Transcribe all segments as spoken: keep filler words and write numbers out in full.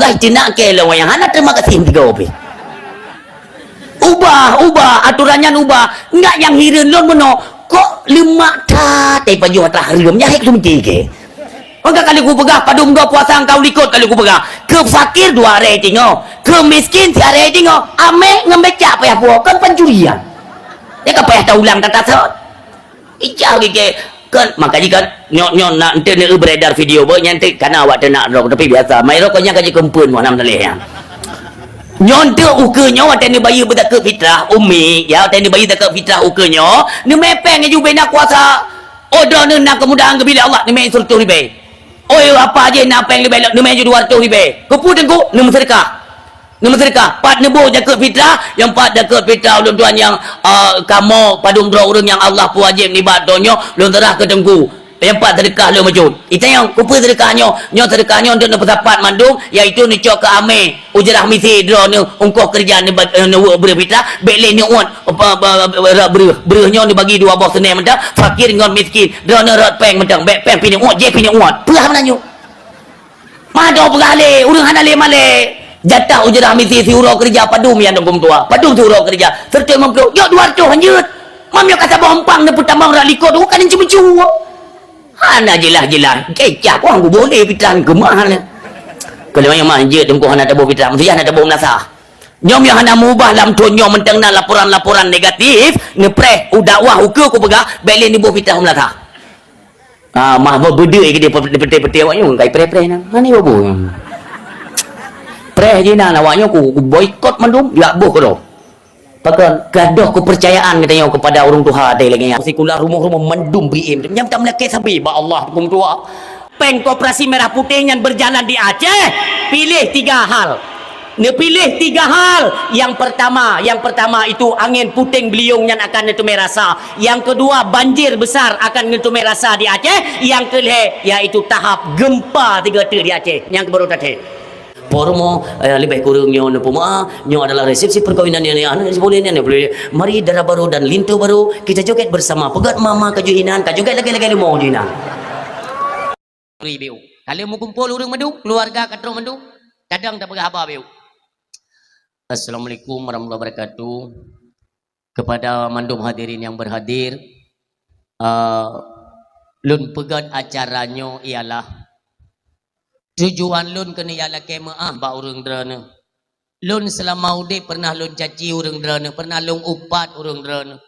Ai, teunak keu lôn nyang hana terima kasih tiga pi. Ubah, ubah, aturan nyan ubah. Ndak nyang hireuen lôn meunoe, kok leumak that, eh, pajoh atra hareuem, nyan hai seumiké keu. Maka kali kupeugah, padum droe puasa engkau likot kali kupeugah. Keu fakir dua aré tingoh, keu miskin siaré tingoh, amé ngon becak payah puwoe, kon pancurian. Nyan ka payah taulang tatasot. Ijak gigé. Kan, maka jih kan, nyoe, nyoe nak ente neueu beredar video, beuh, nyan ente kana awak teunak droe, tapi biasa. Mai rokok nyan ka jikeumpun, wah, nam taleh nyan. Nyoe ente ukeue nyoe, watèe neubayeue beuzakeuet fitrah, umi, ya, watèe neubayeue zakeuet fitrah ukeue nyoe, neumè péng laju bèk na kuasa. Oh, droeneuh na keumudahan geubi lé Allah, neumè siratoh ribèe. Oi, apa jih na péng leubeh lom, neumè ju dua ratus ribèe. Keupeue teungku? Neumeuseudeukah. Neumeuseudeukah. Pat neuboh zakeuet fitrah, nyang pat zakeuet fitrah ulôn tuan nyang, ah, kamoe padum droe ureueng nyang Allah peuwajéb nibak donya, lôn seurah keu teungku. Nyang pat seudeukah lôn bacut. Itanyong, keupeue seudeukah nyoe? Nyoe seudeukah nyoe untuk neupeusapat mandum, yaitu neucok keu amé. Ujrah misi droeneuh, ongkoh keureuja neuba-, eh, neuweuek breueh fitrah, bèk lé neuôt, apa, ba-, ba-, ba-, breueh. Breueh nyoe neubagi dua boh seuneh mantong, fakir ngon miskin. Droeneuh rot péng mantong, bèk péng pih neuôt, jih pih neuôt. Peugah meunan nyoe. Mado peugah lé, ureueng hana lé malèe. Jatah ujrah misi siuroe keureuja padum nyan, Teungku Meutuah? Padum siuroe keureuja? Seratus lima puluh. Jok dua ratus hanjeuet. Mam nyoe ka saboh empang neupeutamong rot likot, bukan cuma-cuma. Hana jeulaih-jeulaih. Kecap wang kuboh lé pitrang keumah lé. Kalau nyang manjeuet Teungku hana taboh pitrang, meusiah hana taboh meulasah. Nyoe meunyoe hana meubah lam thon nyoe mantong na laporan-laporan negatif, neupreh u dakwah ukeue kupeugah, bèk lé neuboh pitrang meulasah. Ah, mah beubeudeuh keudéh pe-, peuteh-peuteh awak nyoe, kai preh-preh nyan. Hana iboh-boh. Preh jih nyan awak nyoe ku, ku boikot mandum, jak boh keudroe. Pakon, gadôh keupeurcayaan geutanyoe keupada ureueng tuha teuh lagèe nyan. Sikula rumoh-rumoh mandum bri-im. Nyang tameulakèe sabé bak Allah, Teungku Meutuah. Péng Koperasi Merah Putih nyan berjalan di Aceh, pilih tiga hal. Neupiléh tiga hal. Yang pertama, yang pertama itu angin puting beliung nyan akan neuteumé rasa. Yang kedua, banjir besar akan neuteumé rasa di Aceh. Yang kelhèe, yaitu tahap gempa tiga teuk di Aceh. Nyang keubaru tathèe. Poromo, eh, leubeh kureueng nyoe neupeumeu'ah, nyoe adalah resepsi perkawinan yang, yang, yang boleh, yang boleh. Mari dara baru dan linto baru, kita joget bersama. Peugöt mama ka jeuet inan, ka joget lagèe-lagèe leumo jeuet inan. Bri biu. Ka lheueh meukumpol ureueng mandum, keluarga ka trok mandum, kadang tapeugah haba biu. Assalamualaikum warahmatullahi wabarakatuh. Kepada mandum hadirin yang berhadir, eh, lôn peugöt acara nyoe ialah tujuan lôn keuneuk jak lakèe meu'ah bak ureueng droeneuh. Lôn seulama udép pernah lôn caci ureueng droeneuh, pernah lôn upat ureueng droeneuh.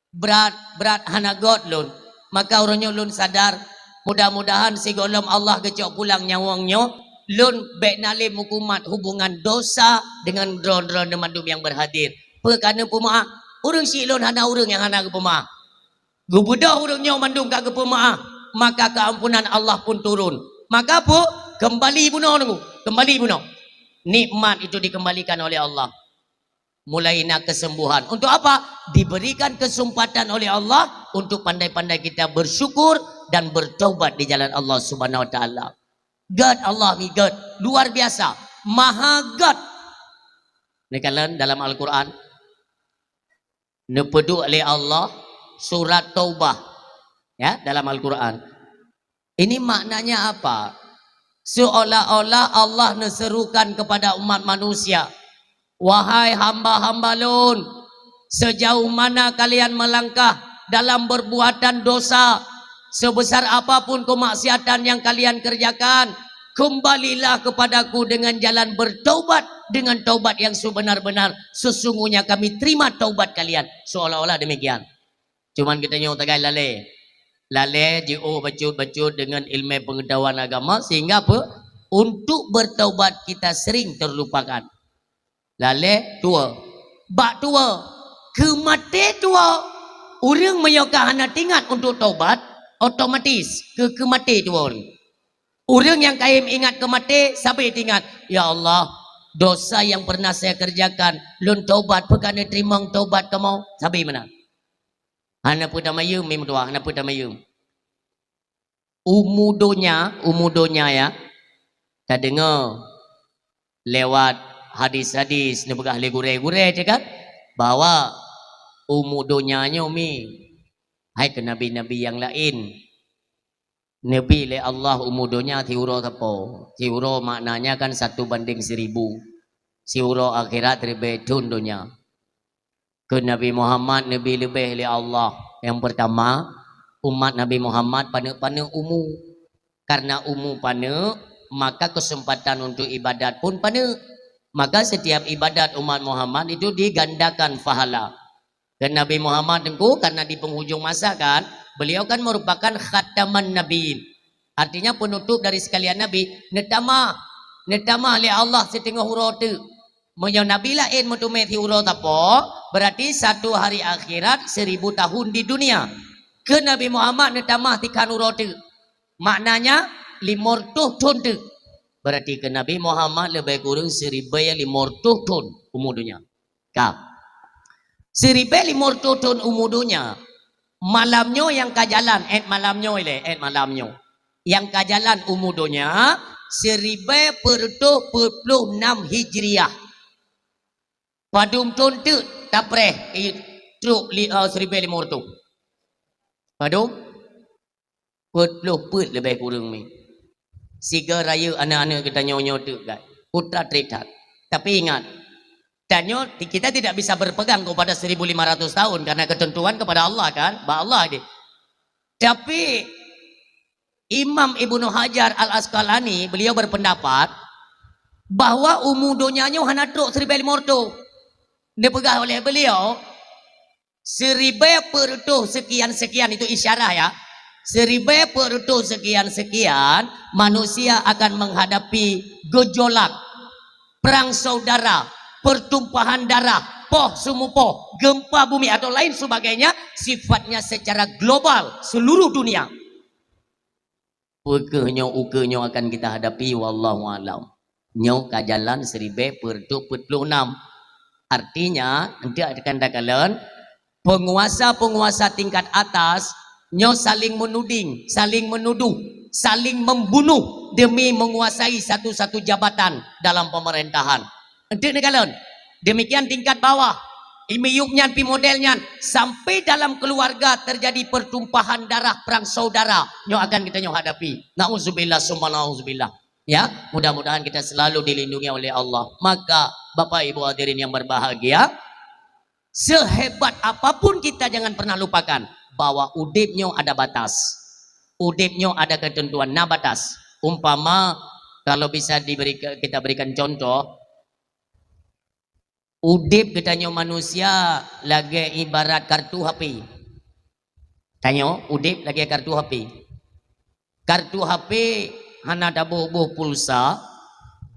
Brat, brat hana göt lôn. Maka uroe nyoe lôn sadar, mudah-mudahan sigohlom Allah geucok pulang nyawöng nyoe, lôn bèk na lé meukumat hubungan dosa deungon droe-droeneuh mandum nyang berhadir. Peue ka neupeumeu'ah? Ureueng syiek lôn hana ureueng nyang hana geupeumeu'ah. Geubeudôh ureueng nyoe mandum ka geupeumeu'ah, maka keuampunan Allah pun turun. Maka peue? Keumbali bunoe nunggu, keumbali bunoe. Nikmat itu dikembalikan oleh Allah. Mulai na kesembuhan. Untuk apa? Diberikan kesempatan oleh Allah untuk pandai-pandai kita bersyukur dan bertaubat di jalan Allah Subhanahu wa Taala. Göt Allah mi göt, luar biasa, maha göt. Neukalon dalam Al-Quran, neupeuduek lé Allah surat Taubah, ya, dalam Al-Quran. Ini maknanya apa? Seolah-olah Allah neuserukan kepada umat manusia, "Wahai hamba-hamba Lôn, sejauh mana kalian melangkah dalam perbuatan dosa, sebesar apapun kemaksiatan yang kalian kerjakan, kembalilah kepada-Ku dengan jalan bertaubat, dengan taubat yang sebenar-benar. Sesungguhnya Kami terima taubat kalian." Seolah-olah demikian. Cuman geutanyoe tagai lalè. Lalè jiôh bacut-bacut deungon ileumèe peungeutahuan agama, sehingga apa? Untuk bertaubat kita sering terlupakan. Lalè tuwoe. Bak tuwoe, keu maté tuwoe. Ureueng meunyoe ka hana teuingat untuk taubat, otomatis keu, keu maté tuwoe. Ureueng nyang kayém ingat keu maté, sabe teuingat, "Ya Allah, dosa yang pernah saya kerjakan, lôn taubat, peue ka neuteurimong taubat kamoe?" Sabe meunan. Hana peue tamayeuem, mi meutuah, hana peue tamayeuem. Umu donya, umu donya ya, tadeungoe lewat hadis-hadis neupeugah lé gurèe-gurèe teuh kan, bahwa umu donya nyoe mi, hai keu nabi-nabi nyang laén, Neubi lé Allah umu donya siuroe sapo. Siuroe maknanya kan satu banding seribu. Siuroe akhirat ribée thon donya. Keu Nabi Muhammad neubi leubeh lé Allah. Nyang peurtama, umat Nabi Muhammad paneuk-paneuk umu. Karena umu paneuk, maka keuseumpatan untuk ibadat pun paneuk. Maka setiap ibadat umat Muhammad itu digandakan pahala. Dan Nabi Muhammad Teungku, karena di penghujung masa kan, beliau kan merupakan khataman nabiyyin. Artinya penutup dari sekalian nabi, neutamah, neutamah lé Allah siteungoh uroe teuk. Meunyoe nabi laén meuteumé siuroe sapo, berarti satu hari akhirat seribu tahun di dunia. Keu Nabi Muhammad neutamah sikhan uroe teuk. Maknanya, lima reutôh thon teuk. Berarti keu Nabi Muhammad leubeh kureueng siribée lima reutôh thon umu donya. Ka. Siribée lima reutôh thon umu donya. Malam nyoe nyang ka jalan, ét malam nyoe lé, ét malam nyoe. Nyang ka jalan umu donya, siribée peuet reutôh peuet ploh nam Hijriah. Padum thon teuk tapreh, eh, trok li-, eh, siribée lima reutôh. Padum? Peuet ploh peuet leubeh kureueng mi. Sigoe rayeuk aneuk-aneuk geutanyoe nyoe teuk gai. Putra trép that. Tapi ingat, tanyoe, kita tidak bisa berpegang kepada seribu lima ratus tahun karena ketentuan kepada Allah kan, bak Allah deh. Tapi Imam Ibnu Hajar Al-Asqalani, beliau berpendapat bahwa umu donya nyoe hana trok siribée lima reutôh. Neupeugah oleh beliau, siribée peuet reutôh sekian-sekian, itu isyarah ya. Siribée peuet reutôh sekian-sekian, manusia akan menghadapi gejolak, perang saudara, pertumpahan darah, poh seumupoh, gempa bumi atau lain sebagainya, sifatnya secara global seluruh dunia. Peu kheueh nyoe ukeue nyoe akan kita hadapi, wallahu alam. Nyoe ka jalan siribée peuet reutôh peuet ploh nam. Artinya, enteuk akan takalon, penguasa-penguasa tingkat atas nyoe saling menuding, saling menuduh, saling membunuh demi menguasai satu-satu jabatan dalam pemerintahan. Enteuk neukalon. Demikian tingkat bawah. Imiyup nyan pi model nyan. Sampai dalam keluarga terjadi pertumpahan darah perang saudara. Nyoe akan kita nyoe hadapi. Nauzubillah summa nauzubillah. Ya, mudah-mudahan kita selalu dilindungi oleh Allah. Maka, Bapak Ibu hadirin yang berbahagia, sehebat apapun kita jangan pernah lupakan bahwa udeb nyoe ada batas. Udeb nyoe ada ketentuan, na batas. Umpama, kalau bisa diberi, kita berikan contoh, udeb geutanyoe manusia lagée ibarat kartu H P. Tanyoe udeb lagée kartu H P. Kartu H P hana taboh-boh pulsa,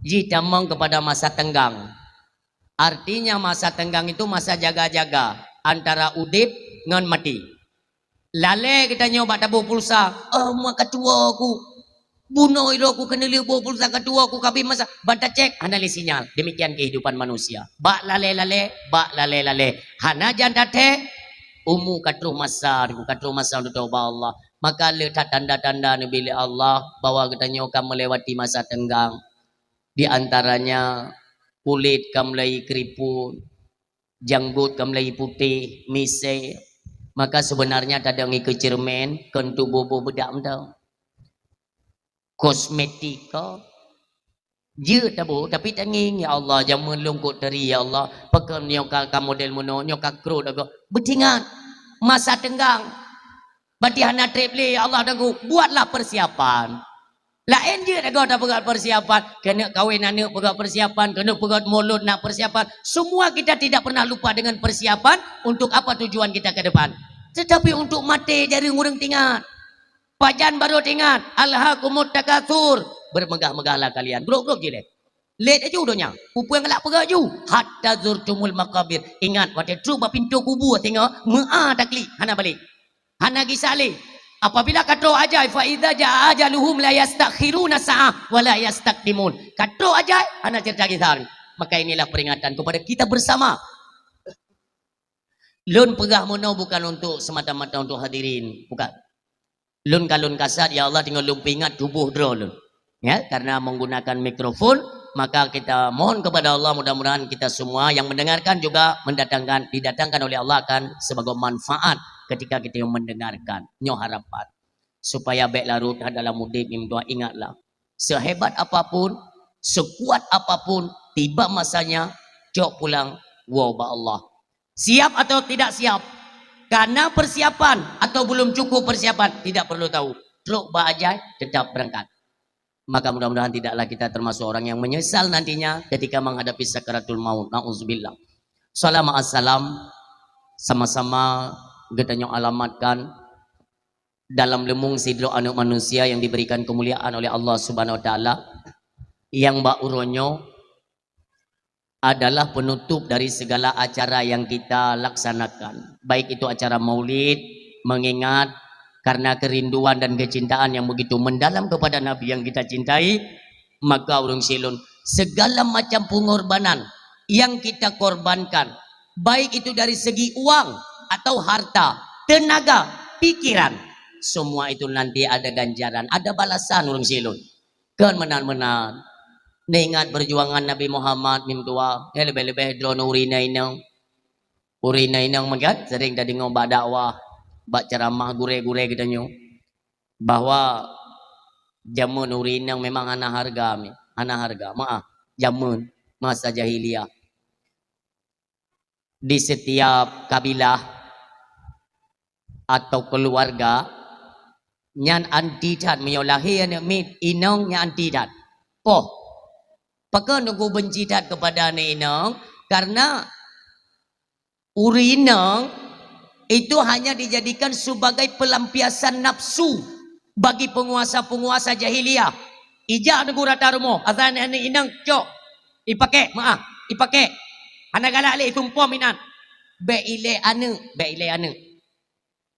jitamong kepada masa tenggang. Artinya masa tenggang itu masa jaga-jaga antara udeb ngon maté. Lalée geutanyoe bak taboh pulsa, "Oh, ma katuwoe ku. Bunoe ilok ku keuneulheueh boh pulsa katuwoe ku kabeh masa." Ban tacek, hana lé sinyal. Demikian kehidupan manusia. Bak lalée-lalée, bak lalée-lalée. Hana jan tathée, umu ka troh masa, ka troh masa untuk taubat Allah. Maka le that tanda-tanda neubi lé Allah bahwa geutanyoe ka melewati masa tenggang. Di antaranya kulit ka mulai keriput, janggot ka mulai putéh, misée. Maka sebenarnya tadong ikeue ceureumen, kon tuboh-boh beudak mantong. Kosmetik ka. Jeuet taboh, tapi tangieng, "Ya Allah, jameun lôn kok teri, ya Allah. Pakon nyoe ka, ka model meunoe, nyoe ka krot agoe." Beutingat, masa tenggang. Berarti hana treb lé, ya Allah, dan buatlah persiapan. Laén jeuet agoe tapeugah persiapan, keuneuk kawén aneuk peugah persiapan, keuneuk peugah mulod na persiapan. Semua kita tidak pernah lupa dengan persiapan. Untuk apa tujuan kita ke depan? Tetapi untuk maté jareueng ureuëng tingat. Pajan barô tingat, "Alhakumut takatsur." Bermegah-megahlah kalian. Grob-grob jih lé. Lét aju donya. Peue-peue nyang galak peugah aju. "Hatta zurtumul maqabir." Ingat, watée trok bak pintoe kubu singoh, meu'a taklik, hana balek. Hana gisa lé. Apabila ka troh ajai, "Fa idza jaa ajaluhum la yastakhiruna sa'ah wa la yastaqdimun." Ka troh ajai, hana ceurita gisa. Maka inilah peringatan kepada kita bersama. Lôn peugah meunoe bukan untuk semata-mata untuk hadirin, bukan. Lôn ka lôn kasat, ya Allah, teungoh lôn peuingat tuboh droe lôn. Ya, karena menggunakan mikrofon, maka kita mohon kepada Allah, mudah-mudahan kita semua yang mendengarkan juga mendatangkan, didatangkan oleh Allah akan sebagai manfaat ketika kita yang mendengarkan. Nyoe harapan. Supaya bék larot that dalam udép, meutuah, ingatlah, sehebat apapun, sekuat apapun, tiba masanya, cok pulang, woe bak Allah. Siap atau tidak siap, karena persiapan atau belum cukup persiapan, tidak perlu tahu. Trok bak ajai, tetap berangkat. Maka mudah-mudahan tidaklah kita termasuk orang yang menyesal nantinya ketika menghadapi sakaratul maut. Na'udzubillah. Salam assalam sama-sama geutanyoe alamatkan dalam leumong sidroe aneuk manusia yang diberikan kemuliaan oleh Allah Subhanahu wa Taala, yang bak uroe nyoe adalah penutup dari segala acara yang kita laksanakan, baik itu acara maulid, mengingat karena kerinduan dan kecintaan yang begitu mendalam kepada Nabi yang kita cintai, maka ureuëng silon, segala macam pengorbanan yang kita korbankan, baik itu dari segi uang atau harta, tenaga, pikiran, semua itu nanti ada ganjaran, ada balasan ureuëng silon. Kon meunan-meunan. Neuingat perjuangan Nabi Muhammad meutuah, ya, leubeh-leubeh droeneuh ureuëng inong. Ureuëng inong meukat sering tadeungoe bak dakwah, bak ceramah gurée-gurée geutanyoe, bahwa jameun ureuëng inong memang hana hareuga, hana hareuga. Maah, jameun masa jahiliyah, di setiap kabilah atau keluarga, nyan anti that. Meunyoe lahé aneuk miet inong, nyan anti that. Poh. Pakon teungku benci that kepada aneuk inong? Karena ureuëng inong itu hanya dijadikan sebagai pelampiasan nafsu bagi penguasa-penguasa jahiliyah. Ijak teungku rata rumoh, asai aneuk inong cok, ipakék, maah, ipakék. Hana galak lé, itumpom inan. Bék ilée aneuk, bék ilée aneuk.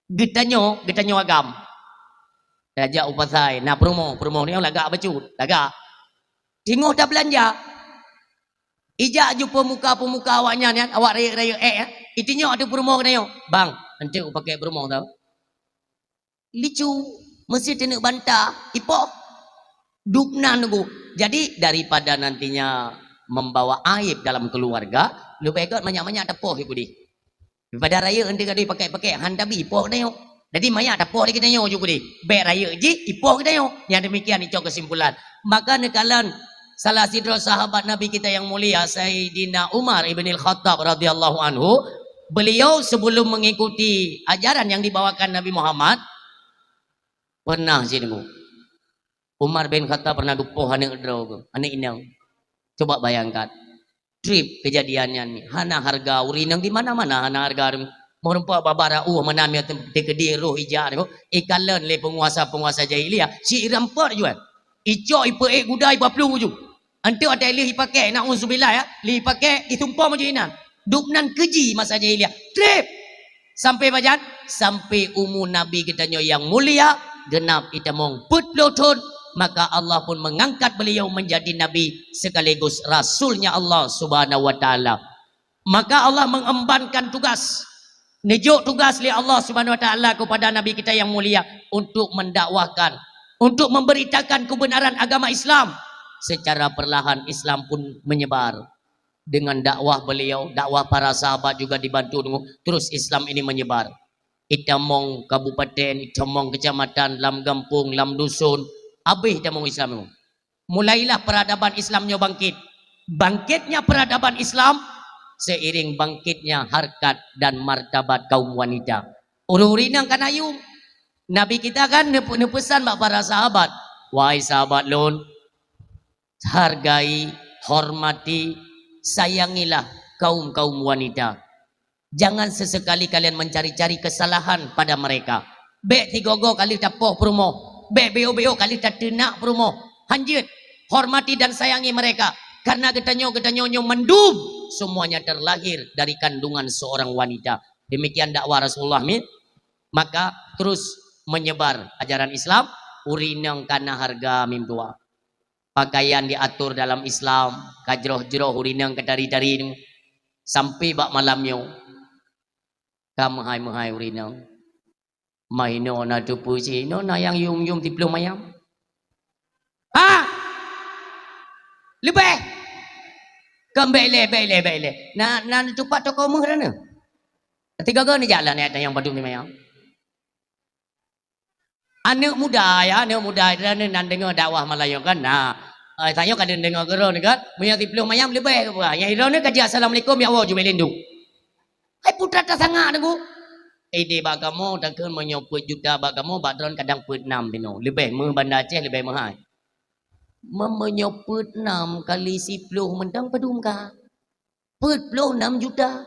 Geutanyoe, geutanyoe agam. Tajak u pasai, na peurumoh, peurumoh nyoe lagak bacut, lagak. Teungoh tabeulanja. Ijak ju peumuka-peumuka awaknyan nyan, awak rayeuk-rayeuk ék, eh. Itunyok ateueh peurumoh geutanyoe. Bang, enteuk upakék peurumoh tau. Lucu, meusti teuneuk bantah, ipoh. Dubnan teungku. Jadi, daripada nantinya membawa aib dalam keluarga, leubeh gét manyak-manyak tapoh ipudih. Daripada rayeuk enteuk ka ipakék-pakék, han tabi ipoh geutanyoe. Jadi, manyak tapoh lé geutanyoe ju pudih. Bék rayeuk jih, ipoh geutanyoe. Nyang demikian icok kesimpulan. Maka neukalon salah sidroe sahabat Nabi kita yang mulia, Saidina Umar ibnil Khattab radhiyallahu anhu, beliau sebelum mengikuti ajaran yang dibawakan Nabi Muhammad, pernah sih nunggu. Umar bin Khattab pernah geupoh aneuk droe, aneuk inong. Coba bayangkan, treb kejadian nyan, hana hareuga ureuëng inong di mana-mana, hana hareuga ureuëng. Meureumpok babah rauh meunan, meuteukeudiek roh ijak nyoe, ikalon lé peunguasa-peunguasa jahiliyah, si ireumpok juai. Icok ipeuék guda ipaplueng uju. Enteuk watée lheueh ipakék, na'udzubillah ya, lheueh ipakék, itumpom uju inan. Dubnan keuji masa jahiliyah. Treb! Sampai pajan? Sampai umu Nabi geutanyoe yang mulia, genap itamong peuet ploh thon, maka Allah pun mengangkat beliau menjadi nabi sekaligus rasulnya Allah Subhanahu wa Taala. Maka Allah mengembankan tugas, neujok tugas lé Allah Subhanahu wa Taala kepada Nabi kita yang mulia untuk mendakwahkan, untuk memberitakan kebenaran agama Islam. Secara perlahan Islam pun menyebar. Dengan dakwah beliau, dakwah para sahabat juga dibantu, terus Islam ini menyebar. Itamong kabupaten, itamong kecamatan, lam gampông, lam dusun, habéh itamong Islam nyoe. Mulailah peradaban Islam nyoe bangkit. Bangkitnya peradaban Islam seiring bangkitnya harkat dan martabat kaum wanita. Ureuëng-ureuëng inong ka na yum. Nabi kita kan neupe-, neupeusan bak para sahabat, "Wahai sahabat lôn, hargai, hormati, sayangilah kaum-kaum wanita. Jangan sesekali kalian mencari-cari kesalahan pada mereka." Bék sigoe-goe ka lheueh tapoh peurumoh, bék beu-beu ka lheueh tateunak peurumoh. Hanjeuet, hormati dan sayangi mereka, karena geutanyoe, geutanyoe nyoe mandum semuanya terlahir dari kandungan seorang wanita. Demikian dakwah Rasulullah mi. Maka terus menyebar ajaran Islam, ureuëng inong ka na hareuga meutuah. Pakaian diatur dalam Islam, ka jroh-jroh ureuëng inong ka tari-tari nyoe. Sampai bak malam nyoe, ka meuhai-meuhai ureuëng inong. Ma inoe na teupeue si inoe na nyang yum-yum tiplueng mayam. Ha! Leubeh! Kon bék ilée, bék ilée, bék ilée. Na, na neutupat toko meuh droeneuh. Tiga-tiga neujak lam ayat nyang padum lima nyoe. Aneuk muda, ya, aneuk muda, droeneuh nan deungoe dakwah malam nyoe kan? Nah, eh, tanyoe ka deungoe keudroe kan? Meunyoe siploh manyam leubeh geupeugah. Nyang droeneuh ka jeuet assalamualaikum, ya Allah, jubek lindung. Hai putra tasangak Teungku. Ideh bak kamoe, takheun meunyoe peuet juta bak kamoe, bak droen kadang peuet nam tinoe. Leubeh meuh Banda Aceh, leubeh meuhai. Meunyoe peuet nam kali siploh mantong padum ka? Peuet ploh nam juta.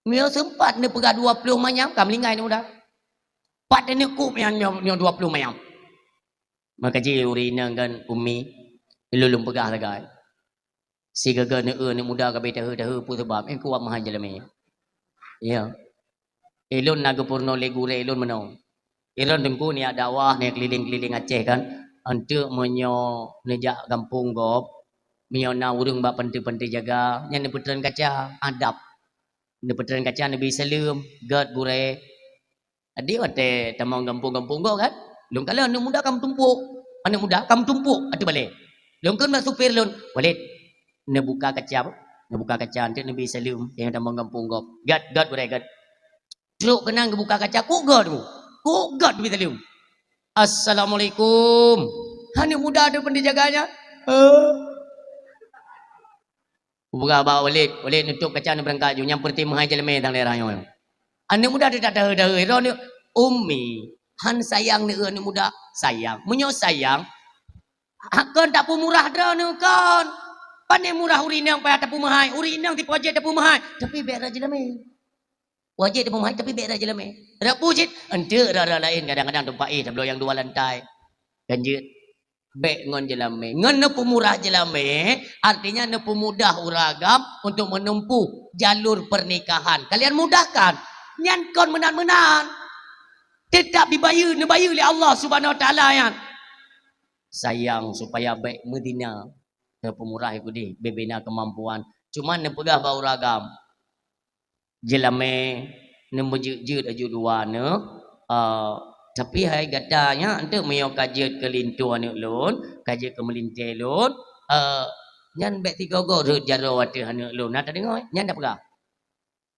Meunyoe seumpat neupeugah dua ploh manyam, ka meulinggai aneuk muda. Pat teuneuk kup nyan nyoe, nyoe dua ploh manyam. Maka jih ureueng inong kan, Umi, lôn lôn peugah sagai. Sigaga neueu aneuk muda ka beu tahe-tahe peue sabab, eh, kuat meuhai jeulamé. Ya. Ilôn na geupeurunoe lé gurée ilôn meunoe. Ilôn Teungku niat dakwah, niat keliling-keliling Aceh kan. Eunteuk meunyoe neujak gampông gob, meunyoe na ureueng bak panti-panti jaga, nyan neupeutren kaca, adab. Neupeutren kaca, neubi saleuem, "Gét gurée." Jadi watée tamong gampông-gampông gob kan, lôn kalon aneuk muda ka meutumpôk. Aneuk muda ka meutumpôk ateueh balée. Lôn kheun bak supir lôn, "Walid, neubuka kaca, neubuka kaca eunteuk neubi saleuem nyang tamong gampông gob." "Gét, gét gurée, gét." Trok keunan geubuka kaca, kok gét, kok gét neubi saleuem. "Assalamualaikum." Aneuk muda ateueh panti jaga nyan. "Heh." Kupeugah bak Walid, "Walid, neutup kaca neubeurangkat ju, nyan peureute meuhai jeulamé tang daerah nyoe." Aneuk muda teuh tahe-tahe, droeneuh, "Umi, han sayang neueu aneuk muda?" "Sayang." "Meunyoe sayang, ha, kon tapeumurah droeneuh kon. Pane murah ureueng inong payah tapeumeuhai, ureueng inong sipoh jeuet tapeumeuhai, tapi bék rot jeulamé." Wajéb tapeumeuhai, tapi bék rot jeulamé. Rot peue cit? Eunteuk rot-rot laén, kadang-kadang teumpat éh tabloe nyang dua lantai. Kan jeuet. Bék ngon jeulamé. Ngon neupeumurah jeulamé, artinya neupeumudah ureueng agam untuk menempuh jalur pernikahan. Kalian mudahkan. Nyan kon meunan-meunan. Tetap dibayeue, neubayeue lé Allah Subhanahu Wa Taala nyan. Sayang supaya bék meuzina. Neupeumurah ikudi, beu bina keumampuan. Cuma neupeugah bak ureueng agam. Jeulamé neumeujeuet-jeuet aju dua aneuk, eh, tapi hai gata nyan, eunteuk meunyoe ka jeuet keu linto aneuk lôn, ka jeuet keu meulintée lôn, eh, nyan bék sigoe-goe rhot jaroe ateueh aneuk lôn. Na tadeungoe? Nyan tapeugah.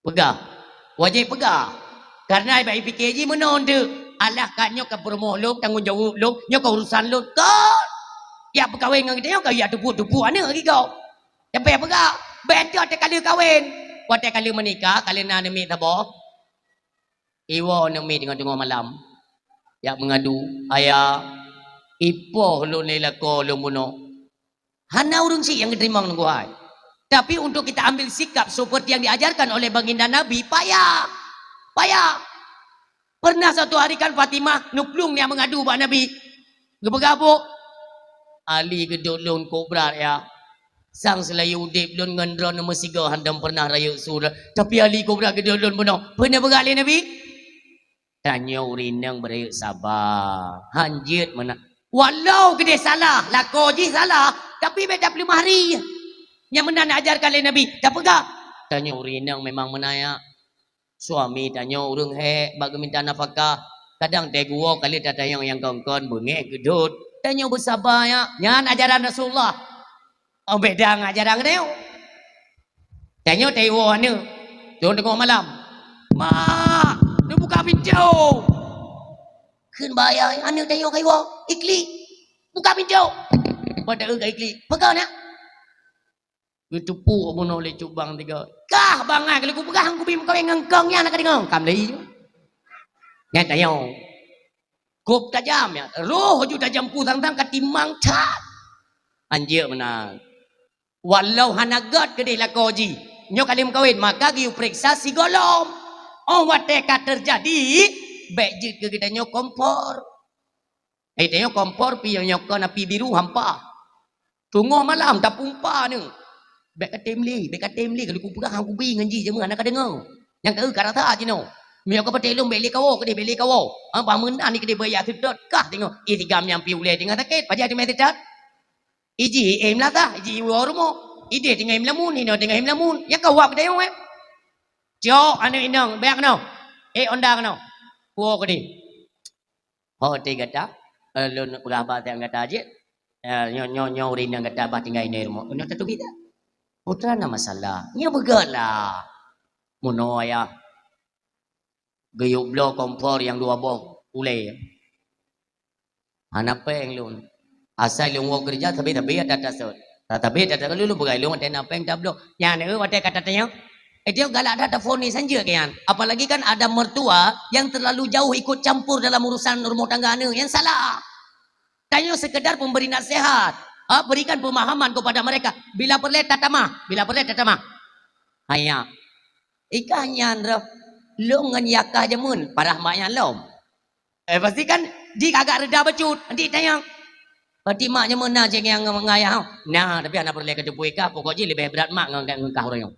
Peugah. Wajéb peugah. Karena bak ipike jih meunoe eunteuk, alah ka nyoe ka peurumoh lôn, tanggong jaweueb lôn, nyoe ka urusan lôn. Kon! Jak peukawen ngon geutanyoe ka jak tupuk-tupuk aneuk lagée gob. Tapi peugah, bék eunteuk watée ka lheueh kawen. Watée ka lheueh meunikah, ka lheueh na aneuk miet saboh. Iwoe aneuk miet teungoh-teungoh malam. Jak meungadu, "Ayah, ipoh lôn lé lakoe lôn bunoe." Hana ureueng syiek nyang geuteurimong Teungku hai. Tapi untuk kita ambil sikap seperti yang diajarkan oleh baginda Nabi, payah. Payah. Pernah satu hari kan Fatimah neuplueng nyang meungadu bak Nabi. Geupeugah, "Bu, ali geudok lôn kok brat ya. Sang seulayeue udeb lôn ngon droeneuh meusigoe hana pernah rayeuk su, tapi ali kok brat geudok lôn bunoe." Peue neupeugah lé Nabi? Tanyoe ureueng inong beurayeuk saba. Han jeuet meunan. Walau keudeh salah, lakoe jih salah, tapi bék tapeuleumah ari. Nyang meunan ajarkan lé Nabi, tapeugah. Tanyoe ureueng inong memang meunan ya. Suami tanyoe ureueng hék bak geuminta nafakah. Kadang teuh geuwoe ka lheueh tatanyong nyang kon-kon beungéh keudot. Tanyoe beusaba ya. Nyan ajaran Rasulullah. Oh, beda ngon ajaran geutanyoe. Tanyoe teuwoe aneuk. Teungoh-teungoh malam. "Mak, neubuka pintoe." Kheun bak ayah, aneuk tanyoe ka iwoe. Iklik. "Buka pintoe." Bak taeu ka iklik. "Peugah, nak." Geutupuk bunoe lé cut bang tiga. "Kah bangai, kalau kupeugah hang kubi meukawen ngon kong nyan, na ka deungoe." Kam lé. Nyan tanyoe. Kop tajam ya. Roh ju tajam pu sang-sang ka timang that. Han jeuet meunan. Walau hana gét keudeh lakoe jih, nyoe ka lheueh meukawen, maka geuyue peuriksa sigohlom. Oh watée ka teujadi, bék jeuet keu geutanyoe kompor. Hai tanyoe kompor pih nyang nyoe kon api biru hampa. Teungoh malam tapumpa neuh. Bék katem lé, bék katem lé, kalau kupeugah hang kubi ngon jih jameuah hana ka deungoe. Nyang ka eu ka rasa jinoe. Meunyoe ka patéh lôn bék lé kawoe keudeh, bék lé kawoe. Ha, bah meunan keudeh baya seudot kah teungoh. Ih, tigam nyang pi ulée teungoh sakét, pajan teumé seudot. Iji, eh, meulasah, iji iwoe rumoh. Ideh teungoh imeulamon, inoe teungoh imeulamon. Nyang ka wab geutanyoe, eh. Cok aneuk inong, beuyak keunoe. Eh, onda keunoe. Puwoe keudeh. Ho teuh gata, eh, lôn peugah bak gata jeuet. Eh, nyoe, nyoe, nyoe ureueng inong gata bah tinggai inoe rumoh. Inoe tateubiet dak? Putra na masalah. Nyoe beugét lah. Meunoe ayah. Geuyue bloe kompor nyang dua boh ulée. Hana péng lôn. Asai lôn woe keureuja, tapi, tapi ada tasot. Tapi ada tasot lôn peugah lôn watèe na péng tabloe. Nyan, eh, watèe ka tatanyong. Eh, dia galak that taphon ni sanjek nyan. Apalagi kan ada mertua yang terlalu jauh ikut campur dalam urusan rumah tangga aneuk. Nyan salah. Tanyoe sekedar pemberi nasihat. Ha, berikan pemahaman kepada mereka. Bila peureulèe tatamah, bila peureulèe tatamah. Hanya. Ikah nyan roh. Lôn ngon yakah jameun, parah mak nyan lom. Eh, pasti kan jih agak reda bacut. Nanti tanyong. Pasti mak jameun na cit nyang ngon ayah. Nah, tapi hana peureulèe ka teupeu ikah, pokok jih leubeh brat mak ngon, ngon kah uroe nyoe.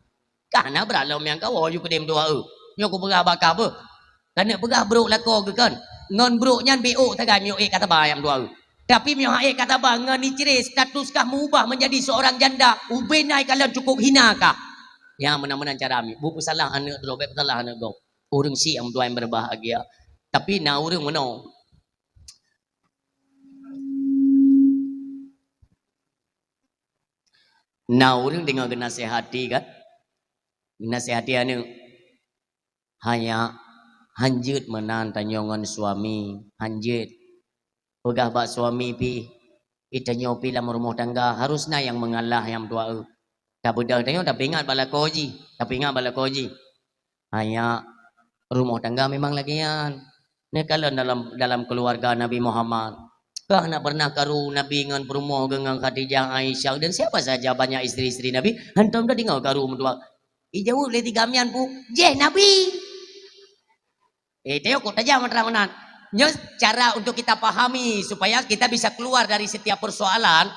Kah na brat lom nyang kawoe ju keudeh meudoa eu. Nyoe kupeugah bak kah beuh. Keuneuk peugah brok lakoe geuh kon. Ngon brok nyan beu sagai meunyoe ék ka saba nyang meudoa eu. Tapi meunyoe han ék ka saba ngon istri status kah meubah menjadi seorang janda, ubé na ikalon cukup hina kah. Nyan meunan-meunan cara mi. Beu peusalah aneuk droe, bèk peusalah aneuk gob. Ureueng syiek nyang meutuah nyang berbahagia. Tapi na ureueng meunoe. Na ureueng deungoe geunasihati kan? Geunasihati aneuk. Hanya hanjeuet meunan tanyoe ngon suami, hanjeuet. Peugah bak suami pih, "Ih, tanyoe pih lam rumoh tangga harus na nyang meungalah nyang meutuah eu." Tabeudôh tanyoe, tapeuingat bak lakoe jih, tapeuingat bak lakoe jih. Hanya rumoh tangga memang lagèe nyan. Neukalon dalam, dalam keluarga Nabi Muhammad. Kah na pernah karu Nabi ngon peurumoh geuh ngon Khadijah, Aisyah, dan siapa saja banyak istri-istri Nabi, hantom tadeungoe karu meutuah. Ijaweueb lé tiga mian pu, "Jéh Nabi." Eh, tengok kok tajam terang meunan. Nyoe cara untuk kita pahami supaya kita bisa keluar dari setiap persoalan.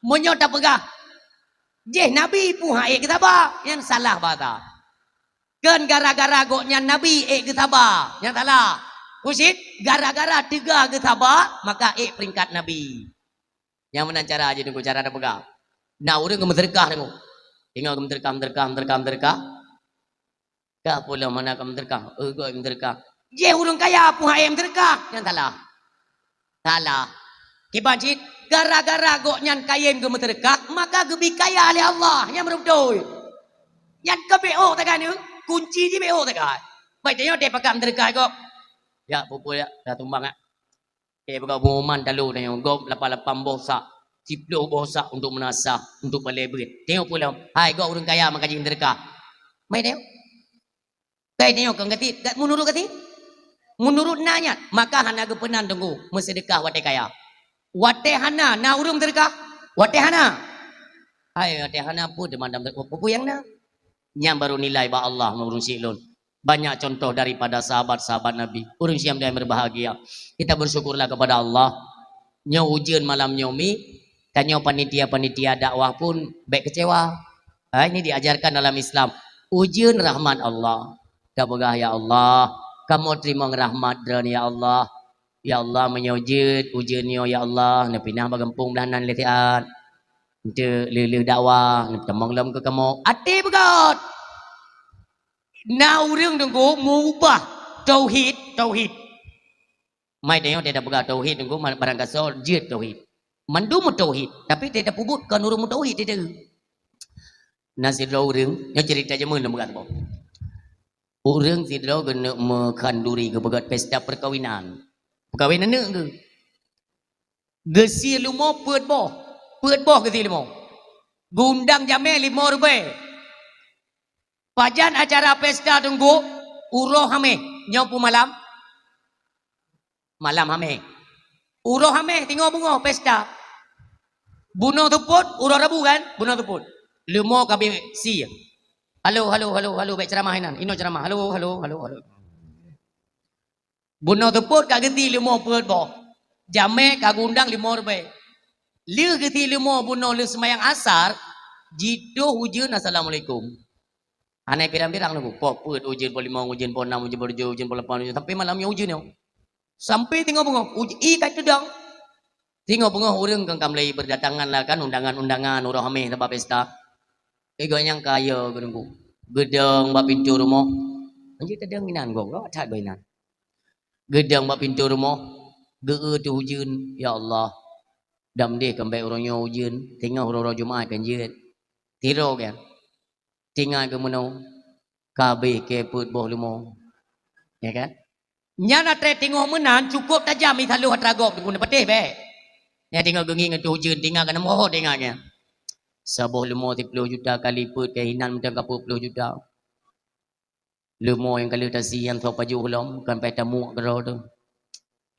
Meunyoe tapeugah, "Jéh Nabi pu han ék geusaba," nyan salah bahasa. Kon gara-gara gobnyan Nabi ék geusaba, nyan salah. Keucit, gara-gara teuga geusaba, maka ék peringkat Nabi. Nyang meunan cara jih Teungku, cara tapeugah. Na ureueng geumeuseudeukah Teungku. Ingat geumeuseudeukah, meuseudeukah, meuseudeukah, meuseudeukah. Ka pulo mana ka meuseudeukah? Eh, gobnyan meuseudeukah. Jéh ureueng kaya pu han ék meuseudeukah. Nyan salah. Salah. Kiban cit, gara-gara gobnyan kayém geumeuseudeukah, maka geubi kaya lé Allah. Nyan beutôi. Nyan ka beu sagai nyoe, kunci jih beu sagai. Baik, tanyoe deh pakat meuseudeukah gob. Ya, pupul ya, dah tumbang ya. Eh, peugah pengumuman talu tanyoe, gob lapan lapan boh sak, siploh boh sak untuk meunasah, untuk balèe beuet. Tanyoe pulang, hai gob ureueng kaya maka jih meuseudeukah. Mai tanyoe. Kai tanyoe kon gati, gat meunurot gati. Meunurot na nyan, maka hana geupeunan Teungku meuseudeukah watèe kaya. Watèe hana, na ureueng meuseudeukah? Watèe hana. Hai, watèe hana peue teuma dam, peue nyang na? Nyan baru nilai bak Allah ngon ureueng syiek lôn. Banyak contoh daripada sahabat-sahabat Nabi. Ureueng syiek nyang berbahagia. Kita bersyukurlah kepada Allah. Nyoe ujeuen malam nyoe mi, tanyoe panitia-panitia dakwah pun bèk kecewa. Ha, ini diajarkan dalam Islam. Ujeuen rahmat Allah. Tapeugah, "Ya Allah, kamoe teurimong rahmat Droeneuh, ya Allah. Ya Allah, meunyoe jeuet ujeuen nyoe, ya Allah, neupinah bak gampông blah nan lé siat. Eunteuk lheueh-lheueh dakwah, neutamong lom keu kamoe." Até beugöt. Na ureueng Teungku meubah tauhid, tauhid. Mai tanyoe tapeugah tauhid Teungku, barangkasoe jeuet tauhid. Mandum tauhid, tapi tapeubuet kon ureueng meutauhid teuh. Na sidroe ureueng, nyoe cerita jameun lôn peugah saboh. Ureueng sidroe geuneuk meukhanduri, geupeugöt pesta perkawinan. Peukawen aneuk geuh. Geusie leumo peuet boh. Peuet boh geusie leumo. Geuundang jamé lima ribèe. Pajan acara pesta Teungku? Uroe Hamèh. Nyoe peue malam? Malam Hamèh. Uroe Hamèh singoh beungoh pesta. Bunoe seupôt, uroe Rabu kan? Bunoe seupôt. Leumo ka abéh sie. Halo, halo, halo, halo, bèk ceuramah inan. Inoe ceuramah. Halo, halo, halo, halo. Bunoe seupôt ka geusie leumo peuet boh. Jamé ka geuundang lima ribèe. Lheueh geusie leumo bunoe lheueh seumayang asar, jituh ujeuen assalamualaikum. Hana pirang-pirang Teungku. Poh peuet ujeuen, poh limong ujeuen, poh nam ujeuen, poh tujoh ujeuen, poh lapan ujeuen, sampai malam nyoe ujeuen nyoe. Sampai singoh beungoh, uj-, ie ka teudong. Singoh beungoh ureueng kan ka mulai berdatangan lah kan, undangan-undangan, uroe Hamèh sabab pesta. Eh, gobnyan kaya geuh Teungku. Geudong bak pintoe rumoh. Anjir teudong inan gob, gob that gob inan. Geudong bak pintoe rumoh, geu-eu teuh ujeuen, "Ya Allah, dam deh kon bèk uroe nyoe ujeuen, singoh uroe-uroe Jumat kan jeuet." Sidroe kan. Teuingat geuh meunoe, ka abéh keu peuet boh leumo. Ya kan? Nyan até teungoh meunan cukôp tajam i saloh atra gob Teungku, neupatéh bèk. Nyan teungoh geungieng ateueh ujeuen, tingat ka na moho tingat nyan. Saboh leumo siploh juta ka lipôt, keuh inan mantong ka peuet ploh juta. Leumo nyang ka lheueh tasi nyan soe pajoh lom, kan payah tamuek keudroe teuh.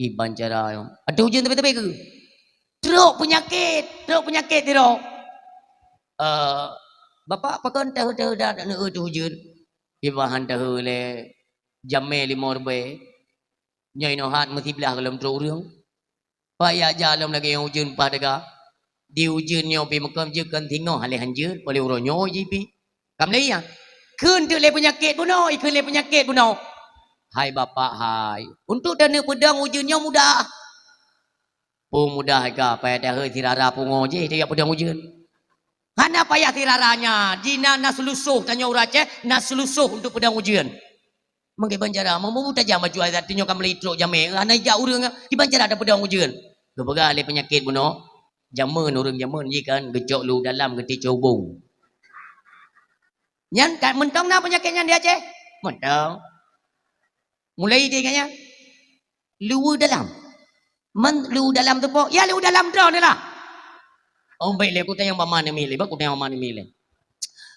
Iban cara nyoe. Ateueh ujeuen teubé-teubé keuh. Trok peunyakét, trok peunyakét sidroe. Eh, Bapak, pakon teuheu-teuheu that neueu ateueh ujeuen? Iban han teuheu lé jamé leumo ribèe. Nyoe inoe hat meusiblah gohlom trok ureueng. Payah jak lom lagèe nyang ujeuen paih teuga. Di ujeuen nyoe pih meukeum jeuet kon singoh, lé han jeuet, poh lé uroe nyoe jih pih. Ka mulai nyan. Kheun teuk lé peunyakét bunoe, ikheun lé peunyakét bunoe. Hai Bapak hai, untuk taneuk peudong ujeuen nyoe mudah. Peue mudah ka, payah taheu sirara pungo jih, tajak peudong ujeuen. Hana payah sirara nyan, jihnyan na seulusoh, tanyoe ureueng Aceh, na seulusoh untuk peudong ujeuen. Meukiban cara, meumubu tajam baju adat tanyoe ka mulai trok jamé, hana ijak ureueng, kiban cara tapeudong ujeuen. Geupeugah lé peunyakét bunoe, jameun ureueng jameun jih kan, geucok lu dalam geuticobong. Nyan ka mantong na peunyakét nyan di Aceh? Mantong. Mulai di nyan. Luweue dalam. Man luweue dalam tu po, ya luweue dalam droeneuh lah. Oh, baik lé, kutanyong bak ma neumi lé, bak kutanyong bak ma neumi lé.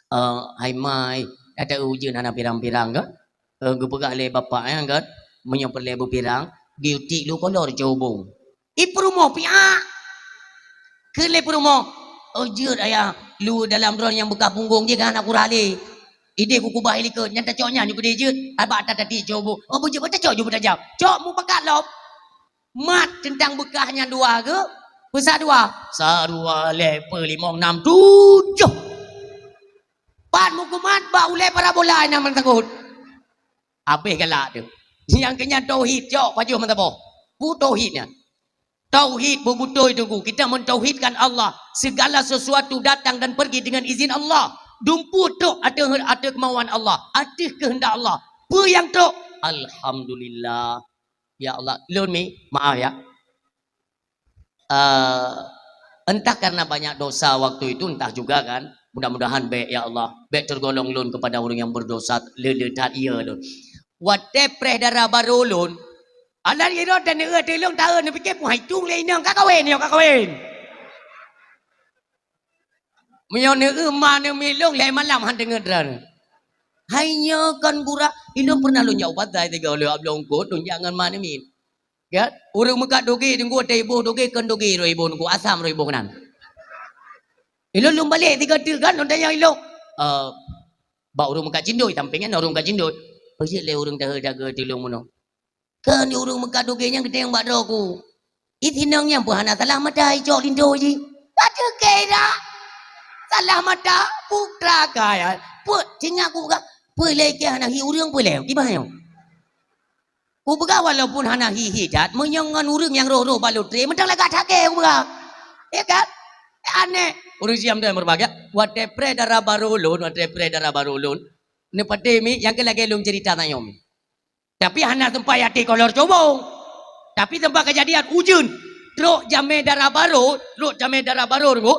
Eh, hai mai, ata ujeuen hana pirang-pirang ke? Eh, geupeugah lé bapak nyan kan, meunyoe peureulèe beupirang, geuyue tiek lu kolor cobong. I peurumoh piak. Kheun lé peurumoh, "Oh, jeuet ayah, luweue dalam droeneuh nyang beukah punggong jih kan hana kurah lé. Idéh kukubah i likot, nyan tacok nyan nyoe keudéh jeuet, abak ata tatiek cobong." "Oh, beujeuet, beutacok ju beutajam." Cok mupakat lom. Mat teuntang beukah nyan dua geu, peusa dua. Sa, dua, lhèe, peuet, limong, nam, tujoh. Pat meukumat bak ulèe parabola nyang meuteungot. Habéh galak teuh. Nyang keu nyan tauhid, cok pajoh meusaboh. Peue tauhid nyan? Tauhid beubeutôi Teungku. Kita mentauhidkan Allah. Segala sesuatu datang dan pergi dengan izin Allah. Dumpue trok ateueh, ateueh keumauan Allah, ateueh keuheundak Allah. Peue nyang trok? Alhamdulillah. Ya Allah, lôn mi, maaf ya. Eh, entah karena banyak dosa waktu itu, entah juga kan. Mudah-mudahan bèk, ya Allah, bèk tergolong lôn kepada orang yang berdosa, le-le that, iya lôn. Watèe preh dara barô lôn, alah, inoe teuneuk, teuh lôn taeu neupiké, "Puhai cung lé inong, ka kawen nyoe, ka kawen." Meunyoe neueu ma neumi lôn, lhèe malam han teungeut droeneuh. Hai nyoe kon gura, ilôn pernah lôn jak ubat zai tiga lhèe abloe eungkôt, lôn jak ngon ma neumi. Kan? Ureueng meukat dogé Teungku, watèe iboh dogé, kon dogé roh iboh Teungku, asam roh iboh keunan. Ilôn lôn balek tiga teuk kan, lôn tanyong ilôn. Eh, bak ureueng meukat cindôi, sampéng nyan ureueng meukat cindôi. Peujeuet lé ureueng dahé jaga tilông meunoe. Kheun ureueng meukat dogé nyan geutanyong bak droe ku. I sinong nyan peue hana salah mata, icok linto jih. Ka teuke dak? Salah mata, putra kaya. Peue, singoh kupeugah, peue lé keu hana hi ureueng peue lé? Kiban nyoe. Kupeugah walaupun hana hi-hi that, meunyoe ngon ureueng nyang roh-roh bak lotre, mantong lagak that keu kupeugah. Ya kan? Aneh. Ureueng siam dan berbagai, watèe preh dara barô lôn, watèe preh dara barô lôn. Neupatéh mi, nyang keu lagèe lôn cerita tanyoe mi. Tapi hana sempat até kolor cobong. Tapi sempat kejadian ujeuen. Trok jamé dara barô, trok jamé dara barô Teungku.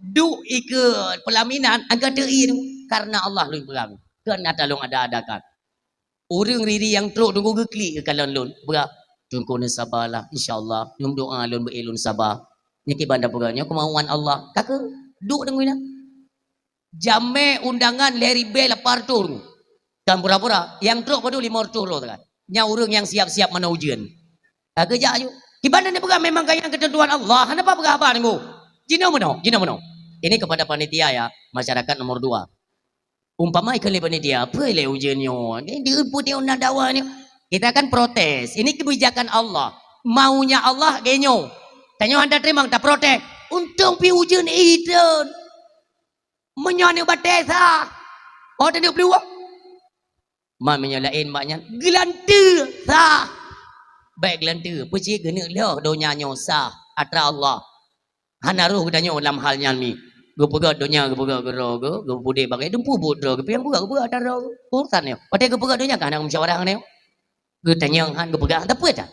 Duek ikeue peulaminan, angkat teuin karena Allah lôn peurang. Keu na talông ada-adakan. Ureueng riri nyang trok Teungku geuklik keu kalon lôn. Beurah, Teungku neusabalah, insya Allah. Lôn doa lôn beu lôn saba. Nyan kiban tapeugah nyoe keumauan Allah. Ka keuh, duek deungon na. Jamé undangan lhèe ribèe lapan reutôh Teungku. Kan pura-pura, nyang trok padum limong reutôh droe kan. Nyan ureueng nyang siap-siap manoe ujeuen. Ka geujak aju. Kiban neupeugah memang ka nyan keuteuntuan Allah, hana peugah haba Teungku. Jinoe meunoe, jinoe meunoe. Ini kepada panitia ya, masyarakat nomor dua. Umpama ikheun lé panitia, "Peue lé ujeuen nyoe? Di, di, peue nyoe na dawa nyoe?" Kita kan protes. Ini kebijakan Allah. Maunya Allah geuh nyoe. Tanyoe hana teurimong, taprotes. Untông pih ujeuen idon. Meunyoe aneuk batèe sah. Oh, taneuk peuluwang. Man meunyoe laén bak nyan, geulanteue sah. Bèk geulanteue, peucit geuneuk lheueh donya nyoe sah atra Allah. Hana roh geutanyoe lam hal nyan mi. Geupeugah donya, geupeugah keudroe geuh, geupudeh banggai, dumpeue buet droe geuh, piang peugah, geupeugah atra droe geuh. Urusan nyoe. Watèe geupeugah donya ka hana meusyawara ngon nyoe. Geutanyoe han geupeugah, tapi dah.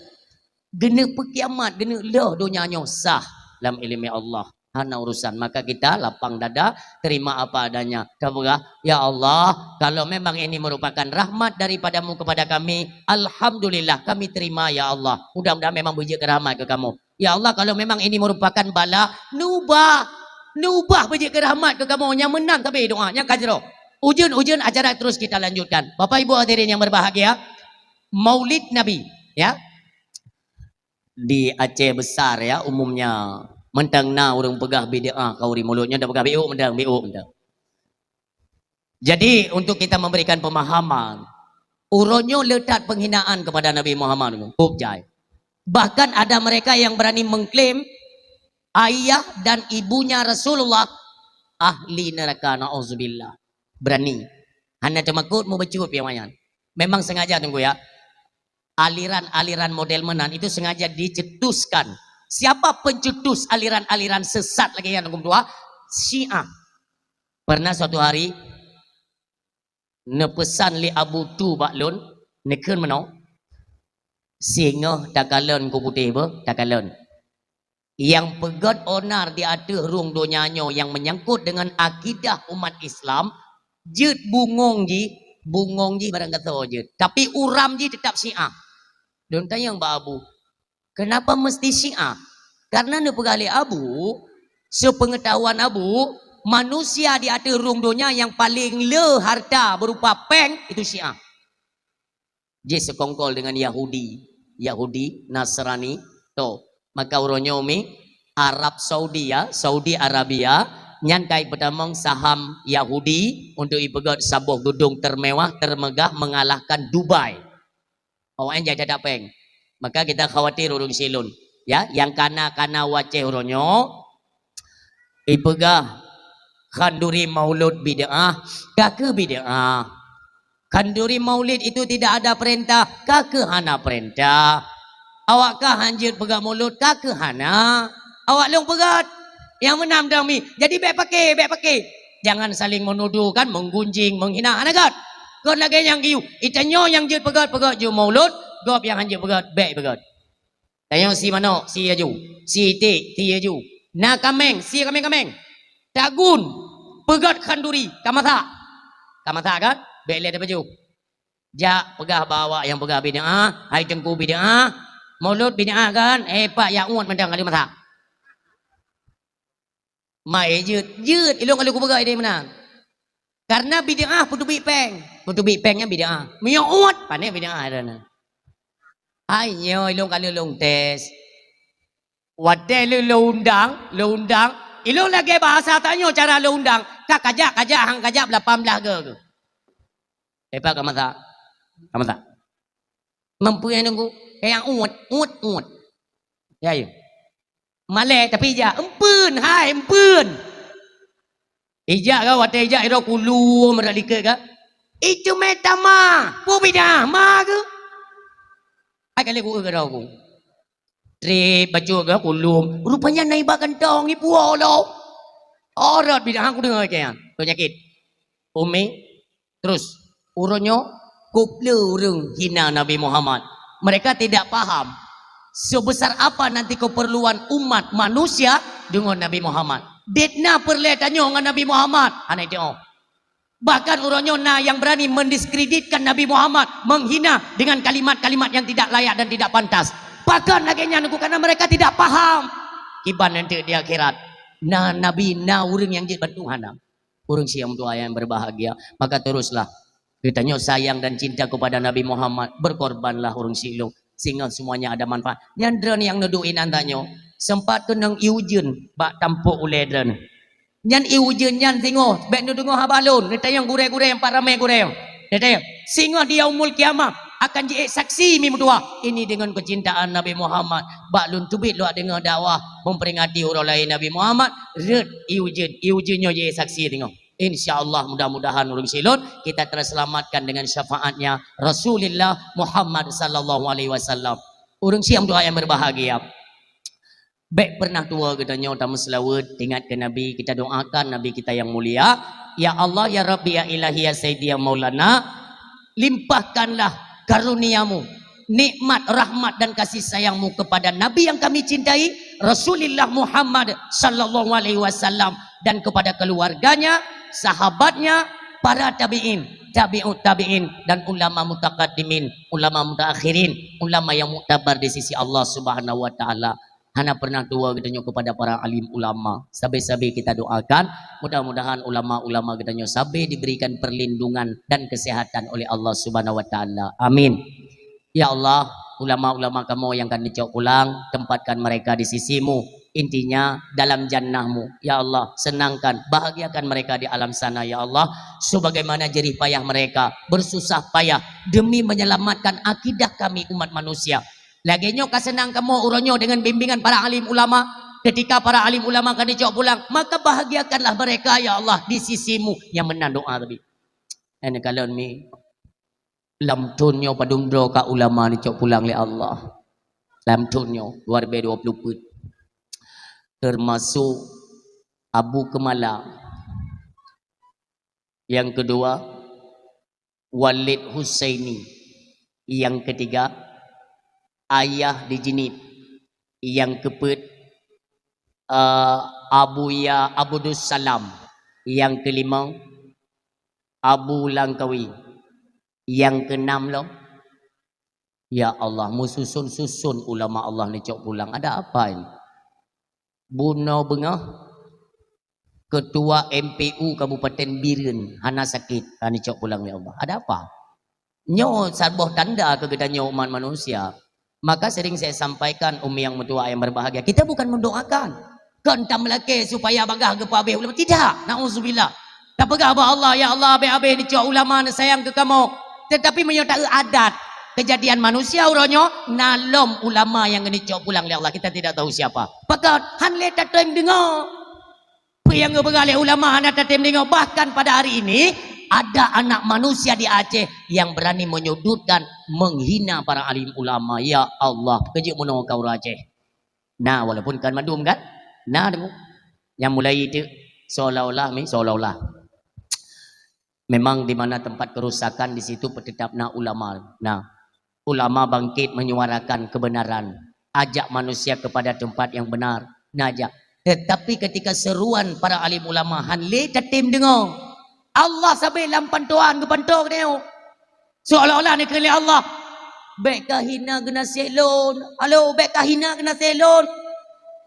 Geuneuk peukiamat, geuneuk lheueh donya nyoe sah lam ileumèe Allah. Hana urusan. Maka kita lapang dada, terima apa adanya. Kita peugah, "Ya Allah, kalau memang ini merupakan rahmat daripada-Mu kepada kami, alhamdulillah, kami terima, ya Allah. Mudah-mudahan memang beujeuet keu rahmat keu kamoe. Ya Allah, kalau memang ini merupakan bala, neuubah, neuubah beujeuet keu rahmat keu kamoe." Nyang meunan sabe doa, nyang ka jroh. Ujeuen-ujeuen acara terus kita lanjutkan. Bapak Ibu hadirin yang berbahagia, Maulid Nabi, ya. Di Aceh Besar, ya, umumnya, mantong na ureuëng peugah bid'ah khanduri mulod, nyan tapeugah bi'uk mantong, bi'uk mantong. Jadi, untuk kita memberikan pemahaman, uroe nyoe le that penghinaan kepada Nabi Muhammad, cukup jai. Bahkan ada mereka yang berani mengklaim ayah dan ibunya Rasulullah ahli neraka, naudzubillah. Berani. Hana teumakot, mubacut pian nyan. Memang sengaja, Teungku, ya. Aliran-aliran model meunan itu sengaja dicetuskan. Siapa pencetus aliran-aliran sesat lagée nyan, Teungku meutuah? Syiah. Pernah suatu hari, neupeusan lé Abu Tu bak lôn, neukheun meunoe, "Singoh takalon ku putéh beuh, takalon. Nyang peugét onar di ateueh rhueng donya nyoe nyang menyangkut dengan akidah umat Islam, jeuet bungong jih, bungong jih barang gasoe jeuet, tapi uram jih teutap Syiah." Lôn tanyong bak Abu, "Kenapa mesti Syiah?" Karena neupeugah lé Abu, seupengetahuan Abu, manusia di ateueh rhueng donya nyang paleng le harta berupa péng itu Syiah. Jih seukongkol dengan Yahudi, Yahudi, Nasrani, to. Maka uroe nyoe mi Arab Saudi, ya, Saudi Arabia, nyan ka ipeutamong saham Yahudi untuk ipeugét saboh geudong termewah, termegah, mengalahkan Dubai. Awaknyan jai that péng. Maka kita khawatir ureuëng silôn. Ya, nyang kana-kana u Aceh uroe nyoe, ipeugah khanduri maulud bid'ah, ka keuh bid'ah. Khanduri maulid itu tidak ada perintah, ka keuh hana perintah. Awak kah hanjeuet peugah mulud, ka keuh hana. Awak lôn peugét. Nyang meunan dong mi. Jadi bék paké, bék paké. Jangan saling menuduh kan, menggunjing, menghina. Hana gét. Kon lagée nyang geuyue. Itanyoe nyang jeuet peugét, peugét ju maulud, gob nyang hanjeuet peugét, bék peugét. Tanyoe sie manok, sie aju. Sie iték, sie aju. Na kaméng, sie kaméng-kaméng. Tagun, peugét khanduri, ka masak. Ka masak kan? Bék lé tapajoh. Jak peugah bak awak nyang peugah bid'ah, "Hai teungku bid'ah, mulud bid'ah kan? Eh, pak yak uet mantong ka lheueh masak." Mai jeuet, jeuet ilong ka lheueh kupeugah idéh meunan. Karena bid'ah peuteubiet péng, peuteubiet péng nyan bid'ah. Meunyoe uet, pané bid'ah dah na. Hai nyoe ilong ka lheueh lôn tes. Watée lé lôn undang, lôn undang, ilong lagée bahasa tanyoe cara lôn undang, ka kajak, kajak, han kajak, lapan blaih goe. Lepas ka masak, ka masak. Mampu nyang nunggu, kayak uet, uet, uet. Ya, ya. Malée tapi ijak, empeun, hai, empeun. Ijak ka, watée ijak, iro kulum, ada likek ka. Itu meta ma, pu bidah, ma ke? Hai kali ku ke ku. Trip bacut ka kulum. Rupanya naik bak kantong ni puo lo. Orat bidah aku dengar ke yang penyakit. Umi, terus uroe nyoe kop le ureuëng hina Nabi Muhammad. Mereka tidak paham sebesar apa nanti keperluan umat manusia dengan Nabi Muhammad. Detna peureulée tanyoe ngon Nabi Muhammad. Hana itu. Bahkan uroe nyoe na yang berani mendiskreditkan Nabi Muhammad, menghina dengan kalimat-kalimat yang tidak layak dan tidak pantas. Bahkan lagée nyan, karena mereka tidak paham kiban nanti di akhirat. Na nabi, na ureuëng nyang jeuet bantu hana. Ureuëng siang tua yang berbahagia, maka teruslah geutanyoe sayang dan cinta kepada Nabi Muhammad, berkorbanlah ureuëng silong. Sehingga semuanya ada manfaat. Nyan droeneuh nyang neuduek inan tanyoe, sempat keunong ié ujeuen bak tampok ulée droeneuh. Nyan ié ujeuen nyan singoh, bék neudeungoe haba lôn, neutanyong gurée-gurée nyang pat ramé gurée. Neutanyong, singoh di Yaumul Qiyamah akan jiék saksi mi meutuah. Ini dengan kecintaan Nabi Muhammad. Bak lôn teubiet lôn deungoe dakwah memperingati uroe lahé Nabi Muhammad, rhot ié ujeuen, ié ujeuen nyoe jiék saksi singoh. Insya Allah, mudah-mudahan ureuëng silon kita terselamatkan dengan syafaatnya Rasulullah Muhammad sallallahu alaihi wasallam. Ureuëng siang doa yang berbahagia. Bék pernah tuwo geutanyoe tameuseulaweuet, ingat keu Nabi, kita doakan Nabi kita yang mulia, "Ya Allah, ya Rabbi, ya Ilahi, ya Sayyidi, ya Maulana, limpahkanlah karunia-Mu, nikmat, rahmat dan kasih sayang-Mu kepada Nabi yang kami cintai, Rasulullah Muhammad sallallahu alaihi wasallam, dan kepada keluarganya, sahabatnya, para tabi'in, tabi'ut tabi'in, dan ulama mutaqaddimin, ulama mutaakhirin, ulama yang muktabar di sisi Allah Subhanahu wa Ta'ala. Hana pernah tuwoe geutanyoe kepada para alim ulama. Sabe-sabe kita doakan, mudah-mudahan ulama-ulama geutanyoe sabe diberikan perlindungan dan kesehatan oleh Allah Subhanahu wa Ta'ala. Amin. Ya Allah, ulama-ulama kamoe nyang ka neucok pulang, tempatkan mereka di sisi-Mu. Intinya, dalam jannah-Mu. Ya Allah, senangkan, bahagiakan mereka di alam sana, ya Allah. Sebagaimana jerih payah mereka, bersusah payah demi menyelamatkan akidah kami umat manusia. Lagée nyoe ka seunang kamoe uroe nyoe deungon bimbingan para alim ulama. Ketika para alim ulama ka neucok pulang, maka bahagiakanlah mereka, ya Allah, di sisi-Mu. Nyang meunan doa tadi. Hana kalon mi, lam thon nyoe padum droe ka ulama neucok pulang lé Allah. Lam thon nyoe, dua ribu dua puluh peuet. Termasuk Abu Keumala. Nyang keudua, Walid Husaini. Nyang keutiga, Ayah di Jeunieb. Nyang keupeuet, eh, Abuya Abdussalam. Nyang keulimong, Abu Langkawi. Nyang keunam lom, ya Allah, meususon-suson ulama Allah neucok pulang. Ada apa ini? Bunoe beungoh, Ketua M P U Kabupaten Bireuen hana sakét, ka neucok pulang lé Allah. Ada apa? Nyoe saboh tanda keu geutanyoe umat manusia. Maka sering saya sampaikan, umi nyang meutuah nyang berbahagia, kita bukan mendoakan. Kon tameulakée supaya bagaih geupeuabéh ulama. Tidak, nauzubillah. Tapeugah bak Allah, "Ya Allah, abéh-abéh neucok ulama neusayang keu kamoe." Tetapi meunyoe taeu adat, kejadian manusia uroe nyoe, na lom ulama nyang geuneucok pulang lé Allah. Kita tidak tahu siapa. Pakon, han lé tatem deungoe. Peue nyang geupeugah lé ulama hana tatem deungoe. Bahkan pada hari ini, ada anak manusia di Aceh yang berani menyudutkan, menghina para alim ulama. Ya Allah, keujeuet meunoe ka ureuëng Aceh. Nah, walaupun kan mandum kan? Nah, deungoe. Nyang mulai itu seolah-olah, mi, seolah-olah. Memang di mana tempat kerusakan, di situ tetap na ulama. Nah, ulama bangkit menyuarakan kebenaran, ajak manusia kepada tempat yang benar. Nah, ajak. Tetapi ketika seruan para alim ulama, han lé tatem deungoe. Allah sabe lam pantoan geupantoe geutanyoe. Seolah-olah neukheun lé Allah, "Bék kahina geunaséh lôn. Halo, bék kahina geunaséh lôn.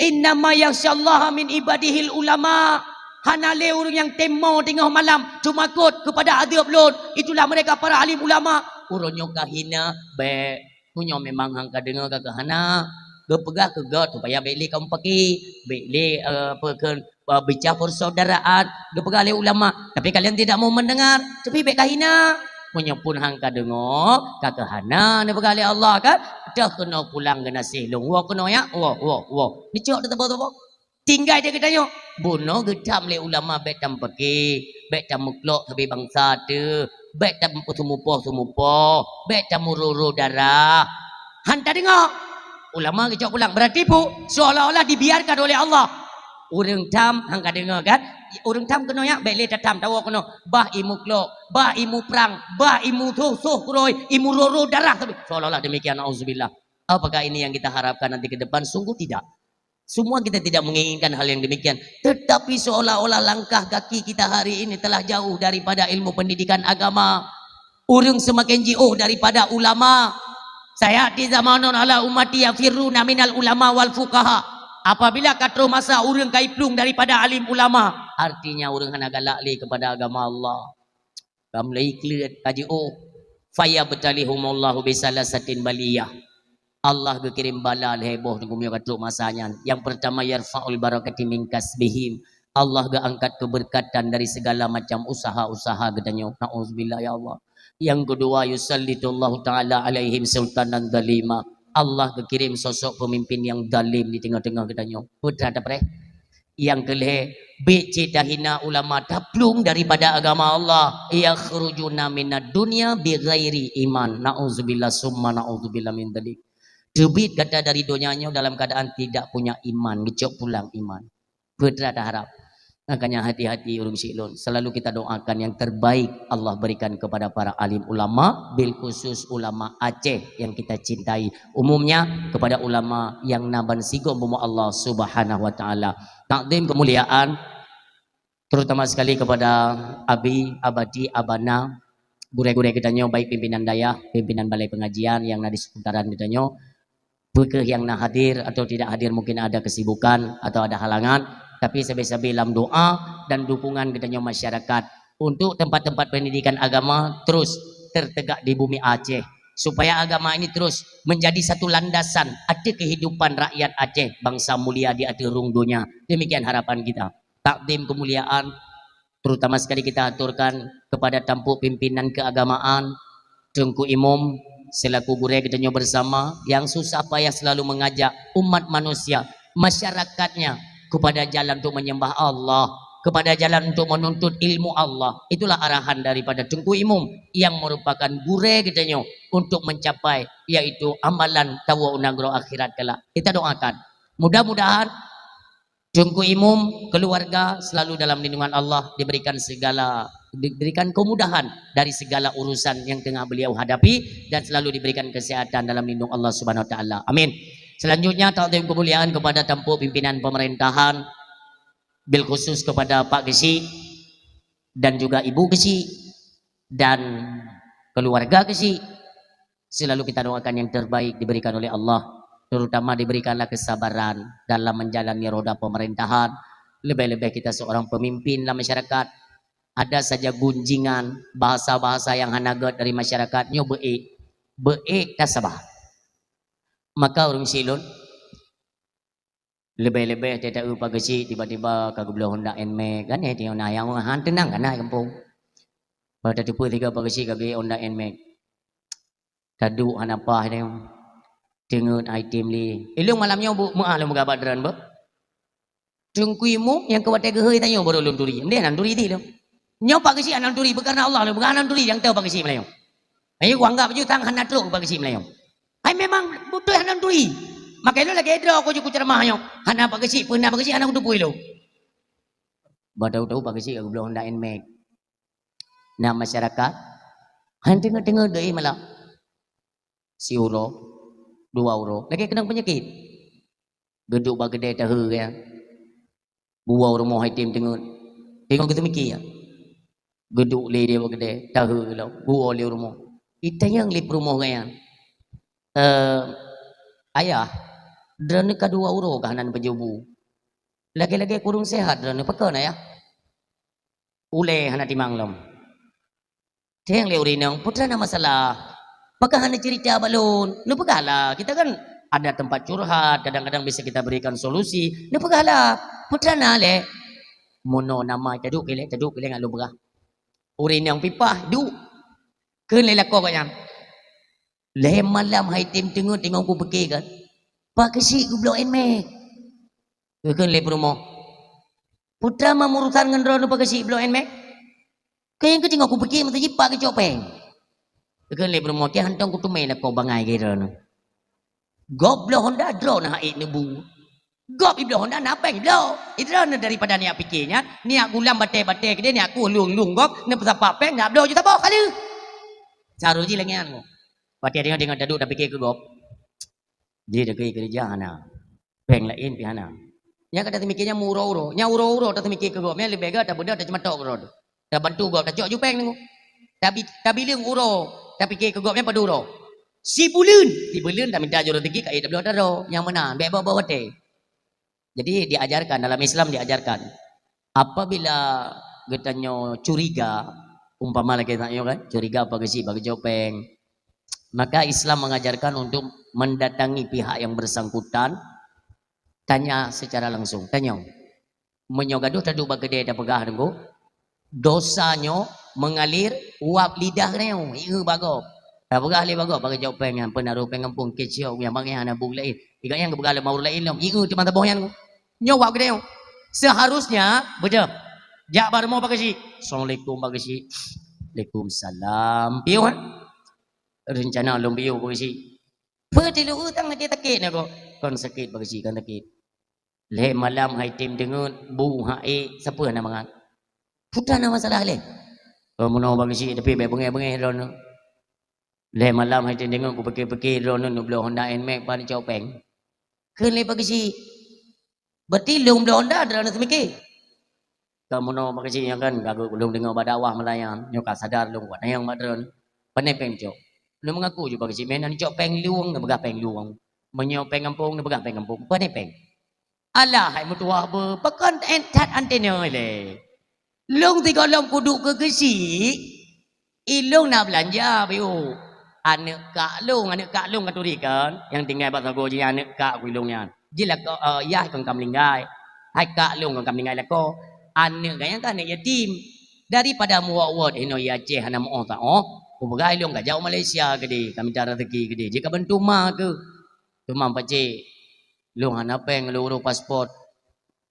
Innama yakhsyallaha min ibadihil ulama." Hana lé ureuëng nyang teuma teungoh malam teumakot keupada azeub lôn. Itulah mereka para alim ulama. Uroe nyoe kahina, bék. Meunyoe memang han ka deungoe ka keuhana, geupeugah keu geuh supaya bék lé kaum paki, bék lé, eh, apa kheun, eh, bicara persaudaraan, geupeugah lé ulama. Tapi kalian tidak mau mendengar, tapi bék kahina. Meunyoe pun han ka deungoe, ka keuhana neupeugah lé Allah kan, "Deuh keunoe pulang geunaséh lôn, woe keunoe ya, woe, woe, woe." Neucok teutobo-tobo. Tinggai di geutanyoe. Bunoe geutam lé ulama bék tampeuké, bék tameuklok sabe bansa teuh, bék tameuseumupoh-seumupoh, bék tamuroro darah. Han tadeungoe. Ulama geucok pulang. Berarti pu, seolah-olah dibiarkan oleh Allah. Ureuëng tham han ka deungoe kan? Ureuëng tham keunoe ya, bék lé tatham, tawoe keunoe. Bah imuklok, bah imuprang, bah imusoh-soh keurôi, imuroro darah sabe. Seolah-olah demikian, auzubillah. Apakah ini yang kita harapkan nanti ke depan? Sungguh tidak. Semua kita tidak menginginkan hal yang demikian. Tetapi seolah-olah langkah kaki kita hari ini telah jauh daripada ilmu pendidikan agama. Ureuëng seumaken jiôh daripada ulama. "Sayati zamanun ala ummati yafirruna minal ulama wal fuqaha." Apabila ka troh masa ureuëng ka iplueng daripada alim ulama, artinya ureuëng hana galak lé keupada agama Allah. Ka mulai kleuet, ka jiôh. "Fayabtalihumullahu bisalasatin baliyah." Allah geukirém bala lhée boh teungku meunyoe ka trok masa nyan. Nyang peurtama, "Yarfa'ul barakati min kasbihim." Allah geuangkat keubeurkatan dari segala macam usaha-usaha geutanyoe. Nauzubillah, ya Allah. Nyang keudua, "Yusallitullahu ta'ala 'alaihim sultanan zalima." Allah geukirém sosok peumimpén nyang zalim di teungoh-teungoh geutanyoe. Peue that tapreh? Nyang keulhée, bék cit tahina ulama, taplueng daripada agama Allah. "Yakhrujuna minad dunya bighairi iman." Nauzubillah summa nauzubillah min dzalik. Teubiet gata dari donya nyoe dalam keadaan tidak punya iman, geucok pulang iman. Peue that taharab? Makanya hati-hati ureuëng syik lôn. Selalu kita doakan yang terbaik Allah berikan kepada para alim ulama, bil khusus ulama Aceh yang kita cintai. Umumnya kepada ulama yang na ban sigom bumoe Allah Subhanahu wa Taala. Takdim kemuliaan terutama sekali kepada Abi, Abati, Abana, gurée-gurée geutanyoe, baik pimpinan dayah, pimpinan balai pengajian yang na di seputaran geutanyoe, peue kheueh nyang na hadir atau tidak hadir, mungkin ada kesibukan atau ada halangan, tapi sabe-sabe lam doa dan dukungan geutanyoe masyarakat untuk tempat-tempat pendidikan agama terus tertegak di bumi Aceh, supaya agama ini terus menjadi satu landasan ateueh kehidupan rakyat Aceh, bangsa mulia di ateueh rhueng donya. Demikian harapan kita. Takdim kemuliaan terutama sekali kita aturkan kepada tampuk pimpinan keagamaan, Teungku Imum, selaku gurée geutanyoe bersama yang susah payah selalu mengajak umat manusia, masyarakatnya kepada jalan untuk menyembah Allah, kepada jalan untuk menuntut ilmu Allah. Itulah arahan daripada Teungku Imum yang merupakan gurée geutanyoe untuk mencapai, yaitu amalan tawoe u nanggroe akhirat kelak. Kita doakan, mudah-mudahan Teungku Imum, keluarga selalu dalam lindungan Allah, diberikan segala, diberikan kemudahan dari segala urusan yang tengah beliau hadapi dan selalu diberikan kesehatan dalam lindung Allah Subhanahu Wa Taala. Amin. Selanjutnya, takdim kemuliaan kepada tampuk pimpinan pemerintahan, bil khusus kepada Pak Geuchik dan juga Ibu Geuchik dan keluarga Geuchik. Selalu kita doakan yang terbaik diberikan oleh Allah, terutama diberikanlah kesabaran dalam menjalani roda pemerintahan. Lebih-lebih kita seorang pemimpin dalam masyarakat, ada saja gunjingan, bahasa-bahasa yang hana gét dari masyarakat, nyoe beu-ék, beu-ék tasabah. Maka ureuëng syik lôn, leubeh-leubeh teuh taeu Pak Geuchik tiba-tiba ka geubloe Honda Nmax, kan, eh, teuh na nyang han teunang kan na gampông. Bah tateupeue sigoe Pak Geuchik ka geubloe Honda Nmax. Taduek hana paih teuh. Teungeut hai tem lé. Ilôn malam nyoe bu meuah lôn peugah bak droeneuh beuh. Teungku Imum nyang keu watée geuhôi tanyoe baru lôn turi. Ndeh hana turi ti lôn. Nyoe Pak Geuchik hana turi, beukareuna Allah lôn peugah hana turi nyang teuh Pak Geuchik meulayeue. Ayo kuanggab ju tang hana trok Pak Geuchik meulayeue. Hai memang beutôi hana turi. Maka lôn lagée droe ku ju kuceuramah nyoe. Hana Pak Geuchik, peue na Pak Geuchik hana kuteupeue lôn. Bah tahu-tahu Pak Geuchik ka geubloe Honda Nmax. Na masyarakat han teungeut-teungeut deui malah. Siuroe, dua uroe, lagée keunong peunyakét. Geuduek bak keudée tahe nyan. Buwoe rumoh hai tem teungeut. Teungoh geuteumiki nyan. Geuduek lé di bak keudée, tahe lom, buwoe lé rumoh. Itanyong lé peurumoh nyan. Eh, ayah, droeneuh ka dua uroe ka hana neupeujoh bu. Lagée-lagée kureueng sehat droeneuh, pakon ayah? Ulée hana timang lom. Teueng lé ureuëng inong, peue teuma na masalah? Pakon hana cerita bak lôn? Neupeugahlah, kita kan ada tempat curhat, kadang-kadang bisa kita berikan solusi. Neupeugahlah, peue teuma na lé? Meunoe nama taduek ilée, taduek ilée ngon lôn peugah. Ureuëng inong pipah, duek. Kheun lé lakoe gobnyan. Lhée malam hai tem teungeut teungoh kupike kan. Pak Geuchik geubloe Nmax. Geukheun lé peurumoh. Peue teuma meurusan ngon droeneuh Pak Geuchik bloe Nmax? Keu nyang keuteungoh kupike meuteujih Pak Geuchik péng. Geukheun lé peurumoh, "Tiah hantong kuteumé lakoe bangai keu droeneuh. Gob bloe Honda droeneuh hana ék neubu. Gob ibloe Honda na péng ibloe. Idroeneuh daripada niyak pike nyan, niyak gulam batée-batée keudeh, niyak kueh lueng-lueng gob, neupeusapat péng, neubloe ju saboh ka lheueh." Saru jih lagée nyan. Watée deungoe-deungoe taduek tapike keu gob. Jih dikeue keureuja hana. Péng laén pih hana. Nyang ka tateumike nyan meuuroe-uroe. Nyang uroe-uroe tateumike keu gob, nyan leubeh gét tabeudôh taceumatok keudroe. Tabantu gob tacok ju péng teungoh. Tabi-, tabileueng uroe, tapike keu gob nyan padub uroe. Sibuleuen, sibuleuen tamita jureueng teuki ka ék tabloe tadroe. Nyang meunan, bék boh-boh watée. Jadi diajarkan, dalam Islam diajarkan. Apabila geutanyoe curiga, umpama lagée tanyoe kan, curiga Pak Geuchik, Pak Geuchik péng, maka Islam mengajarkan untuk mendatangi pihak yang bersangkutan, tanya secara langsung. Tanyong. Meunyoe gadoh taduek bak keudée tapeugah teungku, dosa nyoe mengalir uap lidah geutanyoe, ieu bak gob. Tapeugah lé bak gob, bak Geuchik péng nyan, peunaroh péng gampông keuciok nyang bangai hana bu laén. Tiga nyang geupeugah lé mawur laén lom, ieu teuma saboh nyan. Nyoe uap geutanyoe. Seharusnya beudôh. Jak bak rumoh Pak Geuchik. "Assalamualaikum Pak Geuchik." "Waalaikumsalam." Piôh kan? Rencana lom piôh Pak Geuchik. Peue tilu utang lagée sakét na kok? Kon sakét Pak Geuchik, kon sakét. Lhée malam hai tem deungeut bu hak ék, sapeue hana mangat? Peue na masalah lé? Oh, meunoe bak geuchik, tapi bék beungéh-beungéh droeneuh. Lhée malam hai tem deungeut, kupike-pike droeneuh neubloe Honda Nmax, pan icok péng. Kheun lé bak geuchik. Berarti lôn bloe Honda droeneuh teumike. Ka meunoe bak geuchik nyan kan, ka lôn deungoe bak dakwah meulayan, nyoe ka sadar lôn kuat nyan bak droeneuh. Pane péng cok? Lôn meungaku ju bak geuchik, meunan cok péng lueng, neupeugah péng lueng. Meunyoe péng gampông, neupeugah péng gampông. Pane péng? Alah, hai meutuwah beu, pakon that anteuna lé. Lôn sigohlom kuduek keu geuchik, ilôn na beulanja, beu. Aneuk kak lôn, aneuk kak lôn ka turi kan, nyang tinggai bak sagoe jih aneuk kak ku ilôn nyan. Jih lakoe, eh, yah kon ka meuninggai. Hai kak lôn kon ka meuninggai lakoe. Aneuk gobnyan ka aneuk yatim. Daripada meuwot-wot inoe i Aceh hana meuoh taoh, kupeugah ilôn ka jak u Malaysia keudeh, ka mita raseuki keudeh, jih ka bantu ma keuh. Teuma pakcik, lôn hana péng lôn uroe paspor.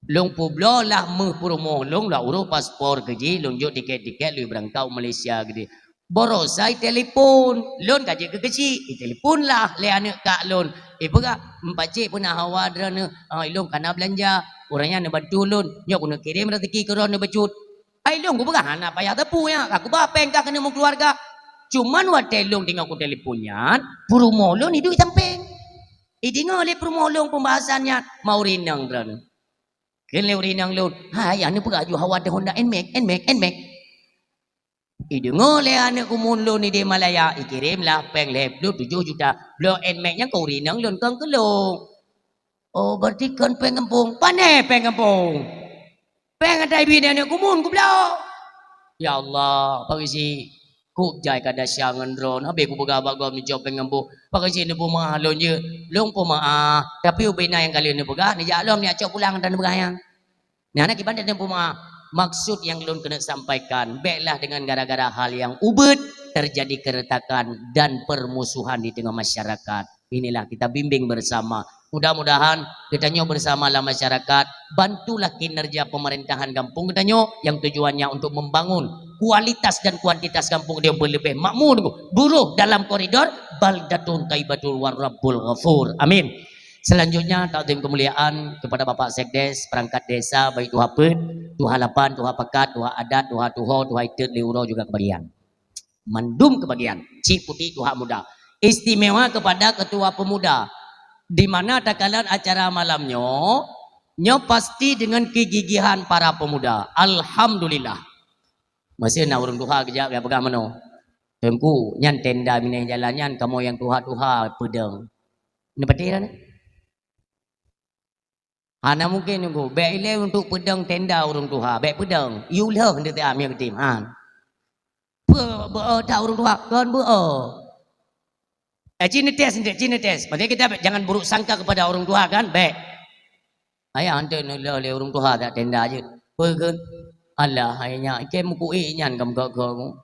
Lôn peubloe lah meuh peurumoh lôn, lôn uroe paspor keu jih, lôn jok tiket-tiket lôn beurangkat u Malaysia keudeh. Barosa itelepon, lôn ka jeuet keu geuchik, itelepon lah lé aneuk kak lôn. Ipeugah, "Pakcik peue na hawa droeneuh, ah, ilôn ka na beulanja, ureueng nyan neubantu lôn, nyoe keuneuk kirém raseuki keu droeneuh bacut." Ai lôn kupeugah hana payah teupeu nyan, ka kuba péng kah keuneuk meukeuluwarga. Cuman watée lôn deungoe kutelepon nyan, peurumoh lôn iduek sampéng. Ideungoe lé peurumoh lôn peubahasan nyan, ma ureueng inong droeneuh. Kheun lé ureueng inong lôn, "Hai, aneuk peugah ju hawa teuh Honda Nmax, Nmax, Nmax." Ideungoe lé aneuk kumun lôn idéh Malaya, ikirém lah péng lhée ploh tujoh juta. Bloe Nmax nyan keu ureueng inong lôn, kon keu lôn. Oh, berarti kon péng gampông. Pane péng gampông? Péng ata ibi aneuk kumun kubloe. Ya Allah, Pak Geuchik, kok jai ka desya ngon droeneuh, habéh kupeugah bak gob neucok péng gampông. Pak Geuchik neupeumeu'ah lôn jeuet, lôn peumeu'ah. Tapi ubé na nyang ka lheueh neupeugah, neujak lom neujak cok pulang dan neupeugah nyan. Nah, na kiban dan peumeu'ah. Maksud nyang lôn keuneuk sampaikan, béklah dengan gara-gara hal nyang ubit terjadi keretakan dan permusuhan di tengah masyarakat. Inilah kita bimbing bersama. Mudah-mudahan geutanyoe bersama lam masyarakat, bantulah kinerja pemerintahan gampông geutanyoe yang tujuannya untuk membangun kualitas dan kuantitas gampông dia lebih makmur, buruh dalam koridor baldatun thayyibatun wa rabbun ghafur. Amin. Selanjutnya, takzim kemuliaan kepada Bapak Sekdes, perangkat desa, baik tuha peuet, tuha lapan, tuha pakat, tuha adat, tuha tuho, tuha itet, lé uroe juga kebagian. Mandum kebagian, cik putik tuha muda. Istimewa kepada ketua pemuda. Di mana takalon acara malam nyoe, nyoe pasti dengan kegigihan para pemuda. Alhamdulillah. Masa na ureueng tuha geujak, geupeugah meunoe, "Teungku, nyan tenda binéh jalan nyan, kamoe nyang tuha-tuha peudong." Neupatéh na? Hana mungken nunggu. Bék ilée untuk peudong tenda ureueng tuha. Bék peudong. Yue lheueh ndeute am nyang geutem. Ha. Beu-, beu-o that ureueng tuha. Kon beu-o. Eh, ci neutés, ci neutés. Maksudnya kita jangan buruk sangka kepada ureueng tuha kan? Bék. Ayah hanté neulheueh lé ureueng tuha that tenda jeuet. Peue kheun? Alah, hai nyak, ikém meukuék nyan kam gok-gok.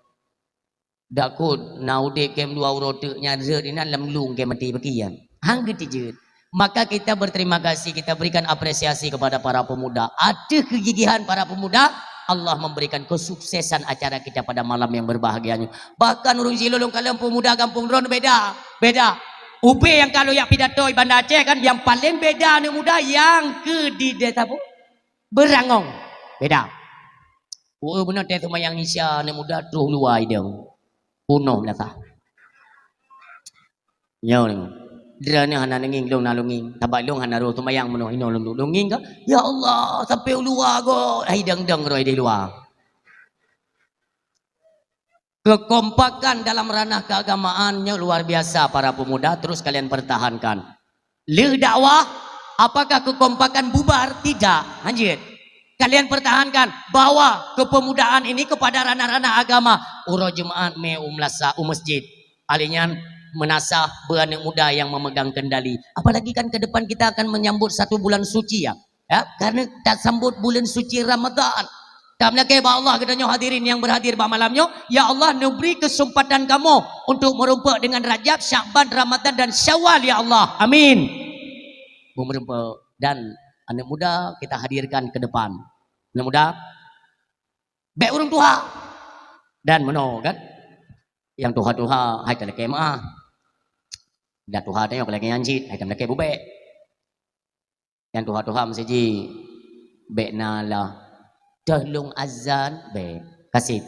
Dak kut na udeb kém dua uroe teuk nyan rhot inan lam lueng kém maté beukian. Hang geutijeuet. Maka kita berterima kasih, kita berikan apresiasi kepada para pemuda. Ateueh kegigihan para pemuda, Allah memberikan kesuksesan acara kita pada malam yang berbahagia nyoe. Bahkan ureueng jih lôn kalon pemuda gampông droeneuh beda, beda. Ubé nyang ka lôn jak pidato di Banda Aceh kan, nyang paleng beda aneuk muda nyang keu di desa pu-, Beurangong. Beda. Ueu beuna teuh seumayang Isya aneuk muda troh luwa idong. Punoh meunasah. Nyoe ni. Droeneuh hana neungieng, lôn na lôn ngieng. Sabab lôn hana rhoh seumayang meunoe inoe lôn, lôn ngieng ka. Ya Allah, sampai u luwa go. Hai dang-dang roh di luwa. Kekompakan dalam ranah keagamaan nyoe luar biasa para pemuda, terus kalian pertahankan. Lheueh dakwah, apakah kekompakan bubar? Tidak, hanjeuet. Kalian pertahankan bahwa kepemudaan ini kepada ranah-ranah agama. Uroe Jumaat mé u meulasa, u masjid. Ahli nyan meunasah beu aneuk muda yang memegang kendali. Apalagi kan ke depan kita akan menyambut satu bulan suci ya. Ya, karena tasambot buleuen suci Ramadan. Tameulakée bak Allah geutanyoe hadirin nyang beurhadir bak malam nyoe, ya Allah, neubri keuseumpatan kamoe untuk meurumpok dengan Rajab, Syakban, Ramadan dan Syawal, ya Allah. Amin. Meurumpok dan aneuk muda kita hadirkan ke depan. Aneuk muda, bék ureueng tuha. Dan meunoe kan, nyang tuha-tuha hai talakée meu'ah. Dan tuha tanyoe lagée nyan cit, hai talakée bubek. Nyang tuha-tuha meuseujid, bèk na lah. Teuh lôn azan, bèk. Kaseb.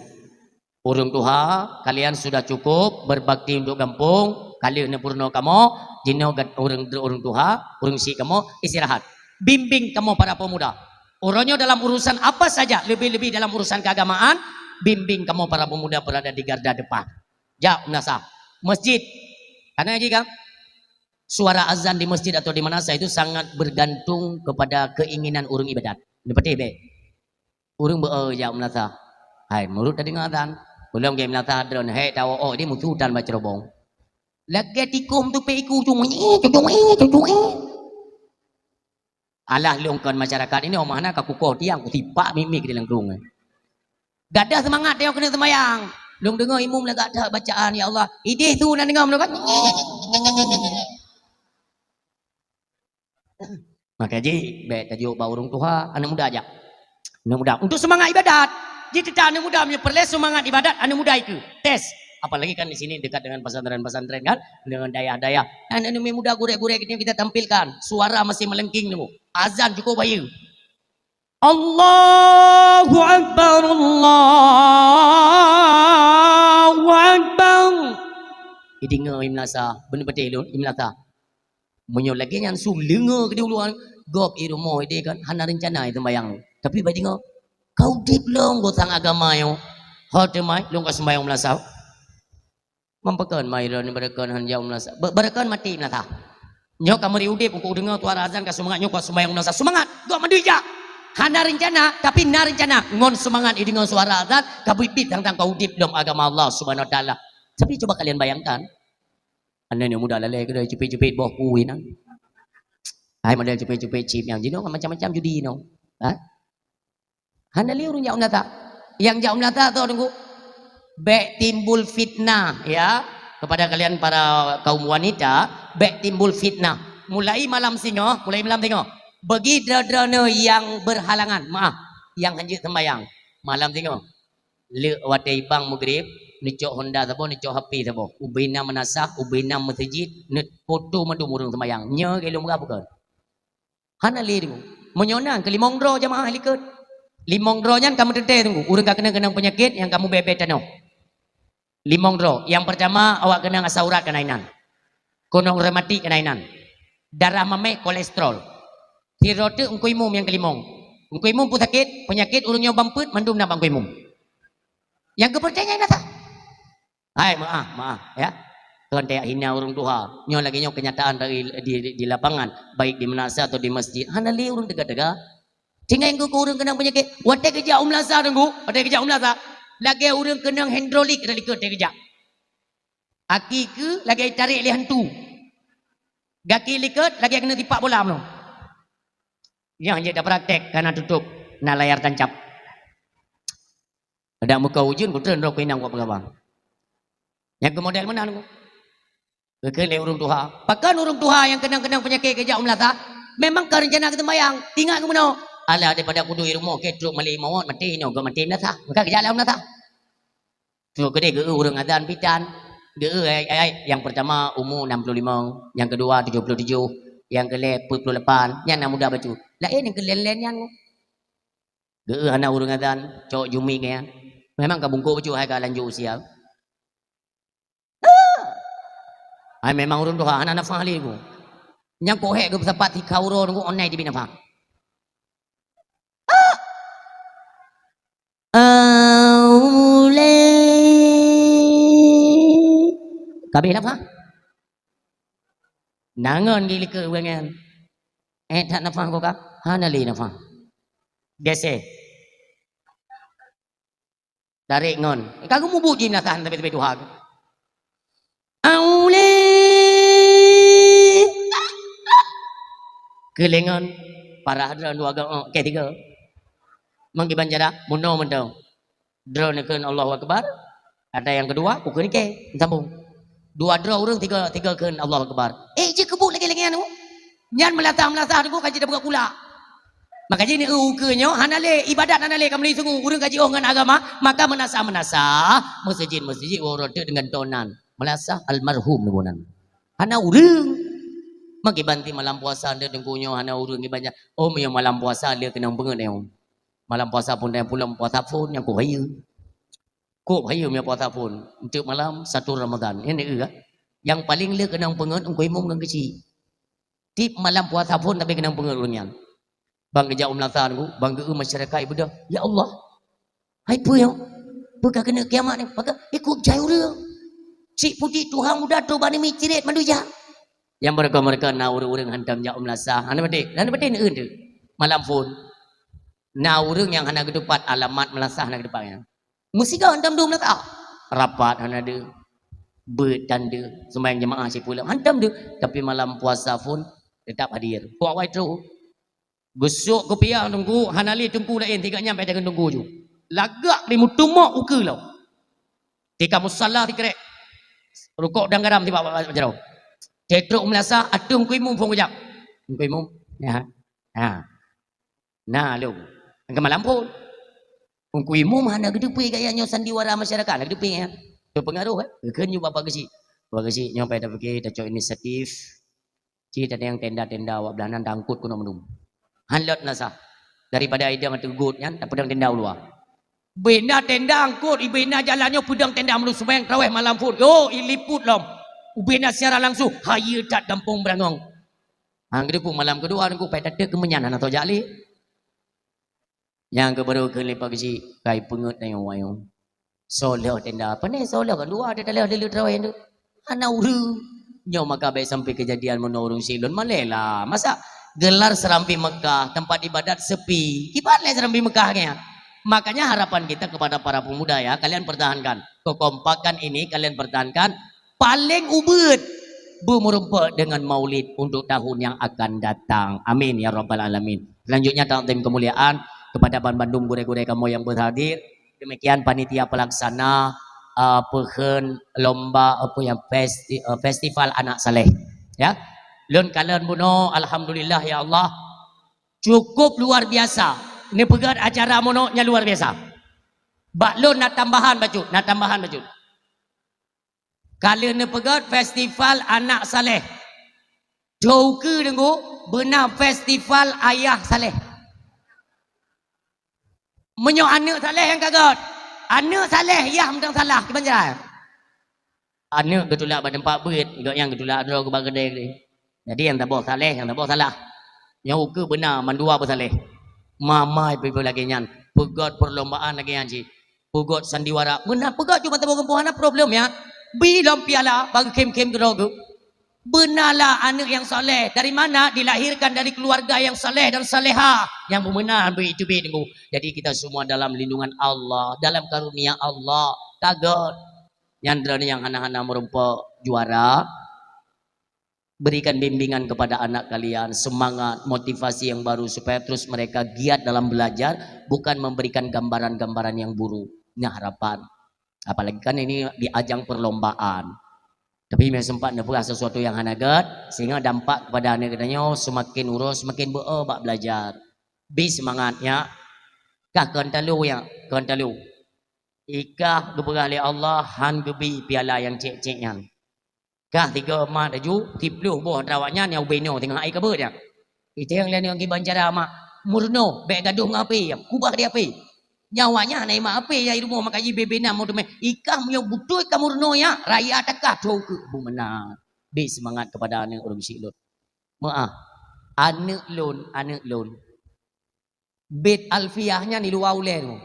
Ureueng tuha, kalian sudah cukup berbakti untuk gampông, ka lheueh neupeurunoe kamoe, jinoe gat-, ureueng, ureueng tuha, ureueng syik kamoe, istirahat. Bimbing kamoe para pemuda. Uroe nyoe dalam urusan apa saja, lebih-lebih dalam urusan keagamaan, bimbing kamoe para pemuda berada di garda depan. Jak u meunasah. Masjid. Karena ji kan, suara azan di masjid atau di meunasah itu sangat bergantung kepada keinginan ureueng ibadat. Neupatéh bèk. Ureueng beu-, eh, jak u meunasah. Hai, meunurot tadeungoe azan. Ulôn gét meunasah droeneuh, hèk tawoe, oh, di musu tan bacarobong. Lagèe tikôh meutupèk iku, cung, eh, cung, eh, cung, eh. Alah lôn kon masyarakat ini, oh, mana ka kukoh tiang, kutipak mimi di lengkung, eh. Gadoh seumangat tanyoe keuneuk seumayang. Lôn deungoe imum lagak that bacaan, ya Allah. Idéh su na deungoe meunurot kan. Maka jih, bèk tajok bak ureueng tuha, aneuk muda jak. Aneuk muda, untuk seumangat ibadat. Jih teutab aneuk muda meunyoe peureulèe seumangat ibadat, aneuk muda ikeue. Tes. Apalagi kan di sini dekat dengan pesantren-pesantren kan, dengan dayah-dayah. Aneuk-aneuk muda gurèe-gurèe kita, kita tampilkan. Suara masih melengking tu. Azan cukup bayeue. Allahu Akbar, Allahu Akbar. Ideungoe i meunasah, beuneupatéh lôn, i meunasah. Meunyoe lagèe nyan su leungoe keu di uluwa, gob i rumoh idéh kan hana reuncana i seumayang. Tapi bak deungoe, ka udép lom gotang agama nyoe. Ho teuma lôn ka seumayang meunasah. Meupeukon mai droeneuh beureukon han jak u meunasah. Be-, beureukon maté meunasah. Nyoe ka meuri udép, uku deungoe suara azan ka seumangat nyoe ka seumayang meunasah. Seumangat! Gob mandum jak! Hana reuncana, tapi na reuncana. Ngon seumangat ideungoe suara azan, ka biet-biet tang-tang ka udép lom agama Allah Subhanahu Wa Taala. Tapi cuba kalian bayangkan, aneuk muda lalè keudroe cupet-cupet boh kui nyan. Hai model cupet-cupet chip nyang jinoe macam-macam judi nyoe. Ha? Hana lé ureueng jak u meunasah. Nyang jak u meunasah tu teungku, bèk timbul fitnah, ya. Kepada kalian para kaum wanita, bèk timbul fitnah. Mulai malam singoh, mulai malam singoh. Bagi droe-droeneuh nyang berhalangan, maaf, nyang hanjeuet seumayang. Malam singoh. Leuk watèe ibang meugrib, neucok honda saboh, neucok H P saboh. Ubé na meunasah, ubé na meuseujid, neupoto mandum ureueng seumayang. Nyoe keu lôn peugah bukan? Hana lé teungku. Meunyoe na keu limong droe jamaah likot. Limong droe nyan ka meuteuntèe teungku. Ureueng ka keunong-keunong peunyakét nyang ka mubèe-bèe tanoh. Limong droe. Nyang peurtama awak keunong asam urat keunan inan. Keunong rematik keunan inan. Darah mamèh, kolesterol. Sidroe teuk Teungku Imum nyang keulimong. Teungku Imum peue sakét, peunyakét ureueng nyoe bang peuet mandum na bak Teungku Imum. Nyang keu peurtanyaan datang. Hai, maaf, maaf, ya. Kon tajak hina ureueng tuha. Nyoe lagèe nyoe kenyataan dari di, di, di lapangan, baik di meunasah atau di masjid. Hana lé ureueng teuga-teuga. Tinggai keu ureueng keunong peunyakét. Watèe geujak u meunasah teungku, watèe geujak u meunasah. Lagèe ureueng keunong hidrolik dari likot watèe geujak. Aki keu lagèe tarek lé hantu. Gaki likot lagèe keuneuk tipak bola meunoe. Nyoe jeuet tapraktek, ka na tutup, na layar tancap. Adak muka ujeuen, kutreun droe keu inong keu peugah bang. Nyang keu model meunan ku. Geukheun lé ureueng tuha. Pakon ureueng tuha nyang keunong-keunong peunyakét geujak u meunasah? Memang ka reuncana geuseumayang. Ingat keu meunoe. Alah, daripada kuduek i rumoh, keu trok malèe mawöt, maté inoe, geuh maté meunasah. Maka geujak lé u meunasah. Trok keudeh geu-eu ureueng azan pitan. Geu-eu ayat-ayat nyang peurtama umu enam puluh limong, nyang keudua tujoh puluh tujoh, nyang keulhèe peuet puluh lapan, nyan na muda bacut. Laén nyang keu lén-lén nyan. Geu-eu hana ureueng azan, cok jumi nyan. Memang ka bungkôk bacut hai ka lanjut usia. Hai memang ureueng tuha hana nafah lé ku. Nyang kok hék geupeusapat sikha uroe nunggu online tibi nafah. Aulé. Ka abéh nafah? Nangon gilikeue wengen. Eh, that nafah ko ka? Hana lé nafah. Geseh. Tarek ngon. Ka geumubuet jih meunasah tapi-tapi tuha. Aulé. Keulengon. Parah droe dua go, oh, oke, tiga. Meukiban cara, bunoe mantong. Droe neukheun Allahu Akbar. Ada yang kedua, ukeue nike, sambung. Dua droe ureueng, tiga, tiga kheun Allahu Akbar. Eh, jikeubuet lagèe-lagèe nyan. Nyan meulasah-meulasah teungku ka jiteupeugah kulak. Maka jih ukeue nyoe hana lé, ibadat hana lé ka meuli sungu, ureueng ka jiôh ngon agama, maka meunasah-meunasah, meuseujid-meuseujid, uroe teuk deungon tonan. Meulasah almarhum neuboh nan. Hana ureueng. Maki banti malam puasa anda tengku nyoe hana ureuëng ibadah. Oh, meunyoe malam puasa le keunong peungeut nyoe. Malam puasa phon dan pulang puasa phon nyang kok hayeue. Kok hayeue meunyoe puasa phon. Untuk malam satu Ramadan. Ini kan? Yang paling le keunong peungeut engkau imum ngon kecil. Tip malam puasa phon tapi keunong peungeut ureuëng nyan. Bang geujak u meulasa nunggu, bang geu masyarakat ibadah. Ya Allah. Hai peue nyoe? Peue ka keuneuk kiamat ni? Maka ikut jai ureuëng. Cik putik Tuhan muda tu bani mi cirit manusia. Yang mereka-mereka na ureuëng-ureuëng hantam jak u meulasa. Hana beutôi, hana beutôi neueu tu. Malam phon. Na ureuëng nyang hana geutupat alamat meulasa hana geutupat nyan. Meusigoe hantam dum meulasa. Rapat hana deuh. Beuet tan deuh. Sembahyang jemaah sipulang hantam deuh. Tapi malam puasa phon tetap hadir. Puak wai trok. Geusok kupiah teungku, hana lé teungku laén, tiga nyam payah teungku ju. Lagak di meutumok ukeue lom. Tika musalla tikrek. Rukok dan garam tiba jaroe. Tetrok meulasa, ateueh Teungku Imum phon geujak. Teungku Imum. Ya. Ha. Nah, lom. Engka malam phon. Teungku Imum hana geuteupeue gaya nyoe sandiwara masyarakat, hana geuteupeue ya. Teupeungaruh eh. Geukheun ju Bapak Geuchik. Bapak Geuchik nyoe payah tapike tacok inisiatif. Ci tadeng tenda-tenda awak blah nan tangkot keunoe meunum. Han lot na sah. Daripada idang ateueh got nyan tapeudong tenda u luwa. Bina tenda angkot, ibina jalan nyoe peudong tenda meunum seumayang traweh malam phon. Yo, iliput lom. Ubina siaran langsung, hayeue that gampông Beurangong. Han geudeupu malam keudua nunggu pai tateuk keumeunyan hana tho jak lé. Nyang keubaru kheun lé Pak Geuchik, kai peungeut tanyoe ayong. Soe lheueh tenda, pane soe lheueh kan dua ada dalam dulu terawih tu. Hana ureuëng. Nyoe maka baik sampai kejadian meunoe ureuëng silon malé lah. Masa gelar Serambi Mekah, tempat ibadat sepi. Kiban lé Serambi Mekah nya. Makanya harapan kita kepada para pemuda ya, kalian pertahankan. Kekompakan ini kalian pertahankan. Paling ubeut beumeurumpok dengan maulid untuk tahun yang akan datang. Amin ya rabbal alamin. Selanjutnya takzim kemuliaan kepada ban bandum gurée-gurée kamoe yang berhadir. Demikian panitia pelaksana uh, peuhen lomba apa yang festi, uh, festival anak saleh. Ya. Lôn kalon bunoe alhamdulillah ya Allah. Cukup luar biasa. Neupeugét acara bunoe nyang luar biasa. Bak lôn na tambahan bacut, na tambahan bacut. Ka lheueh neupeugét festival anak saleh. Tho ukeue deungoe beuna festival ayah saleh. Meunyoe aneuëk saleh nyang ka gét, aneuëk saleh yah mantong salah kiban cara. Aneuëk geutulak bak teumpat beuet, gét nyang geutulak droe keu bak keudée. Jadi nyang saboh saleh, nyang saboh salah. Nyang ukeue beuna mandua beusaleh. Mamai peue-peue lagée nyan, peugét perlombaan lagée nyan cit. Peugét sandiwara. Meunan peugét cuma saboh gampông hana problem ya. Bi lom piala bagi khém-khém keudroe geuh. Beunalah aneuëk nyang saleh. Dari mana? Dilahirkan dari keluarga yang saleh dan salehah. Nyang beumeunan beuteubiet nunggu. Jadi kita semua dalam lindungan Allah, dalam karunia Allah. Ka gét. Nyan droeneuh nyang hana-hana meurumpok juara. Berikan bimbingan kepada anak kalian, semangat, motivasi yang baru supaya terus mereka giat dalam belajar, bukan memberikan gambaran-gambaran yang buruk. Ini harapan. Apalagi kan ini di ajang perlombaan. Tapi memang sempat neupeugah sesuatu yang hana gét, sehingga dampak kepada anak kita nyoe semakin urus, semakin beu bak belajar. Bi semangat ya. Kah kon talu ya, kon talu. Ikah geupeugah lé Allah han geubi piala yang cek-cek nyan. Kah tiga mat laju, siploh boh antara awak nyan nyang ubé nyoe teungoh ai kabeuet nyan. Iteng lé nyoe kiban cara mak, meurunoe, bék gadoh ngon api, kubah di api. Nyan awak nyan hana imat api, ya rumoh maka jih bebe nam meuteumé. Ikah meunyoe beutôi ka meurunoe ya, raya takah tho ukeue beumeunan. Bri semangat kepada aneuk ureueng silot. Meuah, aneuk lôn, aneuk lôn. Bet Alfiah nyan di luwa ulée tu.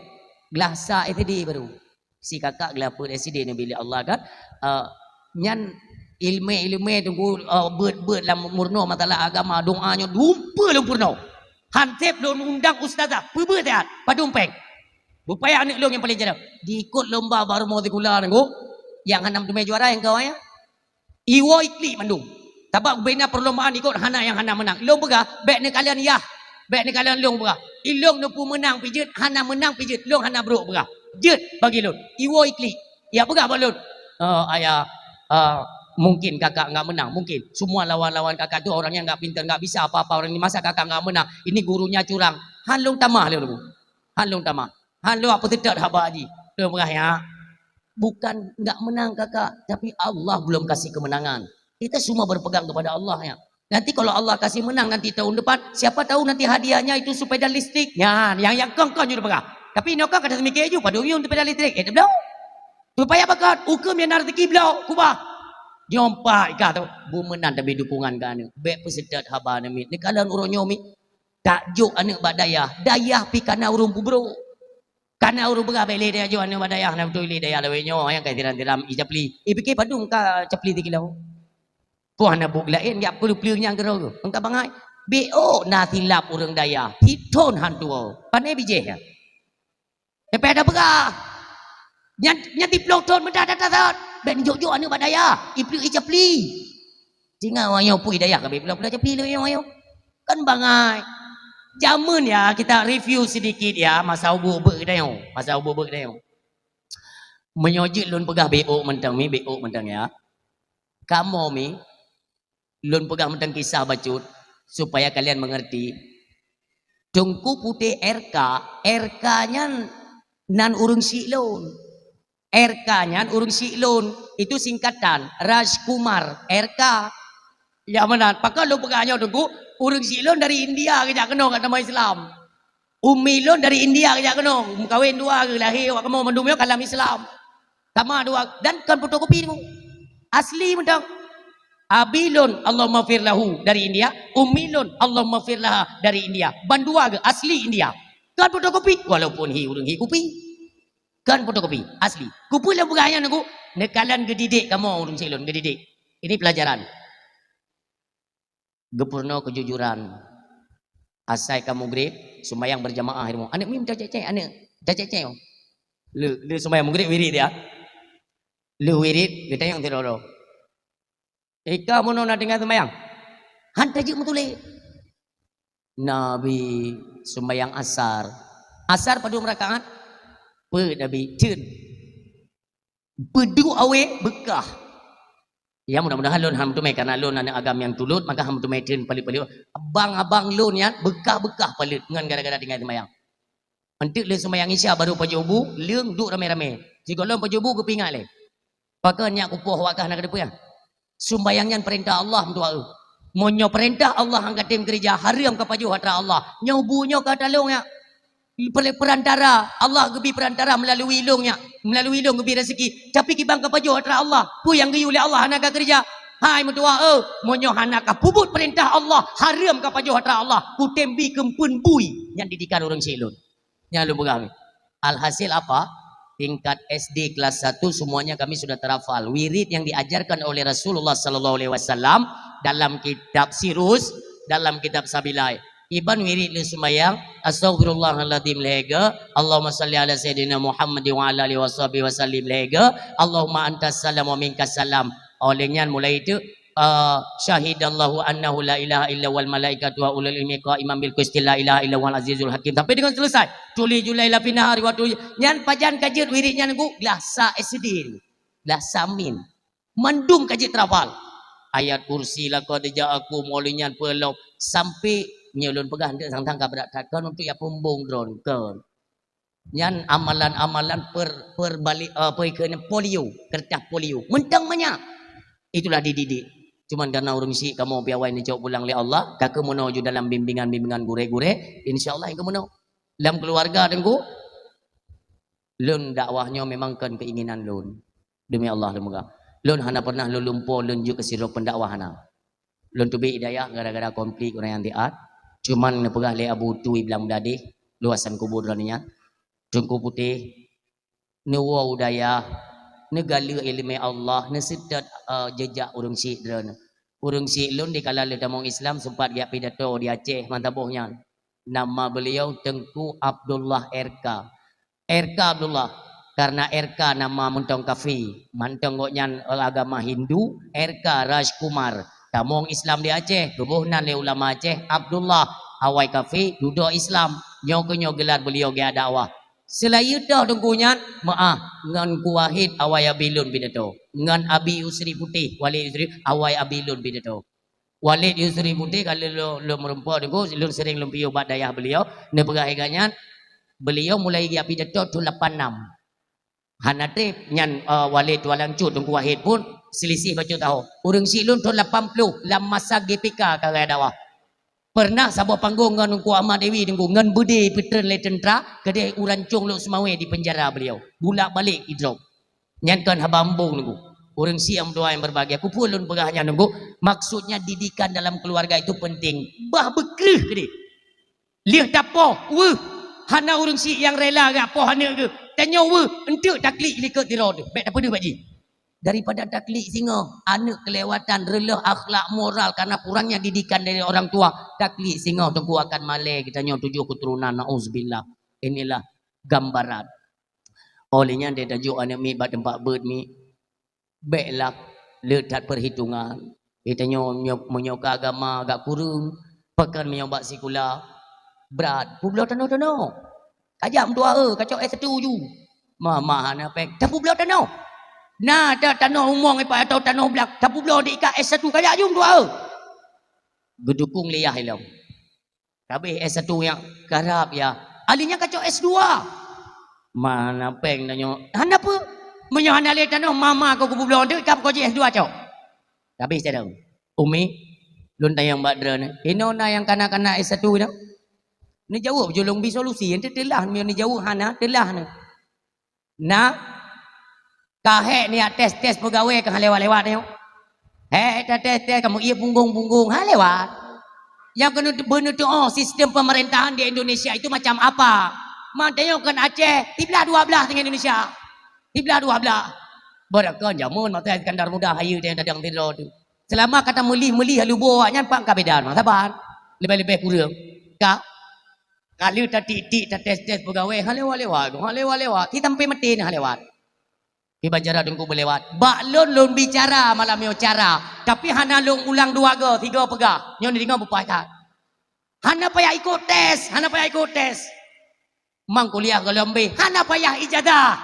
Glah sa S D baru. Si kakak glah peuet S D neubi lé Allah kan. Eh, nyan ilmé-ilmé tu, eh, beuet-beuet lam meurunoe masalah agama, doa nyoe dumpeue lôn peurunoe. Hanseb lôn undang ustazah, peubeuet siat, padum péng. Bupaya aneuk lôn nyang paleng jarang. Diikot lomba bak rumoh sikula nanggu, nyang hana meuteumé juara nyang kawai nyan. Iwoe iklik mandum. Sabab bubena perlombaan ikot hana nyang hana meunang. Lôn peugah, bék neukalon yah. Bék neukalon lôn peugah. Ilôn neupeumeunang pih jeuet, hana meunang pih jeuet. Lôn hana brok peugah. Jeuet bagi lôn. Iwoe iklik. Ya peugah bak lôn. Eh, ayah, eh, mungkin kakak enggak menang. Mungkin. Semua lawan-lawan kakak tu orang yang enggak pintar, enggak bisa apa-apa. Orang ni masa kakak enggak menang. Ini gurunya curang. Han lôn tamah lôn tu. Han lôn tamah. Han lôn apa tetap haba ji. Lôn peugah ya. Bukan enggak menang kakak, tapi Allah belum kasih kemenangan. Kita semua berpegang kepada Allah ya. Nanti kalau Allah kasih menang nanti tahun depan, siapa tahu nanti hadiahnya itu sepeda listrik. Nyan, yang, yang kong-kong jeuet peugah. Tapi inoe kong kada seumiké ju, padum yum sepeda listrik. Eh, tabloe. Supaya bakat, ukeue mian rezeki bloe, kubah. Nyoe pat ka tu, bu meunan tabi dukungan keu aneuk. Bék peuseutôt haba namiet. Neukalon uroe nyoe mi. Tajok aneuk bak dayah. Dayah pi kana ureuëng pubro. Kana ureuëng peugah bék lé dayah jok aneuk bak dayah, na beutôi lé dayah lawét nyoe nyang ka tiram-tiram i capli. I pike padum ka capli tikilo. Poh na buet laén jak peuleueng-peuleueng nyang keudroe. Engka bangai. Bék na silap ureuëng dayah. Sithon han tuwoe. Pane bijéh nyan. Leupah dah peugah. Nyan, nyan siplôh thon meudah that-that. Bék neujok-jok aneuk bak dayah. I peuleueng i capli. Singoh awak nyoe pui dayah ka bék peuleueng-peuleueng capli lé awak nyoe. Kan bangai. Jameun ya, kita review sedikit ya, masa ubu beuet geutanyoe. Masa ubu beuet geutanyoe. Meunyoe jeuet lôn peugah bék mantong mi, bék mantong ya. Kamoe mi, lôn peugah mantong kisah bacut supaya kalian mengerti. Teungku Putéh R K, R K nyan nan ureuëng syiek lôn. R K nyan ureuëng syiek lôn, itu singkatan Rajkumar R K. Ya meunan, pakon lôn peugah nyoe Teungku, ureuëng syiek lôn dari India geujak keunoe kat teuma Islam. Umi lôn dari India geujak keunoe, meukawen dua geuh lahé awak kamoe mandum nyoe kalam Islam. Sama dua dan kon fotokopi tu. Asli mantong. Abi lôn Allahummaghfir lahu dari India, umi lôn Allahummaghfir laha dari India. Bandua geuh asli India. Kon fotokopi walaupun hi ureuëng hi kupi. Kon fotokopi, asli. Kupi lôn peugah nyan Teungku, neukalon geudidik kamoe ureuëng syiek lôn geudidik. Ini pelajaran. Geupeurunoe keujujuran. Asai ka mugrib, sumbayang berjamaah ilmu. Aneuk mim tacék-cék, aneuk tacék-cék. Le, le sumbayang mugrib wirid ya. Le wirid geutanyong sidroe-droe. Ika bunoe na tinggai sumbayang? Han tajeuet meutuléh. Nabi sumbayang asar. Asar padum rakaat? Peuet Nabi, ceun. Beudôk awé beukah. Ya mudah-mudahan lôn han meuteumé karena lôn aneuk agam nyang tulôt maka han meuteumé theun paleuet-paleuet. Abang-abang lôn nyan beukah-beukah paleuet ngon gara-gara tinggai seumayang. Eunteuk lheueh seumayang Isya baru pajoh bu, leueng duek ramé-ramé. Sigohlom pajoh bu geupeuingat lé. Pakon nyak kupoh wakah na keudeupeue? Sumbayang nyan peurintah Allah meutuah eu. Meunyoe peurintah Allah han katem keurija, hareuem kapajoh atra Allah. Nyoe bu nyoe ka talong nyak. Perantara, Allah geubi perantara melalui lôn nyak, melalui lôn geubi rezeki. Tapi kiban kapajoh atra Allah, peue nyang geuyue lé Allah hana kakeurija. Hai meutuah eu, meunyoe hana kapeubuet peurintah Allah, hareuem kapajoh atra Allah, kutem bi keumpeuen bui nyang didikan ureuëng syiek lôn. Nyan lôn peugah. Alhasil apa? Tingkat S D kelas satu semuanya kami sudah terhafal. Wirid yang diajarkan oleh Rasulullah sallallahu alaihi wasallam dalam kitab Sirus, dalam kitab Sabilai. Iban wirid lé seumayang, astaghfirullahaladzim lhèe geuh, Allahumma salli ala sayyidina Muhammad wa ala alihi wasahbihi wasallim lhèe geuh, Allahumma antas salam wa minkas salam. Oleh nyan mulai itu, eh, syahidallahu annahu la ilaha illa wal malaikatu wa ulul ilmi qaiman bil qisti la ilaha illa wal azizul hakim. Sampai dengan selesai. Tuliju laila fi nahari wa tuliju. Nyan pajan ka jeuet wirid nyan Teungku, glah sa S D. Glah sa min. Mandum ka jeuet terhafal. Ayat kursi laqad ja'akum, oleh nyan peulom sampai nyoe lôn peugah nteuk sang-sang ka brat that kon untuk ya peumbong droe kon. Nyan amalan-amalan per, perbalik, eh, apa ikeu nyan, polio, kertas polio. Mantong manyak. Itulah dididik. Cuman karena ureuëng syiek kamoe piawai neucok pulang lé Allah, ka keumeunoe ju dalam bimbingan-bimbingan gurée-gurée, insya Allah ka keumeunoe. Lam keuluwarga Teungku, lôn dakwah nyoe memang kon keinginan lôn. Demi Allah lôn peugah. Lôn hana pernah lôn lumpoe lôn jeuet keu sidroe pendakwah hana. Lôn teubiet i dayah gara-gara konflik ureuëng nyang siat. Cuman neupeugah lé Abu Tui Blang Meudadeh, luwasan kubu droeneuh nyan. Teungku Putéh, neuwoe u dayah, neugalak iéleumé Allah, neuseutôt, eh, jeujak ureuëng syiek droeneuh. Ureuëng syiek lôn dikala lheueh tamong Islam seumpat geujak pidato di Aceh mantong boh nyan. Nama beliau Teungku Abdullah R K. R K Abdullah, karena R K nama mantong kafé, mantong gobnyan agama Hindu, R K Rajkumar. Tamong Islam di Aceh, geuboh nan lé ulama Aceh, Abdullah, awai kafé, dudoe Islam. Nyoe keuh nyoe geular beliau geudakwah. Seulaén toh Teungku nyan, meuáh, ngon Teungku Wahid awai abi lôn pidato. Ngon Abi Yusri Putéh, Walid Yusri, awai abi lôn pidato. Walid Yusri Putéh ka lheueh lôn, lôn meureumpok Teungku, lôn sering lôn piôh bak dayah beliau, neupeugah lagée nyan, beliau mulai geujak pidato thon lapan nam. Hana treb nyan, eh, Walid Tuan Lang Cut Teungku Wahid pun Selisih bacut tahun. Ureuëng syiek lôn thon lapan ploh lam masa G P K ka raya dakwah. Pernah saboh panggong ngon Teungku Ahmad Dewi Teungku ngon beudé peutreun lé teuntra, keudeh u Rancong Lhokseumawe dipenjara beliau. Bulak-balik idrop. Nyan kon haba embong Teungku. Ureuëng syiek nyang meutuah nyang berbahagia. Keupeue lôn peugah nyan Teungku? Maksudnya didikan dalam keluarga itu penting. Bah beukreueh keudeh. Lheueh tapoh, weueh. Hana ureuëng syiek nyang rela gak poh aneuëk geuh. Tanyoe weueh, enteuk taklik likot sidroe teuh. Bék tapeudeuh bak jih. Daripada taklik singoh, aneuëk kelewatan reuloh akhlak moral karena kurangnya didikan dari orang tua. Taklik singoh Teungku akan malée geutanyoe tujoh keuturonan, nauzubillah. Inilah gambaran. Oleh nyan, deh tajok aneuëk miet bak teumpat beuet miet. Bék lah le that peuhitongan. Geutanyoe meunyoe, meunyoe keu agama agak kureueng, pakon meunyoe bak sikula brat, peubloe tanoh-tanoh. Kajak meutuah, eh, kacok S satu ju. Mama hana péng, tapeubloe tanoh. Na ta-, tanoh umong ipak atau tanoh blak, tapeubloe di ikat S satu kajak ju meutuah, eh. Geudukong lé yah ilong. Habéh S satu nyang karab ya. Ahli nyan kacok S dua. Mana péng tanyoe? Hana peue. Meunyoe hana lé tanoh, mama kau kupeubloe deuk, kap kau jih S dua cok. Habéh cara. Umi, lôn tanyong bak droeneuh. Inoe na nyang kana-kana S satu nyoe? Neujaweueb julong bi solusi, ente teulah, meunyoe neujaweueb hana, teulah nyoe. Na, ka hék niat tes-tes peugawée ka lewat-lewat nyoe. Hék ta tes-tes kamoe ié punggong-punggong, ha lewat. Nyang keuneuk beuneutuoh sistem pemerintahan di Indonesia itu macam apa? Mantong nyoe kon Aceh, siblah dua blah dengan Indonesia. Siblah dua blah. Beureukan jameun masa Iskandar Muda hayeue teuh nyang tadong sidroe teuh. Selama ka tameulih-meulih lubo awaknyan, pat ka beda masa ban. Leubeh-leubeh kureueng. Ka Ka lheueh tatik-tik, tates-tes peugawée, ha lewat-lewat, ha lewat-lewat. Ti sampai maté na ha lewat. Kiban cara Teungku beulewat. Bak lôn, lôn bicara malam nyoe cara. Tapi hana lôn ulang dua go, tiga peugah. Nyoe neudeungoe beupah that. Hana payah ikot tes, hana payah ikot tes. Mang kuliah gohlom B, hana payah ijazah.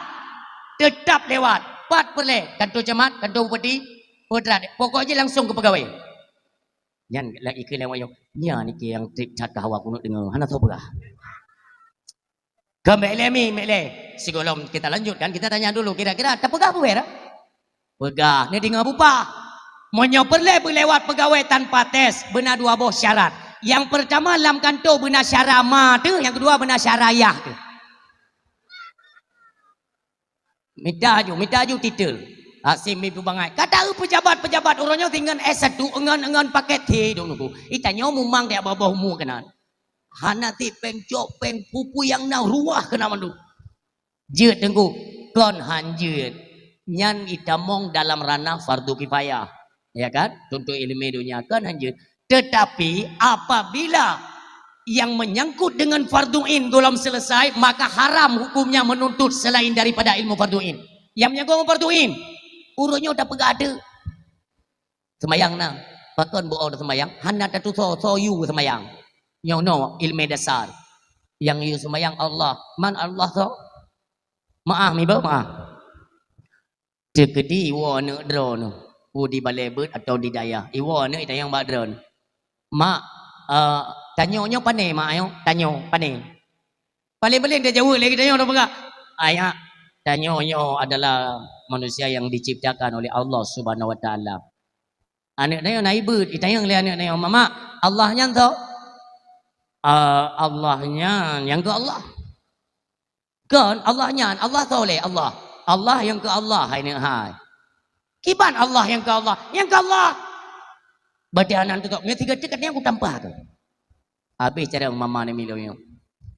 Teutap lewat. Pat peureulée, kantor camat, kantor bupati, putra. Pokok jih langsung keu peugawée. Nyan lagée keu lewat nyoe. Nyan nike nyang treb that keu hawa keuneuk deungoe. Hana soe peugah. Keu mek lé mi, mek lé. Sigohlom kita lanjutkan, kita tanya dulu, kira-kira tapeugah peue dah? Peugah, neudeungoe bupah. Meunyoe peureulée beulewat peugawée tanpa tes, beuna dua boh syarat. Nyang peurtama lam kantor beuna syara ma teuh, nyang keudua beuna syara yah teuh. Mita aju, mita aju titel. Hasim bin Bangai. Kata eu pejabat-pejabat uroe nyoe singon S satu, ngon, ngon paket C dong nuku. Itanyoe mumang dek babah umu keunan. Hana ti péng cok, péng pupui nyang na ruah keunan mandum. Jeuet Teungku, kon han jeuet. Nyan itamong dalam ranah fardu kifayah. Ya kan? Tuntut ilmu dunia kon han jeuet. Tetapi apabila yang menyangkut dengan fardu ain gohlom selesai, maka haram hukumnya menuntut selain daripada ilmu fardu ain. Yang menyangkut dengan fardu ain, ureuëng nyoe tapeugah deuh. Seumayang na, pakon buoh seumayang, hana tatusoe soe yue seumayang. Nyoe noe ilmu dasar. Yang yue seumayang Allah, man Allah soe? Maaf, miba maaf. Teukeudi iwoe aneuëk droeneuh, peue di balée beuet atawa di dayah, iwoe aneuëk itanyong bak droeneuh, "Mak, eh, tanyoe nyoe pané, Mak, nyoe? Tanyoe pané?" Paléng-paléng tajaweueb lé geutanyoe tapeugah, "Ayah, tanyoe nyoe adalah manusia yang diciptakan oleh Allah Subhanahu Wa Taala." Aneuëk tanyoe na ibeuet, itanyong lé aneuëk tanyoe, "Mak, Allah nyan soe?" "Eh, Allah nyan nyang keu Allah." Kon Allah nyan, Allah soe lé? Allah. Allah nyang keu Allah, hai nyoe hai. Kiban Allah nyang keu Allah? Nyang keu Allah. Berarti hana teutok. Nyoe tiga tiket nyang kutampah tu. Habéh cara mama ni milu nyoe.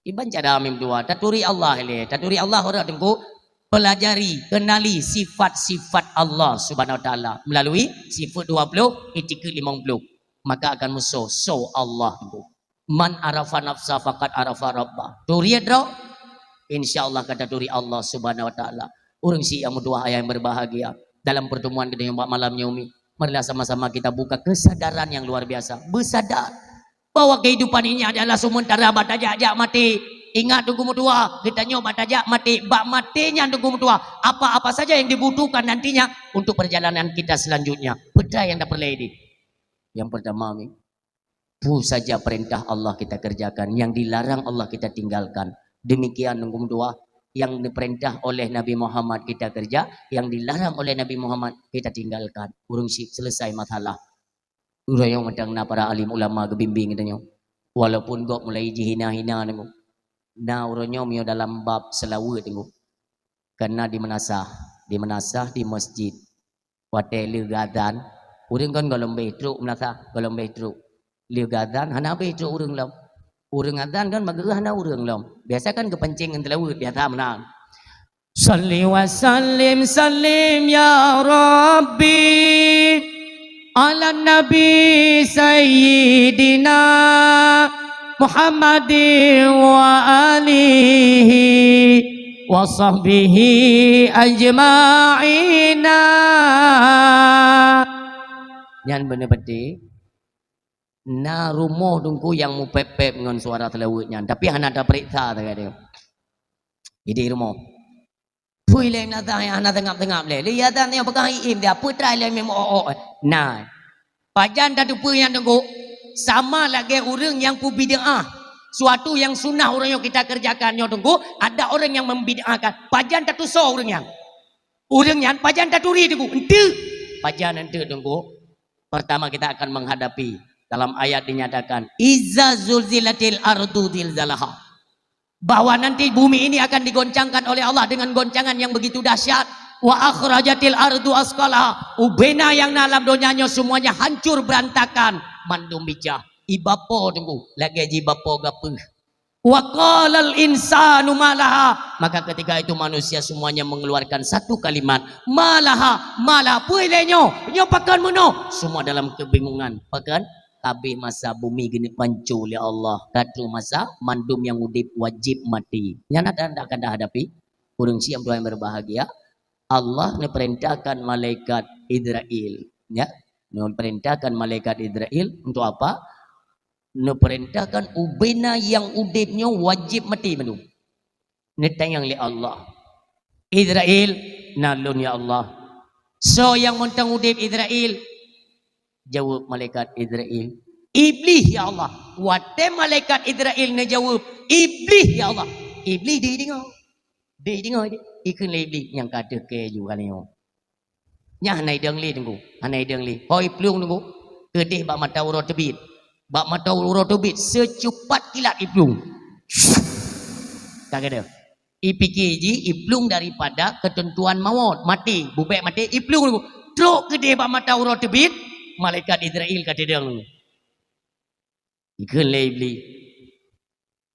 Kiban cara mim dua. Taturi Allah lé. Taturi Allah orang Teungku. Pelajari, kenali sifat-sifat Allah Subhanahu Wa Taala melalui sifat dua puluh, etiket lima puluh. Maka akan musoh, soe Allah Teungku. Man arafa nafsa faqad arafa rabbah. Turi droe, insya Allah ka taturi Allah Subhanahu Wa Taala. Ureuëng syiek nyang meutuah ayah nyang berbahagia, dalam pertemuan kita nyang bak malam nyoe mi, marilah sama-sama kita buka kesadaran yang luar biasa. Bersadar bahwa kehidupan ini adalah sementara, bak tajak-jak maté. Ingat Teungku meutuah, geutanyoe bak tajak maté, bak maté nyan Teungku meutuah. Apa-apa saja yang dibutuhkan nantinya untuk perjalanan kita selanjutnya. Peue nyang tapeureulee deh? Yang pertama mi, peue saja perintah Allah kita kerjakan, yang dilarang Allah kita tinggalkan. Demikian Teungku meutuah, Yang diperintah oleh Nabi Muhammad kita kerja, yang dilarang oleh Nabi Muhammad kita tinggalkan. Ureuëng syiek selesai masalah. Uroe nyoe mantong na para alim ulama geubimbéng geutanyoe. Walaupun gob mulai jihina-hina teungku. Na uroe nyoe meunyoe dalam bab seulaweuet teungku. Karena di meunasah, di meunasah di masjid. Watée lheueh geuazan, ureuëng kan gohlom béh trok meunasah, gohlom béh trok. Lheueh geuazan hana béh trok ureuëng lom. Ureuëng azan kan mageuh hana ureuëng lom. Biasa kan geupancing ngon seulaweuet, biasa meunan. Salli wa sallim, sallim ya Rabbi, ala Nabi Sayyidina Muhammadin wa alihi wa sahbihi ajma'ina. Nyan beuna beutôi. Na rumoh teungku nyang mupép-pép ngon suara seulaweuet nyan, tapi hana tapeuriksa sagai. Idéh rumoh. Pui lé meunasah nyang hana seungab-seungab lé. Lé ya dan nyang peugah iém dia, peue trai lé meu'oh-'oh. Nah. Pajan tateupeue nyan teungku? Sama lagée ureuëng nyang peubid'ah. Suatu yang sunnah ureuëng nyang kita kerjakan nyoe teungku, ada orang yang membid'ahkan. Pajan tatusoe ureuëng nyan? Ureuëng nyan pajan taturi teungku? Enteuk. Pajan enteuk teungku? Pertama kita akan menghadapi, dalam ayat dinyatakan, "Iza zulzilatil ardu zilzalaha." Bahwa nanti bumi ini akan digoncangkan oleh Allah dengan goncangan yang begitu dahsyat. "Wa akhrajatil ardu asqalaha." Ubena yang na lam donya nyoe semuanya hancur berantakan, mandum bijah. Ibapo teungku, lagée jibapo gapeuh. "Wa qalal insanu ma laha." Maka ketika itu manusia semuanya mengeluarkan satu kalimat, "Ma laha, ma laha." Peue lé nyoe? Nyoe pakon meunoe? Semua dalam kebingungan. Pakon? Habéh masa bumi geuneuk pancô lé Allah. Ka troh masa mandum nyang udeb wajéb maté. Nyan akan, akan tahadapi. Ureuëng syiek Tuhan yang berbahagia, Allah neupeurintahkan malaikat Izrail, ya. Neupeurintahkan malaikat Izrail untuk apa? Neupeurintahkan ubena nyang udeb nyoe wajéb maté mandum. Neutanyong lé Allah, "Izrail, na lôn ya Allah." "Soe nyang mantong udeb Izrail?" Jaweueb malaikat Izrail, "Iblih ya Allah." Watée malaikat Izrail neujaweueb, "Iblih ya Allah," Iblih deuh deungoe. Deuh deungoe, ikheun lé Iblih, "Nyang ka teuke ju kali nyoe." Nyan hana idong lé teungku, hana idong lé. Ho iplueng teungku, keudeh bak mata uroe teubiet. Bak mata uroe teubiet, seucupat kilat iplueng. Ka keudeh. Ipike jih iplueng daripada keuteuntuan mawöt, maté, bubek maté, iplueng teungku. Trok keudeh bak mata uroe teubiet, malaikat Izrail ka teudong teungku. Ikheun lé Iblih,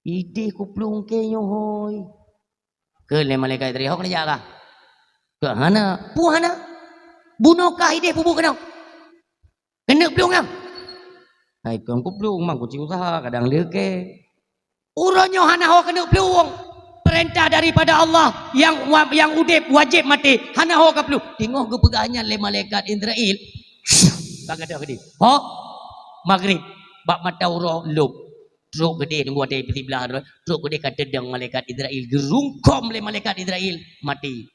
"Ideh kuplueng keu nyoe hôi." Kheun lé malaikat Izrail, "Ho keuneuk jak kah?" "Keu hana." "Peue hana?" "Bunoe kah ideh pubuet keunoe. Keuneuk plueng kah?" "Hai kon kuplueng, mang kuci usaha kadang leuke." Uroe nyoe hana ho keuneuk plueng. Peurintah daripada Allah nyang wa-, nyang udeb wajéb maté, hana ho kaplueng. Teungoh geupeugah nyan lé malaikat Izrail, bak gadôh keudeh. Ho, magrib, bak mata uroe lom. Trok keudeh, teungku watée siblah, trok keudeh ka teudong malaikat Izrail, geurungkom lé malaikat Izrail, maté.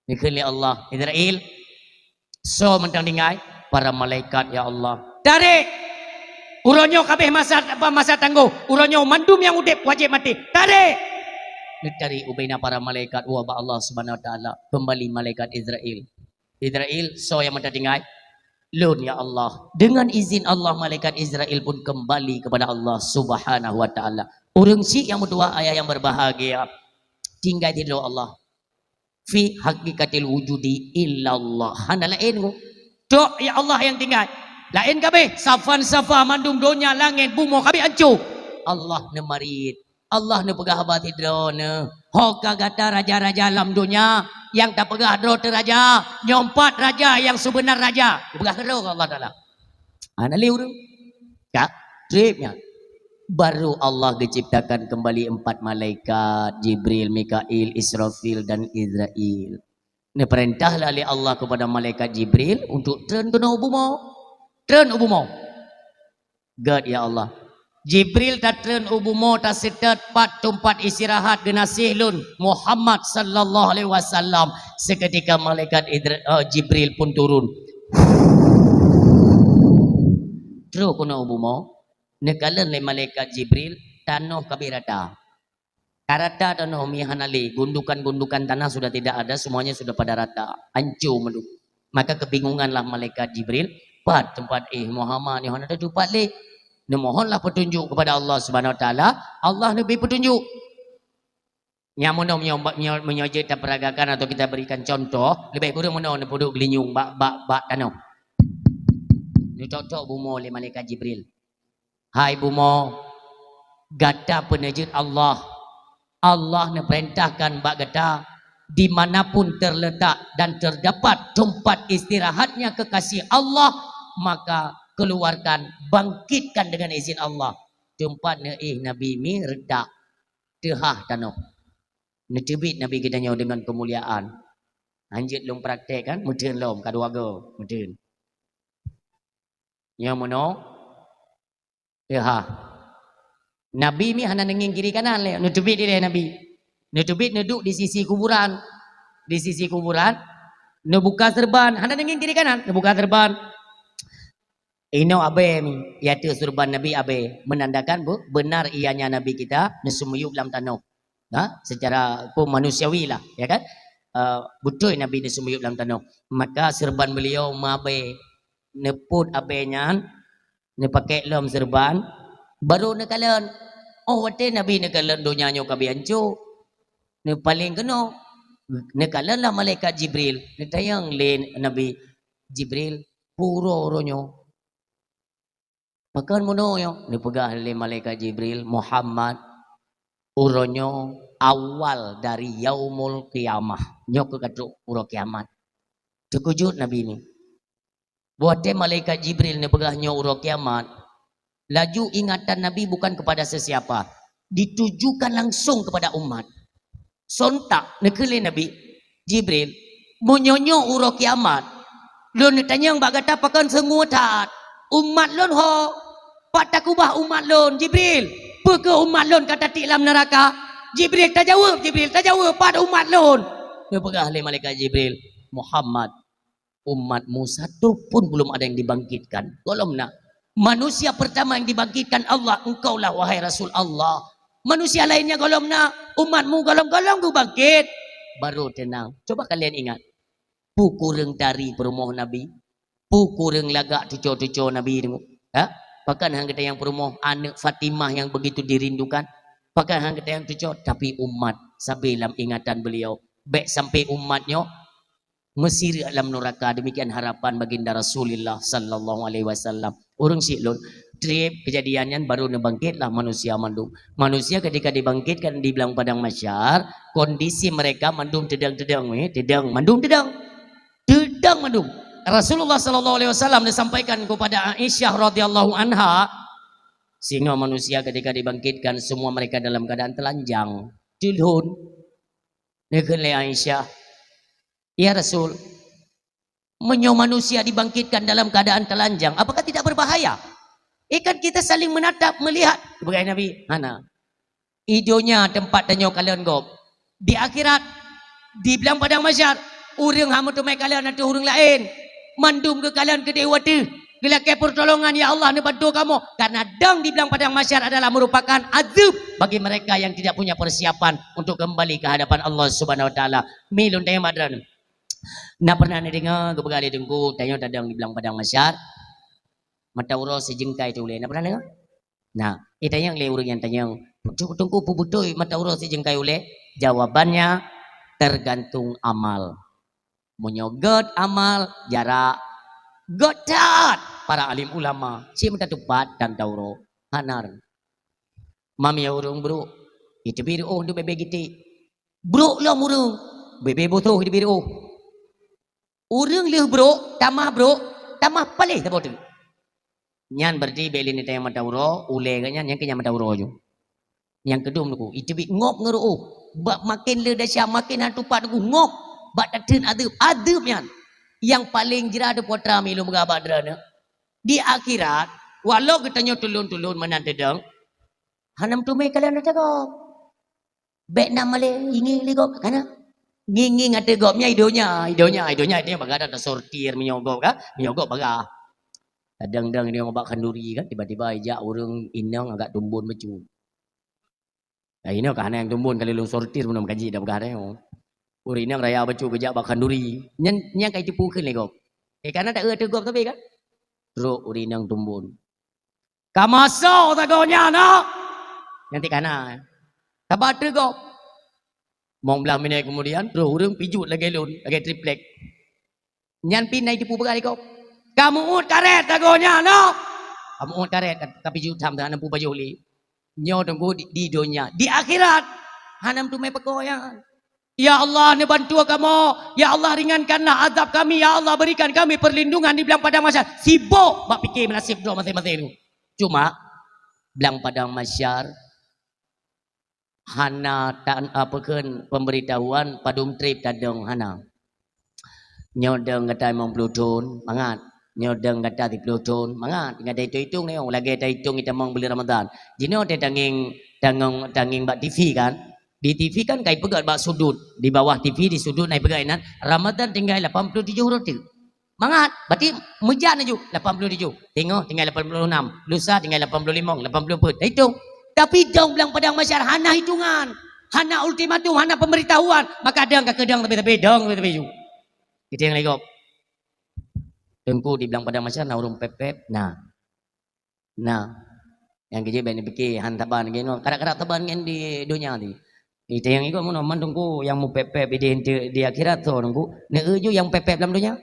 Dikheun lé Allah, "Izrail, soe mantong tinggai?" "Para malaikat, ya Allah." "Tarek! Uroe nyoe ka abéh masa, masa tanggoh. Uroe nyoe mandum nyang udeb wajéb maté. Tarek!" Neutarek ubena para malaikat woe bak Allah Subhanahu wa Taala. Keumbali malaikat Izrail. "Izrail, soe nyang mantong tinggai?" "Lôn, ya Allah." Dengan izin Allah, malaikat Izrail pun kembali kepada Allah Subhanahu wa Taala. Ureuëng syiek nyang meutuwah, ayah nyang berbahagia, tinggai sidroe Allah. Fi haqiqatil wujudi illallah. Hana laén ngon. Tok ya Allah nyang tinggai. Laén kabéh, safan-safa mandum donya, langét, bumoe kabéh ancô. Allah neumarit. Allah neupeugah haba sidroe nyoe. Ho ka gata raja-raja lam donya, nyang tapeugah droe teu raja, nyoe pat raja nyang seubeuna raja. Peugah keudroe Allah Taala. Hana lé ureuëng. Ka treb nyan. Baru Allah geuciptakan kembali empat malaikat, Jibril, Mikail, Israfil, dan Izrail. Neupeurintah lé Allah kepada malaikat Jibril untuk treun keunoe u bumoe. Treun u bumoe. Gét, ya Allah. Jibril tatreun u bumoe, taseutôt pat teumpat istirahat geunaséh lôn, Muhammad sallallahu alaihi wasallam. Seketika malaikat Idri-, eh, Jibril pun turun. Trok keunoe u bumoe, neukalon lé malaikat Jibril, tanoh kabéh rata. Ka rata tanoh mi hana lé, gundukan-gundukan tanah sudah tidak ada, semuanya sudah pada rata, hancur mandum. Maka kebingunganlah malaikat Jibril, "Pat teumpat éh Muhammad nyoe hana tatupat lé?" Neumohonlah petunjuk kepada Allah Subhanahu Wa Taala, Allah neubri petunjuk. Nyang meunoe meunyoe, meunyoe, meunyoe jeuet tapeuragakan atau kita berikan contoh, leubeh kureueng meunoe neupeuduek geulinyueng bak, bak, bak tanoh. Neutok-tok bumoe lé malaikat Jibril. "Hai bumoe, gata peuneujeuet Allah. Allah neupeurintahkan bak gata, di mana pun terletak dan terdapat tempat istirahatnya kekasih Allah, maka keluarkan, bangkitkan dengan izin Allah." Teumpat neuéh Nabi mi reutak, teuhah tanoh. Neuteubiet Nabi geutanyoe deungon keumuliaan. Hanjeuet lôn praktek kan, meuteun lom, ka dua go, meuteun. Nyoe meunoe, ya ha. Nabi mi hana neungieng kiri kanan lé, neuteubiet ilée Nabi. Neuteubiet neuduek di sisi kuburan. Di sisi kuburan, neubuka seureuban, hana neungieng kiri kanan, neubuka seureuban. Inoe abée mi, yaitu seureuban Nabi abée, menandakan bu-, benar ianya Nabi kita neuseumiyueb lam tanoh. Ha? Secara pun manusiawi lah, ya kan? Eh, beutôi Nabi neuseumiyueb lam tanoh. Maka seureuban beliau meuabée, neupot abée nyan, neupakée lom seureuban, baru neukalon. Oh, watée Nabi neukalon donya nyoe ka beuhanco, neupaleng keunoe. Neukalonlah malaikat Jibril, neutanyong lé Nabi, "Jibril, peue uroe uroe nyoe?" "Pakon meunoe nyoe?" Neupeugah lé malaikat Jibril, "Muhammad, uroe nyoe awal dari yaumul qiyamah. Nyoe keuh ka trok uroe kiamat." Teukeujot Nabi ni. Watée malaikat Jibril neupeugah nyoe uroe kiamat, laju ingatan Nabi bukan kepada sesiapa, ditujukan langsung kepada umat. Sontak neukheun lé Nabi, "Jibril, meunyoe nyoe uroe kiamat, lôn neutanyong bak gata pakon seungue that, umat lôn ho? Pat takeubah umat lôn, Jibril? Peu kheueh umat lôn ka tatiek lam neuraka? Jibril, tajaweueb, Jibril, tajaweueb, pat umat lôn?" Neupeugah lé malaikat Jibril, "Muhammad, umatmu satu pun belum ada yang dibangkitkan. Gohlom na. Manusia pertama yang dibangkitkan Allah, engkaulah, wahai Rasul Allah. Manusia lainnya gohlom na, umatmu gohlom-gohlom geubangkit." Baru teunang. Coba kalian ingat. Peue kureueng tari peurumoh Nabi? Peue kureueng lagak tuco-tuco Nabi teungoh? Ha? Pakon han geutanyong peurumoh aneuëk Fatimah yang begitu dirindukan? Pakon han geutanyong tuco? Tapi umat sabe lam ingatan beliau. Bék sampai umat nyoe meusireuk lam nuraka, demikian harapan baginda Rasulullah sallallahu alaihi wasallam. Ureuëng syiek lôn, treb keujadian nyan baru neubangkitlah manusia mandum. Manusia ketika dibangkitkan di blang padang mahsyar, kondisi mereka mandum teudong-teudong, eh, teudong, mandum teudong. Teudong mandum. Rasulullah sallallahu alaihi wasallam neusampaikan kepada Aisyah radhiyallahu anha, singoh manusia ketika dibangkitkan, semua mereka dalam keadaan telanjang. Teulhon. Neukheun lé Aisyah, "Ya Rasul, meunyoe manusia dibangkitkan dalam keadaan telanjang, apakah tidak berbahaya? Eh, kan kita saling menatap, melihat." Peugah Nabi, "Hana. I donya teumpat tanyoe kalon gob. Di akhirat, di blang padang mahsyar, ureuëng hana meuteumé kalon ateueh ureuëng laén. Mandum geukalon keudeh u ateueh. Geulakée peurtolongan, ya Allah, neubantu kamoe." Karena dong di blang padang mahsyar adalah merupakan azab bagi mereka yang tidak punya persiapan untuk kembali ke hadapan Allah Subhanahu wa Taala. Mi lôn tanyong bak droeneuh. Na pernah neudeungoe geupeugah lé Teungku, tanyoe tadong di blang padang mahsyar, mata uroe sijeungkai teuh ulée? Na pernah deungoe? Na, eh, tanyong lé ureuëng nyang tanyong, "Teungku, peue beutôi mata uroe sijeungkai ulée?" Jawabannya, tergantung amal. Meunyoe gét amal, jarak. Gét taat, para alim ulama, cit meutateupat dan tauro. Hana. Mami ureuëng brok, iteubiet reuôh untuk bebe gitik. Brok lom ureuëng, bebe botoh iteubiet reuôh. Ureuëng lheueh brok, tamah brok, tamah paléh saboh teuk. Nyan berarti bék lé neutanyong mata uroe, ulée geuh nyan, nyang keu nyan mata uroe ju. Nyang keudum Teungku, iteubiet ngok ngon reuôh. Bak maken le desya, maken hana tupat Teungku, ngok. Bak tatheun adeueb, adeueb nyan. Nyang paleng jra teuh putra mi lôn peugah bak droeneuh. Di akhirat, walau geutanyoe tulôn-tulôn meunan teudong, hana meuteumé kalon ata gob. Bék na malée, ngieng-ngieng lé gob, hana. Ngieng-ngieng ateueh gob nyan i donya, i donya, i donya, i donya bagah dah tasortir meunyoe gob kan, meunyoe gob bagah. Kadang-kadang inong bak khanduri kan, tiba-tiba ijak ureuëng inong agak tumbon bacut. Inoe ka hana nyang tumbon kali lôn sortir bunoe meukaji dak peugah deh. Ureueng inong raya bacut geujak bak khanduri. Nyan, nyan ka jiteupeue kheun lé gob. Eh, kana tak eu ateueh gob sabe kan? Trok ureueng inong tumbon. Ka masoe sagoe nyan, nak. Nyan ti kana. Sabe ateueh gob. Mong blaih minèt keumudian, troh ureueng pijuet lagèe lôn, lagèe triplek. Nyan pih na jiteupeue peugah lé gob. Ka meu'uet karét sagoe nyan, noh. Ka meu'uet karét, ka, ka pijuet tham, hana meupajoh lé. Nyoe teungku di, di donya, di akhirat hana meuteumé pakoe nyan. Ya Allah, neubantu kamoe. Ya Allah, ringankanlah azab kami. Ya Allah, berikan kami perlindungan di blang padang mahsyar. Sibok bak pike meunaseb droe maséng-maséng tu. Cuma blang padang mahsyar hana ta-, apa kheun, pemberitahuan padum trép tadong, hana. Nyoe dong gata limong ploh thon, mangat. Nyoe dong gata siplôh thon, mangat. Tinggai taitong-itong nyoe, lagèe taitong itamong buleuen Ramadhan. Jinoe teuh tangieng, tangieng, tangieng bak T V kan. Di T V kan ka ipeugèt bak sudut, di bawah T V di sudut na ipeugèt inan, Ramadhan tinggai lapan ploh tujoh uroe teuk. Mangat, berarti meujan laju, lapan ploh tujoh. Teungoh tinggai lapan ploh enam, lusa tinggai lapan ploh limong, lapan ploh peuet. Dah itong. Tapi dong blang padang mahsyar hana hitungan, hana ultimatum, hana pemberitahuan. Maka dong ka keudong tapi-tapi dong tapi-tapi ju. Kita yang legok. Teungku di blang padang mahsyar na ureueng pép-pép, na. Nah, nyang keujeuet bèk neupike han saban lagèe nyoe. Karab-karab saban ngon di donya tadi. Itanyong iko meunoe, man teungku nyang meupép-pép idéh di akhirat soe teungku? Neu-eu ju nyang pép-pép lam donya?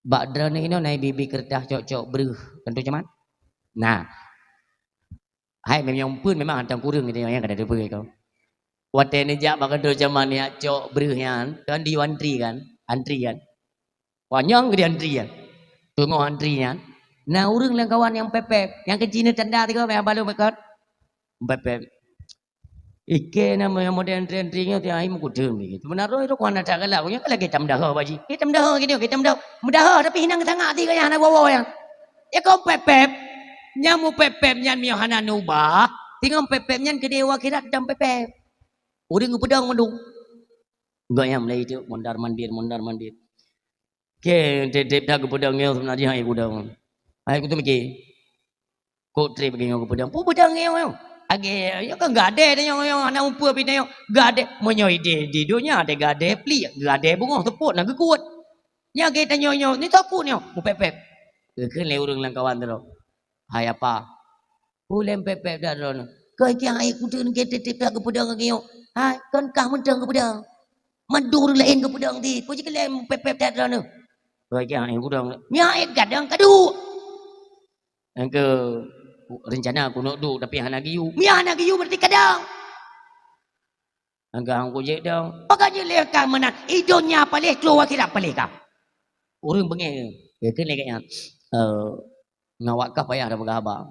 Bak droeneuh inoe na ibi-ibi keureutah cok-cok breuh kantô camat? Nah. Hai, meunyoe umpeuen memang hantom kureueng geutanyoe nyang ka tateupeue iko. Watèe neujak bak kantô camat neujak cok breuh nyan, kan diyue antri kan? Antri kan? Panyang geude antri nyan. Teungoh antri nyan, na ureueng lam kawan nyang pép-pép, nyang keuci neu tanda tiga meubalon meukat. Pép-pép. Ike na nyang model antri-antri nyoe tiap hari meukuteung lagèe. Seubeuna roh itu kuana that galak, nyoe kan lagèe tameudaha bak jih. Ke tameudaha gini, ke tameudaha. Meudaha tapi hinang sangat ti gaya hana woe-woe nyan. Ya kon pép-pép. Nyang meupép-pép nyan meunyoe hana neuubah, teungoh pép-pép nyan keudeh u akhirat dan pép-pép. Ureueng geupeudong mandum. Gobnyan mulai itu mondar-mandir, mondar-mandir. Ke tiep-tiep that geupeudong nyoe seubeuna jih hai gudong. Hai kutu miki. Kok trép lagèe nyoe geupeudong. Peue peudong nyoe nyoe? Lagèe nyoe kan gadèe tanyoe nyoe, hana mupeue pih tanyoe. Gadèe, meunyoe idéh di donya ada gadèe plik, gadèe beungoh seupôt na geukuet. Nyan lagèe tanyoe nyoe, ni takot nyoe, meupép-pép. Geukheun lé ureueng lam kawan tu. Hai apa? Ulèe pép-pép that droeneuh. Keu kiang hai kuteun ke tiep-tiep that geupeudong lagèe nyoe. Hai, kon kah mantong geupeudong. Mandum ureueng laén geupeudong di. Peue jikheun lé pép-pép that droeneuh. Keu kiang hai kuteun. Nyan hai kadang kaduek. Nyang keu rencana keuneuk duek tapi hana geuyue. Meunyo hana geuyue berarti kadang. Nyang keu hana geuyue dong. Pakon jeuet lé ka meunan. I donya paléh, troh akhirat paléh ka. Ureueng beungéh. Ya keu lagèe nyan. Eh, ngon awak kah payah tapeugah haba.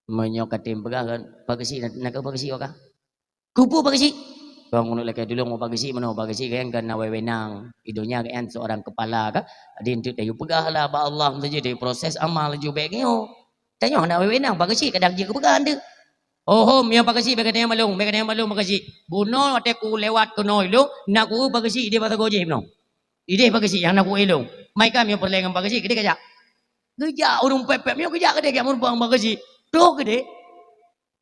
Meunyoe katem peugah kan, Pak Geuchik, na, na keu Pak Geuchik awak kah? Keupeue Pak Geuchik? Kong keuneuk lakèe tulông Pak Geuchik meunoe, Pak Geuchik gobnyan kan na wewenang. I donya gobnyan seorang kepala kan. Jadi enteuk tayue peugah lah bak Allah, meusaja tayue proses amal laju bèk ngiyo. Tanyoe hana wewenang, Pak Geuchik kadang jeuet geupeugah enteuk. Oh, hom, ya Pak Geuchik, bèk katanyong bak lôn, bèk katanyong bak lôn Pak Geuchik. Bunoe watèe kulewat keunoe ilôn, na ku Pak Geuchik idéh bak sagoe jih bunoe. Idéh Pak Geuchik nyang na ku ilôn. Mai ka meunyoe peureulèe ngon Pak Geuchik, keudéh kajak. Geujak ureueng pép-pép nyoe geujak keudéh, geujak meurumpok ngon Pak Geuchik. Troh keudéh.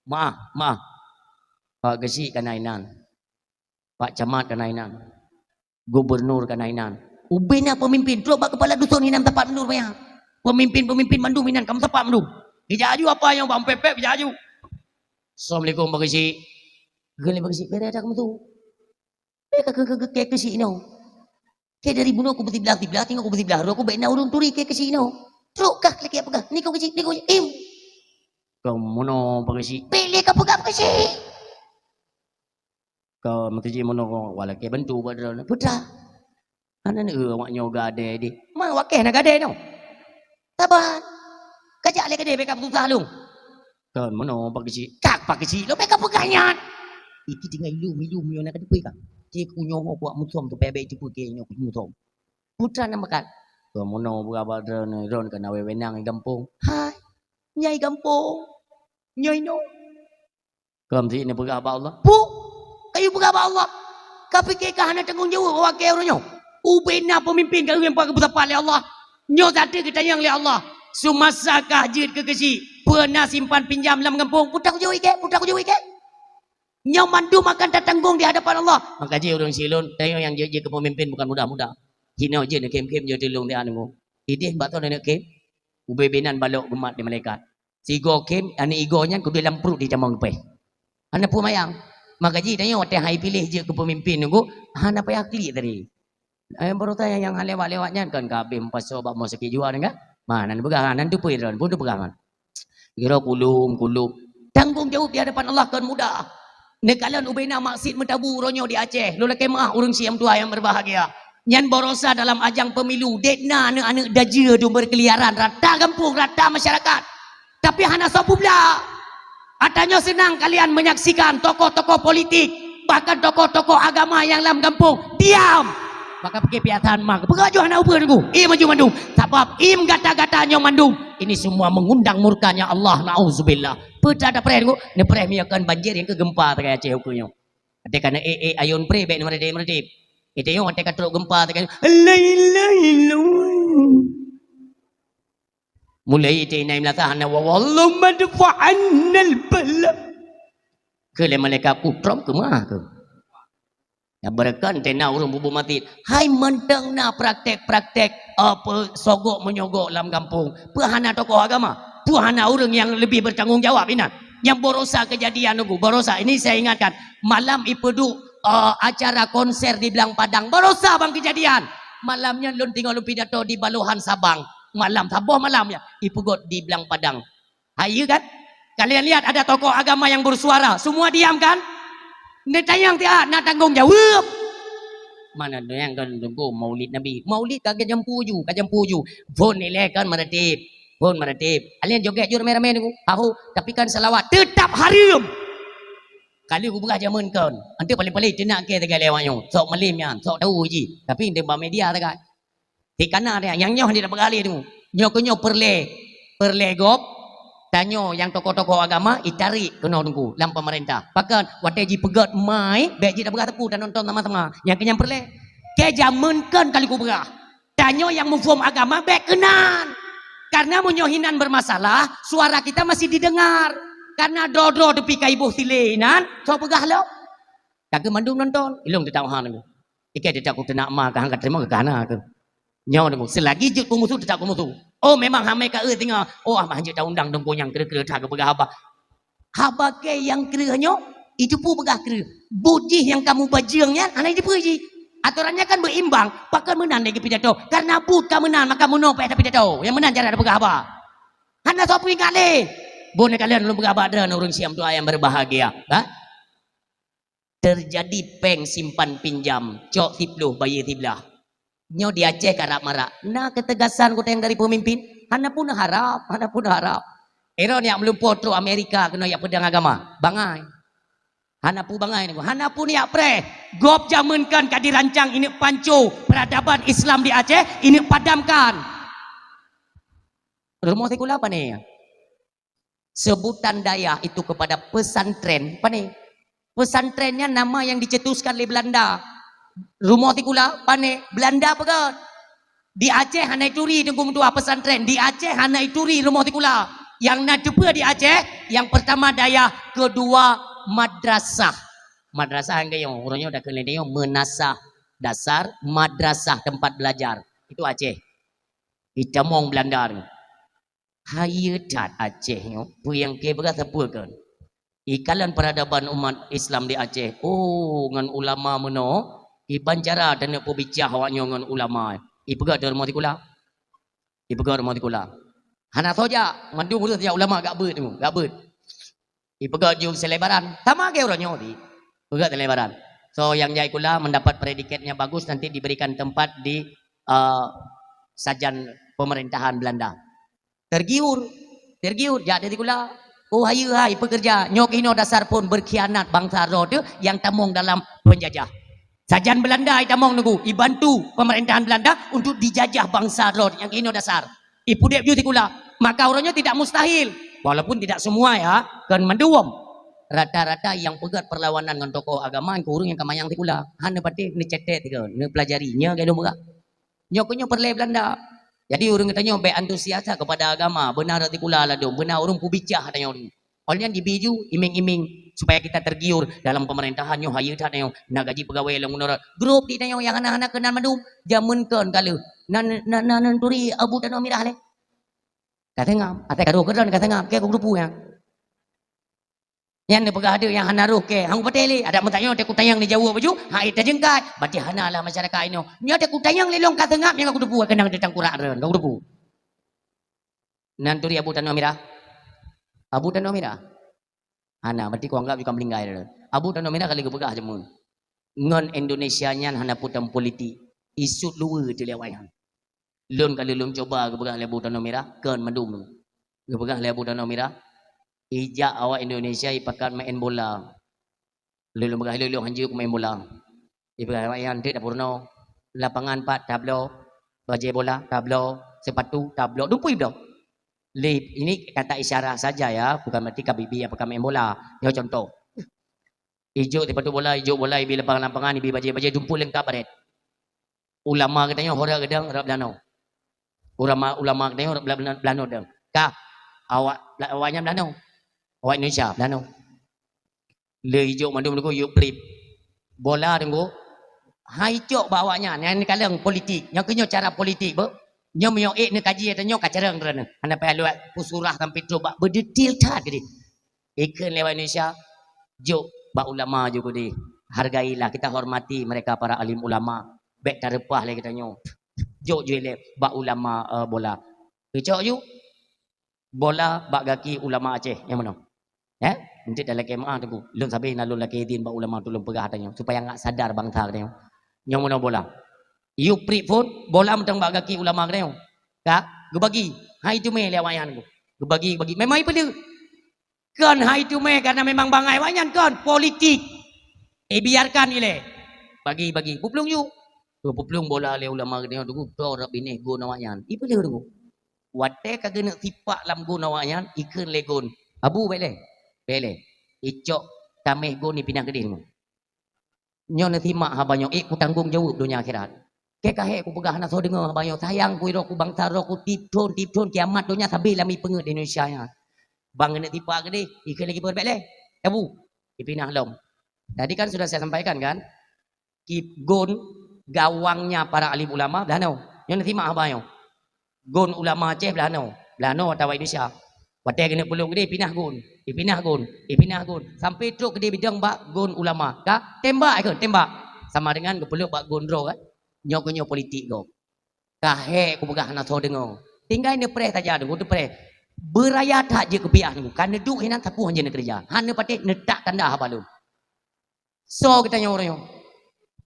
Maah, maah. Pak Geuchik ka na inan. Pak Camat ka na inan. Gubernur ka na inan. Ubé na peumimpin, trok bak keupala dusun inan meusapat mandum payah. Peumimpin-peumimpin mandum inan ka meusapat mandum. Geujak aju apa nyang bak pép-pép geujak aju. Assalamualaikum Pak Geuchik. Geukheun lé Pak Geuchik, bèk ada keumeusue. Bèk ka keu-, keu-, keu-, keu Geuchik nyoe. Keu dari bunoe kupeusiblah-siblah, teungoh kupeusiblah droe, kubèk na ureueng turi keu Geuchik nyoe. Trok kah lagèe peugah, niko Geuchik, niko Geuchik. Im. Keu meunoe Pak Geuchik. Bèk lé ka peugah Pak Geuchik. Ka meuteujih meunoe, walakèe bantu bak droeneuh. Putra. Hana neu awak nyoe gadèe deh. Ma awak kèe na gadèe nyoe. Saban. Kajak lé gadèe bèk ka peususah lôn. Kon meunoe Pak Geuchik. Kak Pak Geuchik, lôn bèk ka peugah nyan. Iki tinggai ilum-ilum nyoe na ka teupeue ka. Cit ku nyoe kuwak musom tu bèk-bèk teupeue kèe nyoe ku musom. Putra na meukat. Kon meunoe beuraba droeneuh, droeneuh ka na wewenang i gampông. Hai. Nyai gampông. Nyai nyoe. Keu meuseujid neupeugah bak Allah. Puh! Kayue peugah bak Allah. Ka pike ka hana tanggong jaweueb awak kèe uroe nyoe. Ubé na peumimpin ka ureueng peusapat lé Allah. Nyoe sateue geutanyong lé Allah. Seumasa kah jeuet keu Geuchik, Peue na simpan pinjam lam gampông? Putang jui kek, putang jui kek. Nyoe mandum akan tatanggong di hadapan Allah. Maka jih ureuëng silon, tanyoe nyang jeuet-jeuet keu peumimpén bukan mudah-mudah. Hinoe jeuet neukhém-khém jeuet tulông di aneuëk. Ideh bak toh neukhém, ubé binan balok geumat di malaikat. Sigoe khém, aneuëk igoe nyan keudeh lam pruet di tamong geupéh. Hana peue mayang. Maka jih tanyoe watée hai piléh jeuet keu peumimpén nunggu, hana payah klik tadi. Ayang barosa nyang, nyang lewat-lewat nyan kan ka habéh meupasoe bak mo sakét jua nyan kan? Ma, nan peugah, nan teupeue droen, pun teupeugah kan? Kira kulum, kulum. Tanggong jaweueb di hadapan Allah kon mudah. Neukalon ubena maksiet meutabu uroe nyoe di Aceh. Lôn lakée meuah ureuëng siam tuha nyang berbahagia. Nyan barosa dalam ajang pemilu, dek na aneuëk-aneuëk dajeu tu berkeliaran rata gampông, rata masyarakat. Tapi hana soe peubla. Atanyoe seunang kalian menyaksikan tokoh-tokoh politik, bahkan tokoh-tokoh agama nyang lam gampông diam. Maka pike piasan mak, peugah joh hana ubeut ku. Im maju mandum. Sabab im gata-gata nyoe mandum. Ini semua mengundang murkanya Allah. Nauzubillah. Peue that tapreh ku? Neupreh miakan banjir nyang keu gempa tagai Aceh ukeue nyoe. Até kana eh eh ayôn preh bèk neumeudép-meudép. Itu nyoe até ka trok gempa tagai. La ilaha illallah. Mulai itu inai meulasa hana wa wallahu madfa'annal bala. Keu lé malaikat kutrom keumah keu. Ya berekan tena ureuëng bubu mati. Hai mantong na praktek-praktek apa sogok menyogok lam gampông. Peue hana tokoh agama? Peue hana ureuëng nyang lebih bertanggung jawab inan? Nyang barosa kejadian nunggu, barosa ini saya ingatkan. Malam ipeuduek uh, acara konser di Blang Padang. Barosa bang kejadian. Malam nyan lôn tinggal lôn pidato di Balohan Sabang. Malam saboh malam ya, ipeugot di Blang Padang. Hai, iya kan? Kalian lihat ada tokoh agama yang bersuara, semua diam kan? Neutanyong tiat, na tanggong jaweueb. Mana nyang kan tunggu maulid Nabi. Maulid ka jampu ju, ka jampu ju. Phon ilée kan meratib. Phon meratib. Kalian joget ju ramai-ramai nunggu. Tahu, tapi kan salawat tetap haram. Kali ku peugah jameun kon. Ante paling-paling teunak ke tegai lewat nyoe. Sok malim nyan, sok tahu ji. Tapi ente ba media tegai. Tikana dia nyang nyoh dia peugah lé tu. Nyoe keu nyoe peureulée, peureulée gob tanyoe nyang tokoh-tokoh agama itarik keunoe teungku lam pemerintah. Pakon watée jipeugét mai bèk jih tapeugah teupeu tanonton sama-sama. Nyang keu nyang peureulée. Ke jameun kon kali kupeugah. Tanyoe nyang muphom agama bèk keunan. Karena meunyoe hinan bermasalah, suara kita masih didengar. Karena droe-droe teupika iboh silée inan, soe peugah lom? Ka keu mandum nonton, ilong teutak han. Ikai teutak ku teunak ma ka han ka teurimong ka hana keu. Nyoe deungoe, selagi jeuet peumusoh teutak peumusoh. Oh memang hamai ka eu singoh. Oh ah mah jeuet ta undang deungoe nyang kreueh-kreueh that geupeugah haba. Haba kée nyang kreueh nyoe, itu pun peugah kreueh. Buet jih nyang kamu bajeueng nyan hana jipeu jih. Atoran nyan kan berimbang, pakon meunan lé geupidato. Karena buet ka meunan maka meunoe payah tapidato. Nyang meunan cara tapeugah haba. Hana soe peuingat lé. Bon kalian lôn peugah bak droen ureuëng siam tuha nyang berbahagia. Ha? Terjadi péng simpan pinjam, cok siploh bayeue siblah. Nyoe di Aceh karab marak. Na keutegasan geutanyoe dari peumimpin? Hana pun harab, hana pun harab. Ero nyak meulumpoe trok Amerika keunoe yak peudang agama. Bangai. Hana pu bangai nyoe. Hana pun yak preh. Gob jameun kan ka dirancang ineuk panco peradaban Islam di Aceh, ineuk padamkan. Rumoh sikula pane? Sebutan dayah itu kepada pesantren, pane? Pesantren nyan nama yang dicetuskan lé Belanda. Rumoh sikula, pane? Belanda peugah. Di Aceh hana ituri teungku meutuah pesantren. Di Aceh hana ituri rumoh sikula. Yang na teupeue di Aceh, yang pertama dayah, kedua madrasah. Madrasah nyang kayong, ureuëng nyoe dah keuneuk tayong meunasah dasar, madrasah tempat belajar. Itu Aceh. Itamong Belanda ni. Hayeue that Aceh nyoe, peue nyang keu beurasa peue kon. Ikalon peradaban umat Islam di Aceh. Oh, ngon ulama meunoe, iban cara taneuk peubicah awak nyoe ngon ulama. Ipeugah tu rumoh sikula. Ipeugah rumoh sikula. Hana soe jak, mandum ureuëng jak ulama gak beuet tu, gak beuet. Ipeugah ju selebaran. Sama ke ureuëng nyoe di. Peugah selebaran. So yang jai kula mendapat predikat yang bagus nanti diberikan tempat di uh, sajan pemerintahan Belanda. Tergiur, tergiur jak dari kula. Oh hayu hai pekerja, nyok ino dasar pun berkhianat bangsa roh tu yang tamong dalam penjajah. Sajan Belanda itamong nunggu, ibantu pemerintahan Belanda untuk dijajah bangsa droe nyang keunoe dasar. Ipudeb ju sikula. Maka uroe nyoe tidak mustahil. Walaupun tidak semua ya, kan mandum. Rata-rata yang peugét perlawanan ngon tokoh agama, ureuëng nyang ka manyang sikula. Hana patéh neucetet tiga, neupelajari. Nya gadoh meuga. Nyoe keuh nyoe peureulée Belanda. Jadi ureuëng geutanyoe bék antusias that kepada agama, beuna rot sikula ladom, beuna ureuëng peubicah tanyoe. Awak nyan jibi ju iming-iming supaya kita tergiur dalam pemerintahan nyoe hayeue that nyoe, na gaji pegawai lom nurot. Grup di tanyoe nyang hana-hana keunan mandum, jameun kon ka lheueh. Nan nan nan nan turi Abu Tanoh Mirah lé. Ka seungab, asai ka rôh keudroe ka seungab, keu grup nyan. Nyan neupeugah adak nyang hana rôh keu, hang patéh lé, adak meutanyoe teuku tanyong di Jawa baju, hai tajengkai, berarti hana lah masyarakat inoe. Nyoe teuku tanyong lé lôn ka seungab nyang aku teupeue keunong di tangkurak ron, aku teupeue. Nan turi Abu Tanoh Mirah. Abu Tanoh Mirah. Hana, berarti kau anggap juga meninggai dah. Abu Tanoh Mirah kali geupeugah jameun. Ngon Indonesia nyan hana putang politik. Isut luwe teu lewat nyan. Lôn kali lôn cuba geupeugah lé Abu Tanoh Mirah, kon mandum. Geupeugah lé Abu Tanoh Mirah, ijak awak Indonesia ipakat main bola. Lôn peugah lé lôn hanjeuet main bola. Ipeugah awak nyan dek dapur no. Lapangan pat tablo, bajée bola tablo, sepatu tablo, dumpui blo. Lé ini kata isyarat saja ya, bukan berarti ka bibi apa ka main bola. Nyoe contoh. Ijok sepatu bola, ijok bola, ibi lapangan-lapangan, ibi bajée-bajée, dumpui lengkap baret. Ulama geutanyoe hora geudang rab dano. Ulama ulama geutanyoe rab dano dang. Ka awak awaknya dano. Awak Indonesia dano. Le ijok mandum nunggu yuk prip. Bola nunggu. Hai cok ba awaknya, nyan kaleng politik. Nyang keunyoe cara politik bu. Nyoe meunyoe ék neukaji ata nyoe ka carang droeneuh. Hana payah luwat pusurah sampai trok bak beudetil that geude. Ikheun lewat Indonesia, jok bak ulama jok geude. Hargailah, kita hormati mereka para alim ulama. Bék tareupah lé geutanyoe. Jok jue lé bak ulama uh, bola. Keucok ju bola bak gaki ulama Aceh nyang meunoe. Ya, enteuk dalam kemah tu lôn sabe na lôn lakée idin bak ulama tu lôn peugah tanyoe supaya ngak sadar bangsa tanyoe. Nyang meunoe bola. Yuk prik phon bola meuteung bak gaki ulama tanyoe. Ka geubagi. Hai tu meh lé awaknyan tu. Geubagi bagi. Memang ipeuleuh. Kon hai tu meh karena memang bangai awaknyan kon politik. Eh biarkan ileh. Bagi-bagi. Puplueng yuk. Tu puplueng bola lé ulama geutanyoe tu. Toh rab binéh gon awaknyan. Ipeuleuh tu. Watée ka geuneuk sipak lam gon awaknyan, ikheun lé gon, "Abu, bék lé, bék lé, icok tameh gon ipinah keudeh nyoe. Nyoe neusimak haba nyoe, ék kutanggong jaweueb donya akhirat. Keu kahé kupeugah hana soe deungoe haba nyoe, sayang kuidroe ku bangsa droe ku tieb thon, tieb thon kiamat donya sabe lam ipeungeut di Indonesia nyan." Ban geuneuk sipak keudeh, ikheun lé gibeur, "Bék lé, Abu, ipinah lom." Tadi kan sudah saya sampaikan kan? Kip gon gawangnya para alim ulama blah noe. Nyoe neusimak haba nyoe. Gon ulama Aceh blah noe. Blah noe atawa Indonesia. Watée keuneuk peuleueng geude ipinah gon. Ipinah gon. Ipinah gon. Sampai trok geude bidong bak gon ulama. Ka tembak ikon tembak. Sama dengan geupeuleueng bak gon droe kan. Nyoe keuh nyoe politik gob. Kahé kupeugah hana soe deungoe. Tinggai neupreh saja deungoe teupreh. Beuraya that jeuet keupiah nyoe. Ka neuduek hinan sapeue han jeuet neukeureuja. Han neupatéh neutak tanda haba lôn. Soe geutanyoe uroe nyoe?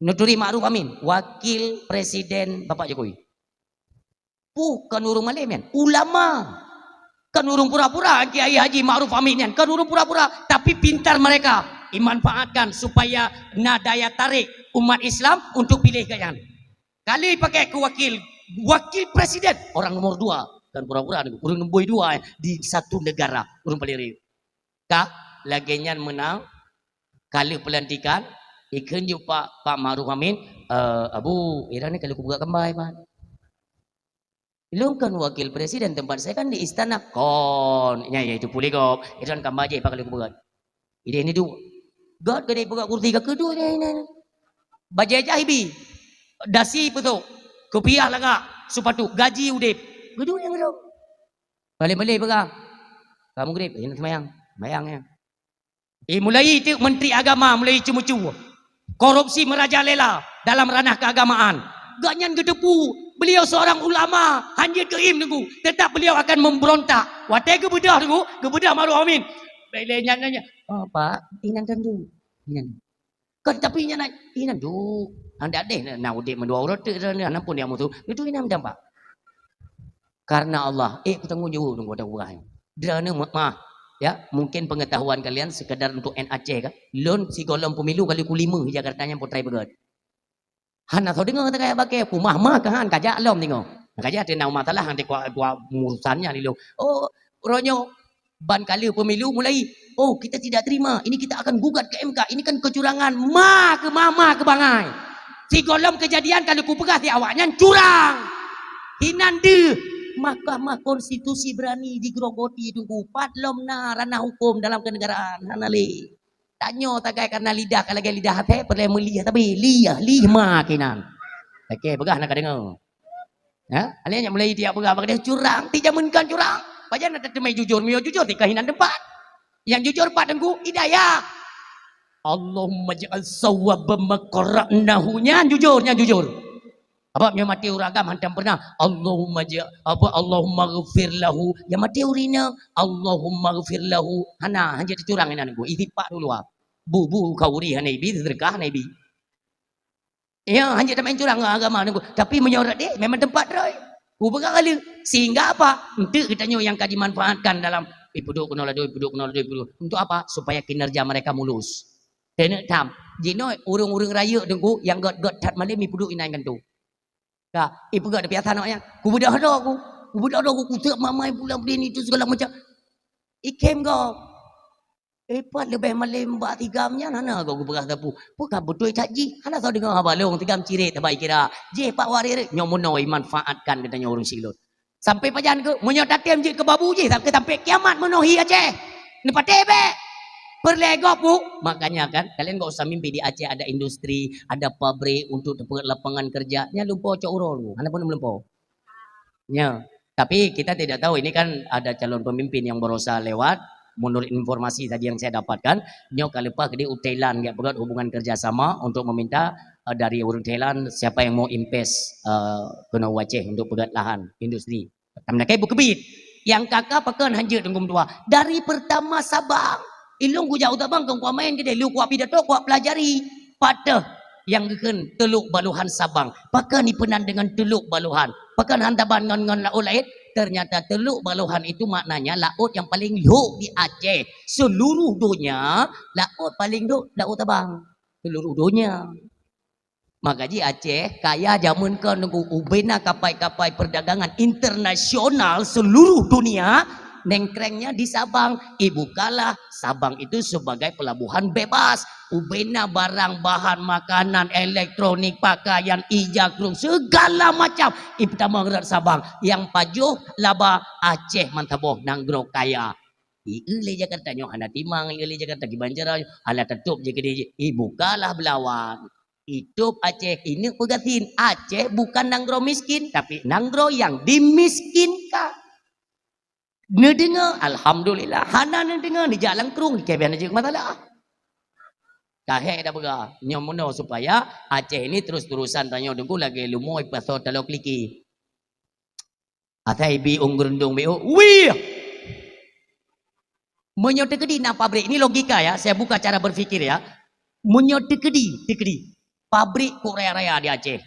Nuturi Ma'ruf Amin, wakil presiden Bapak Jokowi. Puh kon ureuëng malém nyan, ulama. Kon ureuëng pura-pura Kiai Haji Ma'ruf Amin nyan, kon ureuëng pura-pura, tapi pintar mereka dimanfaatkan supaya na daya tarik umat Islam untuk pilih gobnyan. Kali pakai ke wakil, wakil presiden, orang nomor dua. Kon pura-pura ureuëng nombor dua di satu negara, ureuëng paling riuh. Ka lagée nyan meunang ka lheueh peulantikan, ikheun ju Pak Pak Ma'ruf Amin, "Eh, Abu, iran ni ka lheueh kubuka kembai, Pak. Lôn kan wakil presiden, tempat saya kan di istana." "Kon, nya yaitu puléh gob, iran kembai jih pak lheueh kubuka." Ideh ni duek. Got geude peugah kursi ka keuduek dia ini. Bajée jah ibi. Dasi peusok. Kupiah lagak. Sepatu. Gaji udeb. Keuduek nyang ro. Balik-balik peugah. Kamu grip, ini semayang. Semayang ya. Eh, mulai itu Menteri Agama mulai cumu-cumu. Korupsi merajalela dalam ranah keagamaan. Gobnyan geuteupeue, beliau seorang ulama, han jeuet keu im teungku, tetap beliau akan memberontak. Watée geubeudôh teungku, geubeudôh Ma'ruf Amin. Bék lé nyan, nyan, nyan. "Oh, Pak, inan tentu." Inan. Kan tapi nyan, inan tu. Anda deh na udeb meudua uroe teuk, na pun dia musuh. Itu inan dampak. Karena Allah, eh, kutanggong jaweueb ngon gata ureuëng. Droeneuh meu'ah, ya, mungkin pengetahuan kalian sekedar untuk N Aceh kan. Lôn sigohlom pemilu kali kulima di Jakarta nyang potrai beugét. Hana soe deungoe teuka bakée, pumah mah kahan kajak lom deungoe. Kajak teu na masalah hana kuat kuat urusannya di lôn. Oh, uroe nyoe ban kali pemilu mulai. Oh, kita tidak terima. Ini kita akan gugat ke M K. Ini kan kecurangan. Ma ke mama ke bangai. Sigohlom kejadian kalau kupeugah si awaknyan curang. Hinan deuh, Mahkamah Konstitusi beurani jigrogoti Teungku, pat lom na ranah huköm dalam kenegaraan, hana lé. Tanyoe tagai karena lidah, ka lagée lidah até, peureulée meuliah tapi liah, liah ma kinan. Oke, peugah na ka deungoe. Ya, alé nyak mulai tiap peugah bak dia curang, ti jameun kan curang. Pajan ada temai jujur, mio jujur ti kahinan tempat. Yang jujur pat Teungku, hidayah. Allahumma ja'al sawaba ma qara'nahu. Nyan jujur, nyan jujur. Apa nyoe maté ureuëng agam hantam pernah, Allahumma ja-, apa, Allahumma ghfir lahu. Ya maté ureuëng inong, Allahumma ghfir lahu. Hana, hanya teucurang inan Teungku. Istighfar dulu ah. Bu, bu, kau uri hana ibi, sedekah hana ibi. Ya, hanya tak main curang agama Teungku. Tapi meunyoe rot deh, memang tempat rot. Ubeugah kali. Sehingga apa? Enteuk geutanyoe nyang ka dimanfaatkan dalam, ipeuduek keunoe ladom, ipeuduek keunoe ladom, ipeuduek. Untuk apa? Supaya kinerja mereka mulus. Keuneuk tham. Jinoe ureuëng-ureuëng rayeuk Teungku nyang gét-gét that malem ipeuduek inan kanto. Ka, ipeugah piasa aneuk nyan. Kubeudôh droe ku. Kubeudôh droe ku, kuteuk mamai pulang berdiri itu segala macam. Ikem gob. Eh, pat leubeh malem bak tigam nyan hana gob geupeugah sapeue. Peue ka beutôi that jih. Hana soe deungoe haba lôn tigam cirét teubai kira. Jih pat waréh nyoe meunoe imanfaatkan geutanyoe ureuëng silot. Sampai pajan keu, meunyoe tatem jeuet keu babu jih, sampai, sampai kiamat meunohi Aceh. Neupatéh bék. Peureulée gob, Bu. Makanya kan, kalian nggak usah mimpi di Aceh ada industri, ada pabrik untuk teupeue lapangan kerja. Nyan lumpoe cok uroe lu. Hana pun lumpoe. Ya. Tapi kita tidak tahu, ini kan ada calon pemimpin yang barosa lewat. Menurut informasi tadi yang saya dapatkan, nyoe ka leupah keudeh u Thailand, nggak peugah hubungan kerjasama untuk meminta, eh, dari ureuëng Thailand siapa yang mau invest, eh, keunoe u Aceh untuk peugah lahan industri. Tam nakai bukeubiet. Nyang ka-ka pakon hanjeuet Teungku meutuah. Dari pertama Sabang. Ilong kujak u Sabang keu kumain keudeh, lheueh kupidato, kupeulajari. Pat teuh nyang geukheun Teluk Baluhan Sabang. Pakon ipeunan deungon Teluk Baluhan? Pakon han taban ngon, ngon laôt laén? Ternyata Teluk Baluhan itu maknanya laôt nyang paling lhok di Aceh. Seluruh donya, laôt paling lhok, Laôt Sabang. Seluruh donya. Maka jih Aceh kaya jameun kon Teungku, ubena kapai-kapai perdagangan internasional seluruh dunia nengkrengnya di Sabang. Ibukalah Sabang itu sebagai pelabuhan bebas. Ubena barang bahan makanan, elektronik, pakaian, ija, krueng, segala macam. Ipeutama rot Sabang. Nyang pajoh laba Aceh mantong boh nanggroe kaya. Ieu lé Jakarta nyoe hana timang, ieu lé Jakarta kiban cara, hana teutôp jih keudeh jih. Ibukalah beulawan. Itôp Aceh, ineuk peugasin. Aceh bukan nanggroe miskin, tapi nanggroe nyang dimiskinkan. Neudeungoe, alhamdulillah. Hana neudeungoe, neujak lam krueng, keu biasa jeuet masalah. Kahé dah peugah, nyoe meunoe supaya Aceh ini terus-terusan tanyoe Teungku lagée lumoe pasoe taloe kliki. Asai bi ung geurundong B O. Wih! Meunyoe teukeudi na pabrik, ini logika ya, saya buka cara berpikir ya. Meunyoe teukeudi, teukeudi pabrik kok raya-raya di Aceh.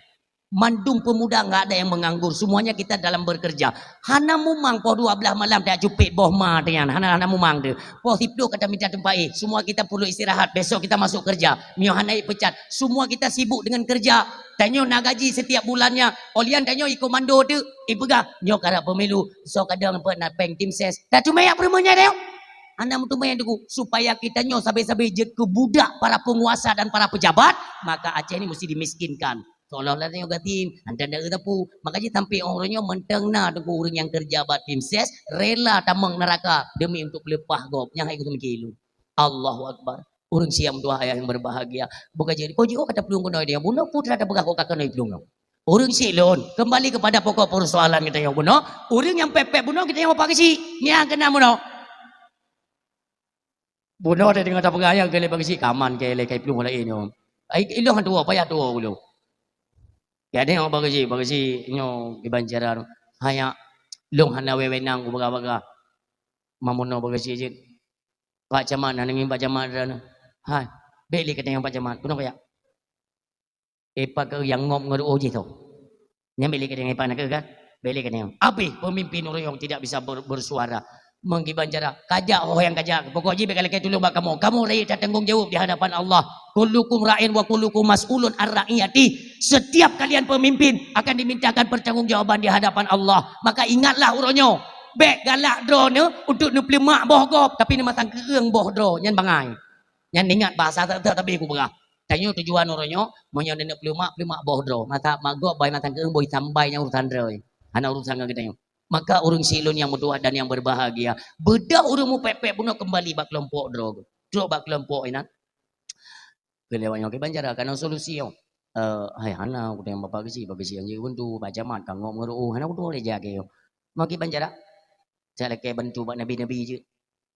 Mandum pemuda nggak ada yang menganggur, semuanya kita dalam bekerja. Hana mumang poh dua belas malam tak cupet boh ma teuh nyan, hana, hana mumang teuh. Poh siplôh kata minta teumpat, eh, semua kita perlu istirahat, besok kita masuk kerja. Mio hana pecat, semua kita sibuk dengan kerja. Tanyoe na gaji setiap bulannya, olian tanyoe ikut mando tu, ipeugah, nyoe karap pemilu, so kadang peuet na péng tim ses. Dah cuma yak peureumeun nyan tanyoe. Hana meuteumé Teungku, supaya kita nyoe sabe-sabe jeuet keu budak para penguasa dan para pejabat, maka Aceh ni mesti dimiskinkan. Seolah-olah tanyoe gatim, hantan dak tapu. Maka jih sampai orang nyoe mantong na Teungku ureuëng nyang kerja bak tim ses, rela tamong neraka demi untuk peuleupah gob. Nyang hai kuteumiké lu. Allahu Akbar. Ureuëng siam dua ayah yang berbahagia. Bukan jadi, kau jih, oh, kata pelung kena dia. Bunoe putra dah peugah kau kakak naik pelung. Ureuëng silon, kembali kepada pokok persoalan kita yang bunoe. Ureuëng nyang pepet bunoe kita yang apa kesi? Nyang kena bunoe. Bunoe dah dengar tak peugah yang kele bagi si kaman kele kai pelung lain nyoe. Ai ilong dua payah dua ulo. Ya deh bagi si, bagi si nyoe kiban cara. Hanya long hana wewenang ku baga-baga. Mamunoe bagi si jeuet. Pak Camat, na nangin Pak Camat dah na. Hai, bek lé katanyong Pak Camat. Kunong kaya? Epa ke nyang ngop ngeureuoh jih tu. Nyan bek lé katanyong epa na ke kan? Bek lé katanyong. Abéh pemimpin ureuëng tidak bisa ber-, bersuara. Mengkiban cara, kajak ho nyang kajak. Pokok jih bek lakée tulông bak kamoe. Kamoe rakyat tatanggong jaweueb di hadapan Allah. Kullukum ra'in wa kullukum mas'ulun an ra'iyati. Setiap kalian pemimpin akan dimintakan pertanggungjawaban di hadapan Allah. Maka ingatlah uroe nyoe. Bék galak droeneuh untuk neupeuleumak boh gob, tapi neumasang keueung boh droe nyan bangai. Nyan ingat bahasa teuk-teuk tapi kupeugah. Tanyoe tujuan uroe nyoe, meunyoe neuneuk peuleumak, peuleumak boh droe. Masa mak gob bai masang keueung boh itam bai nyang urusan droe. Hana urusan ngon geutanyoe. Maka ureuëng silôn nyang meutuwah dan nyang berbahagia, beudôh ureuëng mupék-pék bunoe keumbali bak keulompok droe. Trok bak keulompok inan. Keu lewat nyoe kiban cara kana solusi nyoe. Eh, hai hana kutanyong bapak geuchik, bapak geuchik anjeuk bantu, bak camat ka ngop ngon ru'uh, hana kutuwoe lé jak keu nyoe. Mau kiban cara? Cak lakée bantu bak nabi-nabi jeuet.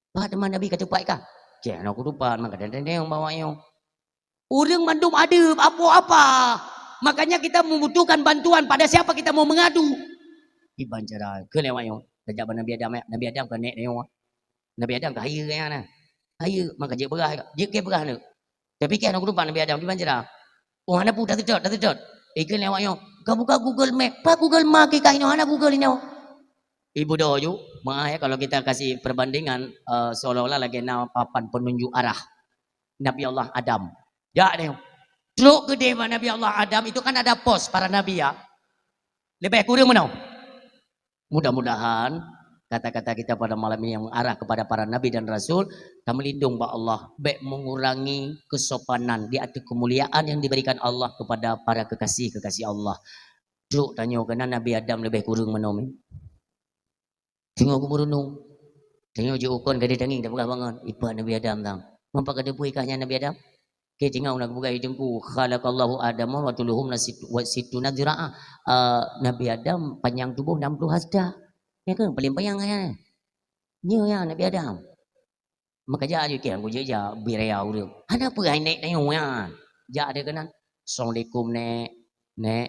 Pat teuma nabi ka teupat ka? Ceh, hana kutupat, maka teuntèe bak awak nyoe. Ureuëng mandum adeueb, apo apa. Makanya kita membutuhkan bantuan pada siapa kita mau mengadu. Kiban cara, keu lewat nyoe. Tajak bak Nabi Adam, ya. Nabi Adam ka nèk nyoe. Nabi Adam ka hayeue nyan na. Hayeue, maka jeuet beurah, jeuet keu beurah nyoe. Tapi keu hana kutupat Nabi Adam kiban cara. Oh, hana peue, taseutôt, taseutôt. Ikeu lewat nyoe. Ka buka Google Map. Pat Google Map keu ka inoe, hana Google inoe. Ibu doh ju, maaf ya kalau kita kasih perbandingan, eh, seolah-olah lagée na papan penunjuk arah. Nabi Allah Adam. Jak deh. Trok keudeh bak Nabi Allah Adam, itu kan ada pos para nabi ya. Lebih kurang meunoe. Mudah-mudahan kata-kata kita pada malam ini yang mengarah kepada para nabi dan rasul, ka meulindong bak Allah, bék mengurangi kesopanan di ateueh kemuliaan yang diberikan Allah kepada para kekasih-kekasih Allah. Trok tanyoe keunan Nabi Adam lebih kurang meunoe. Teungoh geumeurunung. Tanyoe jiôh kon gadée tangieng tapeugah bangon, ipat Nabi Adam tam. Mampa ka teupeue kah nyan Nabi Adam? Oke, teungoh na geupeugah di teungku, khalaqallahu Adama wa tuluhum na sit-, wa sittuna dzira'a. Eh, Nabi Adam panyang tuboh enam puluh hasta. Nyan kan paléng panyang nyan. Nyoe ya Nabi Adam. Maka jak aju kian ku jejak biraya ureuëng. Hana peue hai nèk tanyoe nyan. Jak ada keunan. Assalamualaikum nèk. Nèk.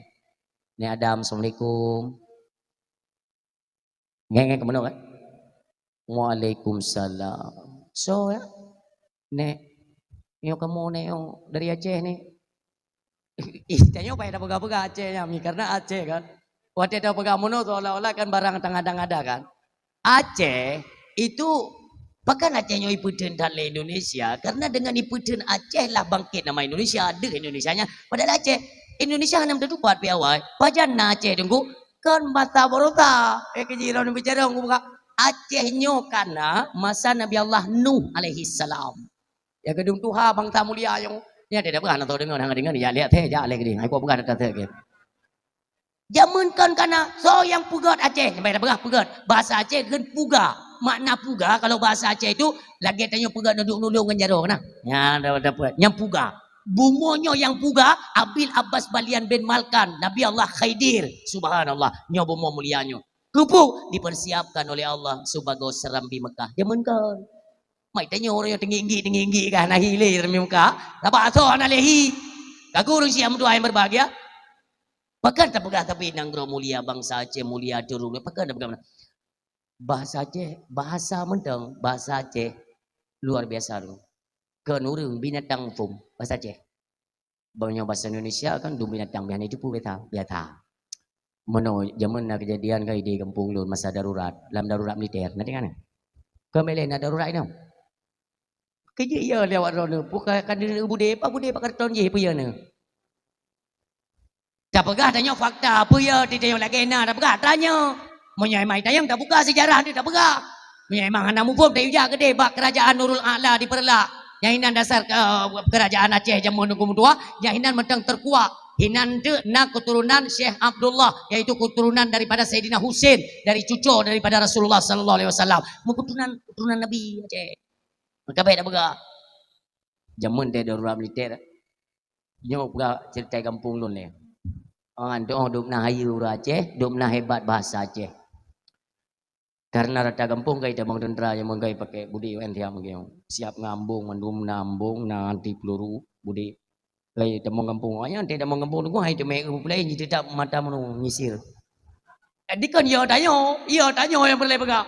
Nèk Adam, assalamualaikum. Ngen, ngen, keumeunong, kan? Waalaikumsalam. So, ya? Nèk, nyoe kamoe nèk, nyoe dari Aceh, nèk. Ih, tanyoe payah tapeugah-peugah Aceh nyan, Mi, karena Aceh, kan? Watèe tapeugah meunoe, seolah-olah kan barang tangada-ngada, kan? Aceh itu, pakon Aceh nyoe ipeutheun that lé Indonesia, karena dengan ipeutheun Aceh lah bangkit nama Indonesia, deuh Indonesia nyan. Padahal Aceh, Indonesia hana meutupat pi awai. Pajan na Aceh, Teungku? Kon basa baroesa. Eh, keu jiroe neubicara ngon buka. Aceh nyoe ka na masa Nabi Allah Nuh alaihissalam. Ya, geudong tuha bangsa mulia nyoe. Nyan teuh dah peugah, na tho deungon, hana deungon, ya, lihat teh, jak lé geudeh. Hai, kok peugah dah teh, ke? Jameun kon ka na, soe nyang peugöt Aceh? Nyang peugah peugöt. Bahasa Aceh gen puga. Makna puga, kalau bahasa Aceh itu, lagèe tanyoe peugöt nuduk-nuduk ngon jaroe, nah. Nyan, dah, dah peugöt. Nyang puga. Bumoe nyoe nyang puga, Abil Abbas Balian bin Malkan, Nabi Allah Khidir. Subhanallah, nyoe bumoe mulia nyoe. Keupeue dipersiapkan oleh Allah sibagoe serambi Mekah. Jameun kon. Mai tanyoe ureueng nyang teunggik-nggik, teunggik-nggik kah na hi lé serambi Mekah. Sabab asoe hana lé hi. Ka gureueng siap meutuah yang berbahagia. Pakon tapeugah tapi nanggroe mulia, bansa Aceh mulia, turun. Pakon tapeugah meunan? Bahasa Aceh, bahasa mantong, bahasa Aceh luar biasa tu. Kon ureueng, binatang phôn, bahasa Aceh. Bang nyoe bahasa Indonesia kan dum binatang biasa itu pun biasa, biasa. Meunoe jameun na kejadian kan di gampông lôn masa darurat, lam darurat militer, na deungoe na? Kon mileh na darurat inoe. Keujeuet ya lewat droeneuh, bukan kan budé, apa budé pakai ton jih, apa ya na? Tapeugah tanyoe fakta, peue ya di tanyoe lagèe na tapeugah tanyoe. Meunyoe mai tayang tabuka sejarah ni tapeugah. Meunyoe memang hana muphom, tayue jak keudeh bak Kerajaan Nurul A'la di Peureulak. Nyang inan dasar, eh, Kerajaan Aceh jameun Teungku meutuah, nyang inan mantong teukuak. Inan teuk na keturunan Syekh Abdullah, yaitu keturunan daripada Saidina Husain, dari cuco daripada Rasulullah sallallahu alaihi wasallam. Meuketurunan, keturunan Nabi Aceh. Maka bèk tapeugah. Jameun teuh darurat militer. Nyoe peugah cerita gampông lôn lé. Ah, dum na hayeue ureueng Aceh, dum na hebat bahasa Aceh. Karena rata gampông kai tamong tentara nyang meugai pakai budi U N siap meugai. Siap ngambong, mandum na ambong, na anti peluru, budi. Kai tamong gampông. Ayah nanti tamong gampông tu hai teumé eu pulai ni tetap mata menu nyisir. Jadi kan ya tanyoe, ya tanyoe nyang peureulèe peugah.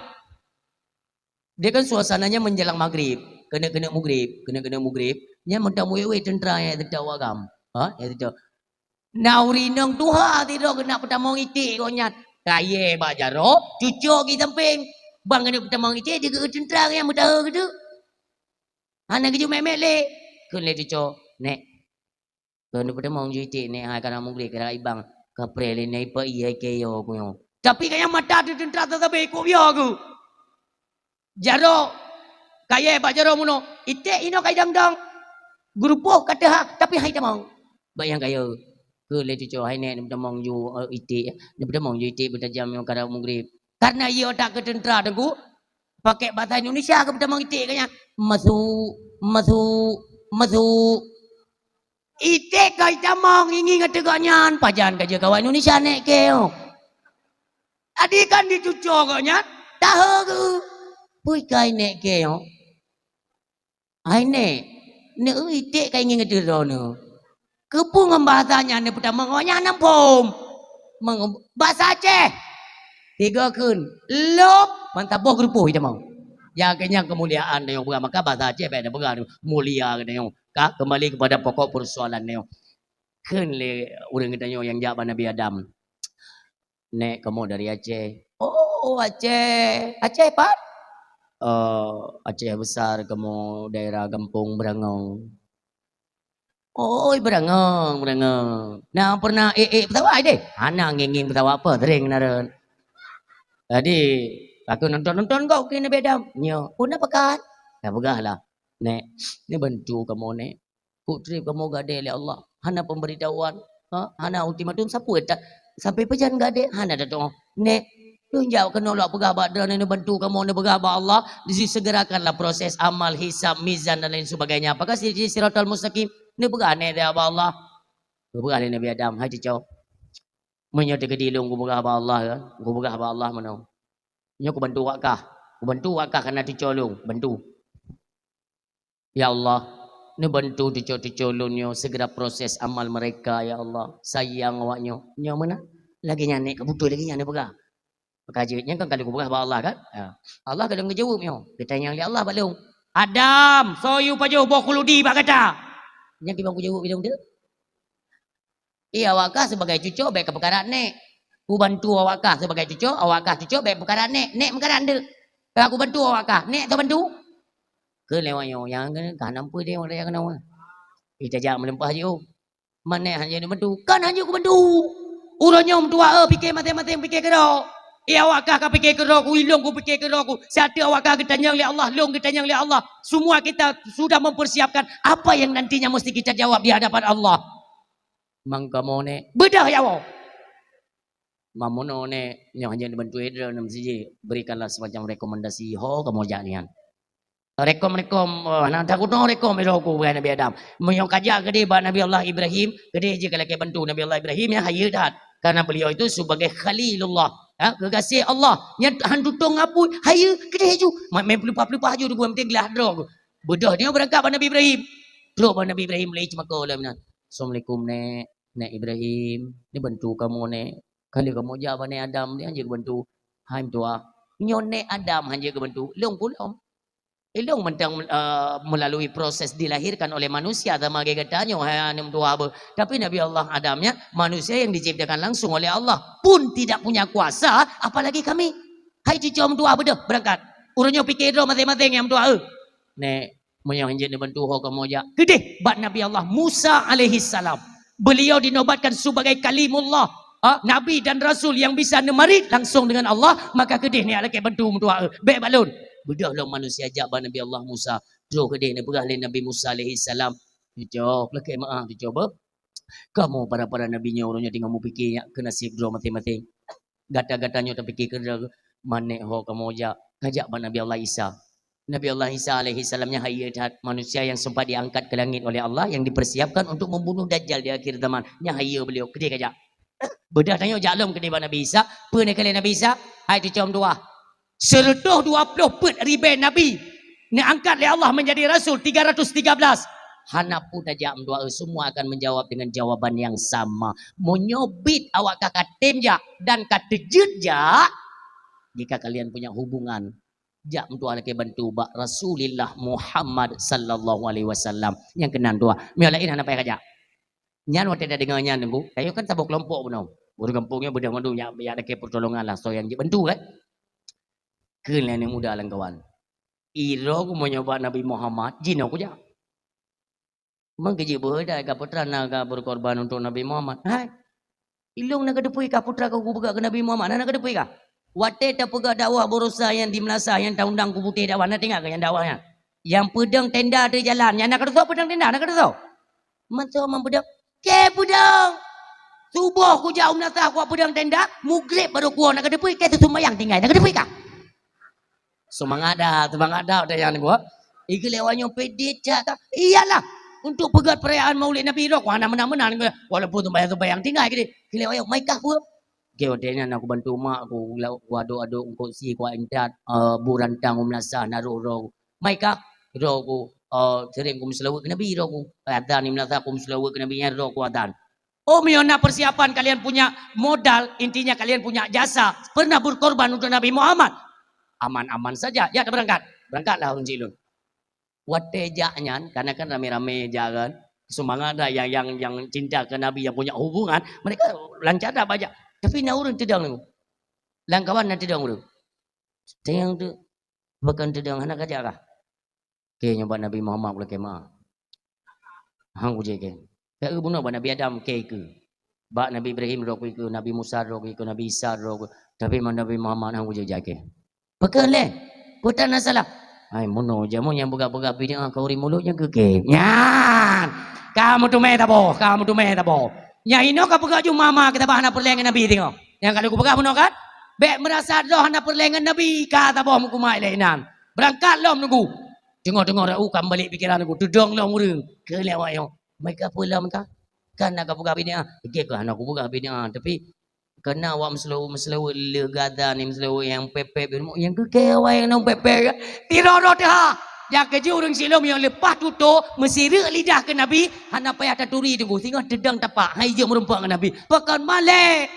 Dia kan suasananya menjelang maghrib, keuneuk-keuneuk mughrib, keuneuk-keuneuk mughrib, nyan mantong wék-wék tentara nyang teuntèe awak GAM. Ha, nyang teuntèe. Na ureueng inong tuha sidroe keuneuk peutamong iték gobnyan. Kayèe bak jaroe, cuco di sampéng. Bang keuneuk peutamong iték, di keu tentara nyang meutahe geuh. Hana geujok mèt-mèt lé. Kheun lé cuco, "Nèk, keuneuk peutamong ju iték nèk, hai kana mugréh kira ibang, kapreh lé nèk ipa ié keu yo ku nyoe." Tapi ka nyang mata teuh teuntèe sabe ikôt yo ku. Jaroe kayèe bak jaroe meunoe, iték inoe ka idong-dong. Geurupoh ka teuhah, tapi hai tamong. Bak nyang kayèe. Keu lé cuco hai nèk neupeutamong ju, eh, iték, neupeutamong ju iték beutajam nyoe karab mugrib. Karena ie otak keu teuntra Teungku, pakai bahasa Indonesia keu peutamong iték keu nyan. Masuk, masuk, masuk. Iték ka itamong ingi ngon teugok nyan, pajan ka jeuet kawan Indonesia nèk keu. Adi kan di cuco gok nyan, tahe geu. Pui kai nèk keu. Hai nèk, neu iték ka ingi ngeudeuh droeneuh. Keupeue ngon bahasa nyan neupeutamong awak nyan hana phom. Meng-, bahasa Aceh. Tiga kheun, lop, mantap boh geurupoh itamong. Ya, keu nyan keumuliaan tanyoe peugah, maka bahasa Aceh bèk tapeugah mulia geutanyoe. Ka, kembali kepada pokok persoalan tanyoe. Kheun lé ureueng geutanyoe nyang jak bak Nabi Adam. Nèk, kamoe dari Aceh. Oh, Aceh. Aceh pat? Eh, Aceh Besar, kamoe daerah Gampông Beurangong. Oi, Beurangong, Beurangong. Na pernah ék-ék pesawat deh? Hana ngieng-ngieng pesawat apa, sering na rot. Jadi, aku nonton-nonton kok keu Nabi Adam. Nyo, pun na pakat. Dah peugah lah. Nèk, neubantu kamoe, Nèk. Kuk trép kamoe gadée lé Allah. Hana pemberitahuan. Ha? Hana ultimatum. Sapeue ta-, sampai pajan gadée? Hana tatu'oh. Nèk, lôn jak keunoe lôn peugah bak droeneuh neubantu kamoe neupeugah bak Allah. Disegerakanlah proses amal, hisab, mizan dan lain sebagainya. Apakah si, si siratal mustaqim? Neupeugah nèk bak Allah. Neupeugah lé Nabi Adam, "Hai cuco. Meunyoe teukeudi lôn kupeugah bak Allah, kan? Kupeugah bak Allah meunoe. Nyoe kubantu awak kah. Kubantu awak kah karena cuco lôn. Bantu." Ya Allah, neubantu cuco-cuco lôn nyoe segera proses amal mereka, ya Allah. Sayang awak nyoe. Nyoe meunan. Lagèe nyan nèk ka beutôi lagèe nyan neupeugah. Maka jeuet nyan kan ka lheueh kupeugah bak Allah kan? Ha. Allah ka lheueh geujaweueb nyoe. Geutanyong lé Allah bak lôn. "Adam, soe yue pajoh boh khuludi bak gata?" Nyan kiban kujaweueb lé lôn tu. Iya, awak kah sebagai cuco bèk keu peukarat nèk. Kubantu awak kah sebagai cuco, awak kah cuco bèk peukarat nèk. Nèk meukarat ndeuk. Ka kubantu awak kah, nèk teubantu. Keu lewat nyoe, nyang keu ka nampeue deh, ureueng nyang keunoe. Ih, tajak meuleumpah jih, oh. Man nèk hana jeuet neubantu. Kan hana jeuet kubantu. Uroe nyoe meutuah, eh, pike maséng-maséng pike keudroe. Iya, awak kah ka pike keudroe ku, ilôn ku pike keudroe ku. Siat teuk awak kah geutanyong lé Allah, lôn geutanyong lé Allah. Semua kita sudah mempersiapkan apa yang nantinya mesti kita jawab di hadapan Allah. Mang kamoe nèk, beudôh ya Allah. Mamono nèk, nyoe hana neubantu droeneuh siji, berikanlah semacam rekomendasi ho kamoe jak nyan. Rekom-rekom, oh, hana takot noh rekom droe ku bak Nabi Adam. Meunyoe kajak keudeh bak Nabi Allah Ibrahim, keudeh jih ka lakèe bantu Nabi Allah Ibrahim, ya, hayeue that. Karena beliau itu sebagai Khalilullah, ha, keugaséh Allah. Nyan han tutong apui, hayeue keudeh ju. Mak mé peulupah-peulupah ju deungon meunteng glah droe. Beudôh nyoe beurangkat bak Nabi Ibrahim. Trok bak Nabi Ibrahim lé ceumako lom nyan. "Assalamualaikum, Nèk. Nèk Ibrahim, neubantu kamoe, Nèk. Ka lheueh kamoe jak bak Nèk Adam, nyan jeuet geubantu." "Hai meutuah, nyoe Nèk Adam han jeuet geubantu. Lôn pulom. Ilôn mantong, eh, melalui proses dilahirkan oleh manusia sama lagèe gata nyoe, hai aneuk meutuah beuh. Tapi Nabi Allah Adam nyan manusia yang diciptakan langsung oleh Allah, pun tidak punya kuasa, apalagi kami. Hai cuco meutuah beudôh, beurangkat. Uroe nyoe pike droe maséng-maséng nyang meutuah, eh." Nèk, meunyoe han jeuet neubantu ho kamoe jak. Keudeh bak Nabi Allah Musa alaihissalam. Beliau dinobatkan sebagai kalimullah, ha, nabi dan rasul yang bisa neumarit langsung dengan Allah, maka keudeh nèk lakèe bantu meutuah, eh, bèk bak lôn. Beudôh lom manusia jak bak Nabi Allah Musa. Trok keudeh neupeugah lé Nabi Musa alaihissalam, "Cuco, lakèe meu'ah cuco beuh. Kamoe para-para nabi nyoe uroe nyoe teungoh meupike nyak keu naseb droe maséng-maséng. Gata-gata nyoe tapike keu droe, man nèk ho kamoe jak, kajak bak Nabi Allah Isa." Nabi Allah Isa alaihissalam nyan hayeue that, manusia yang sempat diangkat ke langit oleh Allah yang dipersiapkan untuk membunuh Dajjal di akhir zaman. Nyan hayeue beliau, keudeh kajak. Beudôh tanyoe jak lom keudeh bak Nabi Isa, peue neukalon Nabi Isa? Hai cuco meutuah. Seureutôh dua ploh peuet ribèe nabi neuangkat lé Allah menjadi rasul, tiga ratus tiga belas. Hana peue tajak meutuah, semua akan menjawab dengan jawaban yang sama. Meunyoe bit awak ka katem jak dan ka teujeuet jak, jika kalian punya hubungan, jak meutuah lakèe bantu bak Rasulillah Muhammad sallallahu alaihi wasallam. Nyang keunan tuah. Meunyoe laén hana payah kajak. Nyan watèe tadeungoe nyan, Teungku, tanyoe kan saboh keulompok bunoe. Ureueng gampông nyoe beudôh mandum jak, jak lakèe peutolongan lah, soe nyang jeuet bantu kan. Kheun lé aneuk muda lam kawan. Iroe ku meunyoe bak Nabi Muhammad, jinoe kujak. Meukeujeuet beuhe dai ka putra na ka berkorban untuk Nabi Muhammad. Hai. Ilôn na kateupeue kah putra ka kupeugah keu Nabi Muhammad, na kateupeue kah? Watèe tapeugah dakwah baroesa nyang di meulasah nyang taundang ku putéh dakwah, na teuingat kah nyang dakwah nyan? Nyang peudong tenda ateueh jalan, nyan na kateusoe peudong tenda, na kateusoe? Mantong man peudong, kèe peudong. Suboh kujak u meulasah kuat peudong tenda, mugreb baru kuwoe na ka teupeu, ka teusumbayang tinggai, na ka teupeu ka. Seumangat dah, seumangat dah, udah nyan gua. Igeulewat nyoe pede cak ka. Iyalah, untuk peugöt perayaan Maulid Nabi roh, hana meunan-meunan, walaupun sumbayang-sumbayang tinggai gede. Igeulewat nyoe, mai kah pun. Oke, watèe nyan aku bantu mak aku, lau-, aku aduk-aduk engkau si kuat intat, eh, bu rantang u meulasah naroh roh. Mai kah? Roh ku, eh, sering ku meuseulaweuet keu Nabi, roh ku. Adzan di meulasah ku meuseulaweuet keu Nabi, nyan roh ku adzan. Oh, meunyoe na persiapan, kalian punya modal, intinya kalian punya jasa, pernah berkorban untuk Nabi Muhammad. Aman-aman saja. Ya, berangkat. Berangkatlah ureueng jih lôn. Watèe jak nyan, karena kan ramé-ramé jak kan. Seumangat dah yang, yang, yang cinta ke Nabi, yang punya hubungan, mereka lancar dah bajak. Tapi na ureueng teudong nyoe. Lam kawan na teudong ureueng. Teudong tu, bukan teudong, hana kajak kah? Kèe nyoe bak Nabi Muhammad ulèe kèe ma. Han kujak kèe. Ka eu bunoe bak Nabi Adam kèe keu. Bak Nabi Ibrahim droe keu, Nabi Musa droe keu, Nabi Isa droe keu. Tapi bak Nabi Muhammad han kujak kèe. Pakon lé? Peue tan na salah? Hai, bunoe jameun nyang peugah-peugah bid'ah keu ureueng mulod nyan keu kèe. Nyan. Ka meuteumé taboh, ka meuteumé taboh. Nyang inoe ka peugah ju mama keu tabah hana peureulèe ngon Nabi teungoh. Nyang ka lôn peugah bunoe kan? Bèk meurasa droe hana peureulèe ngon Nabi, ka taboh meukumat lé inan. Beurangkat lom nunggu. Teungoh-teungoh rot u ka meubalek pikeran nunggu. Teudong lom ureueng. Keu lewat nyoe. Meuka peue lom ka? Kan na ka peugah bini ah. Gèt keuh hana kupeugah bini ah. Tapi, keunan awak meuseulaweuet-meuseulaweuet le gata ni meuseulaweuet nyang pèp-pèp. Nyang keu kèe awai nyang pèp-pèp. Tiro droe teuh ha. Nyang keujeuet ureueng silom nyang leupah tutoe, meusireuk lidah keu Nabi, hana payah taturi teungku. Singoh teudong tapak. Hai jeuet meurumpok ngon Nabi. Pakon malèe.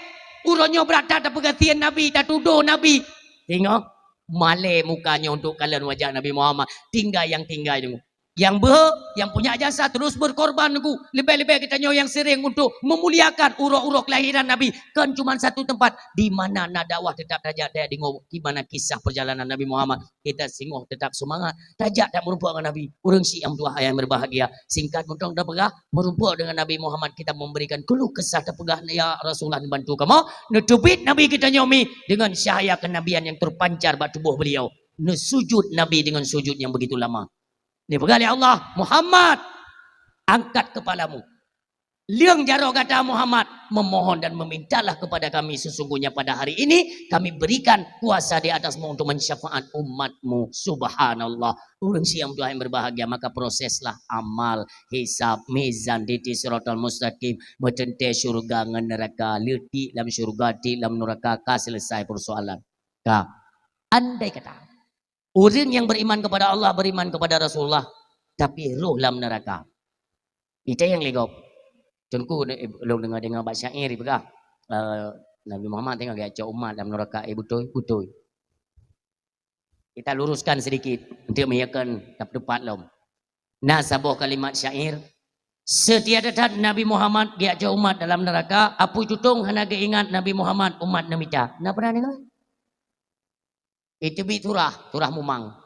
Uroe nyoe brat that tapeugasien Nabi, tatudoh Nabi. Singoh. Malèe muka nyoe untuk kalon wajah Nabi Muhammad. Tinggai nyang tinggai teungku. Nyang beuhe, nyang punya jasa terus berkorban teungku. Leubeh-leubeh geutanyoe nyang sering untuk memuliakan uroe-uroe kelahiran Nabi. Kon cuma satu tempat, di mana na dakwah tetap tajak tajak deungoe di mana kisah perjalanan Nabi Muhammad. Kita singoh tetap seumangat. Tajak that meurumpok ngon Nabi. Ureueng syiek nyang tuha ayang berbahagia. Singkat mantong tapeugah, meurumpok dengan Nabi Muhammad kita memberikan keluh kesah tapeugah, "Ya Rasulullah, neubantu kamoe." Neuteubiet Nabi geutanyoe mi dengan cahaya kenabian yang terpancar bak tuboh beliau. Neusujud Nabi dengan sujud yang begitu lama. Dipeugah lé Allah, "Muhammad, angkat kepalamu. Leueng jaroe gata Muhammad, memohon dan memintalah kepada kami, sesungguhnya pada hari ini kami berikan kuasa di atasmu untuk mensyafaat umatmu." Subhanallah. Ureueng syiek nyang tuha ayang berbahagia, maka proseslah amal, hisab, mizan, titi siratal mustaqim, meuteuntèe syeuruga ngon neuraka, le tiek lam syeuruga, tiek lam neuraka, ka selesai persoalan. Ka. Andai kata, ureueng nyang beriman kepada Allah, beriman kepada Rasulullah, tapi roh lam neuraka. Ita nyang lé gob. Teungku, lôn deungoe-deungoe bak syair jipeugah, eh, Nabi Muhammad teungoh geujak cok umat lam neuraka, eh, beutôi, beutôi. Kita luruskan sedikit untuk meyakinkan tepat lom. Na saboh kalimat syair, seutia that Nabi Muhammad geujak cok umat dalam neuraka, apui tutong hana geuingat Nabi Muhammad umat neumita. Na pernah deungoe? Iteubiet surah, surah mumang.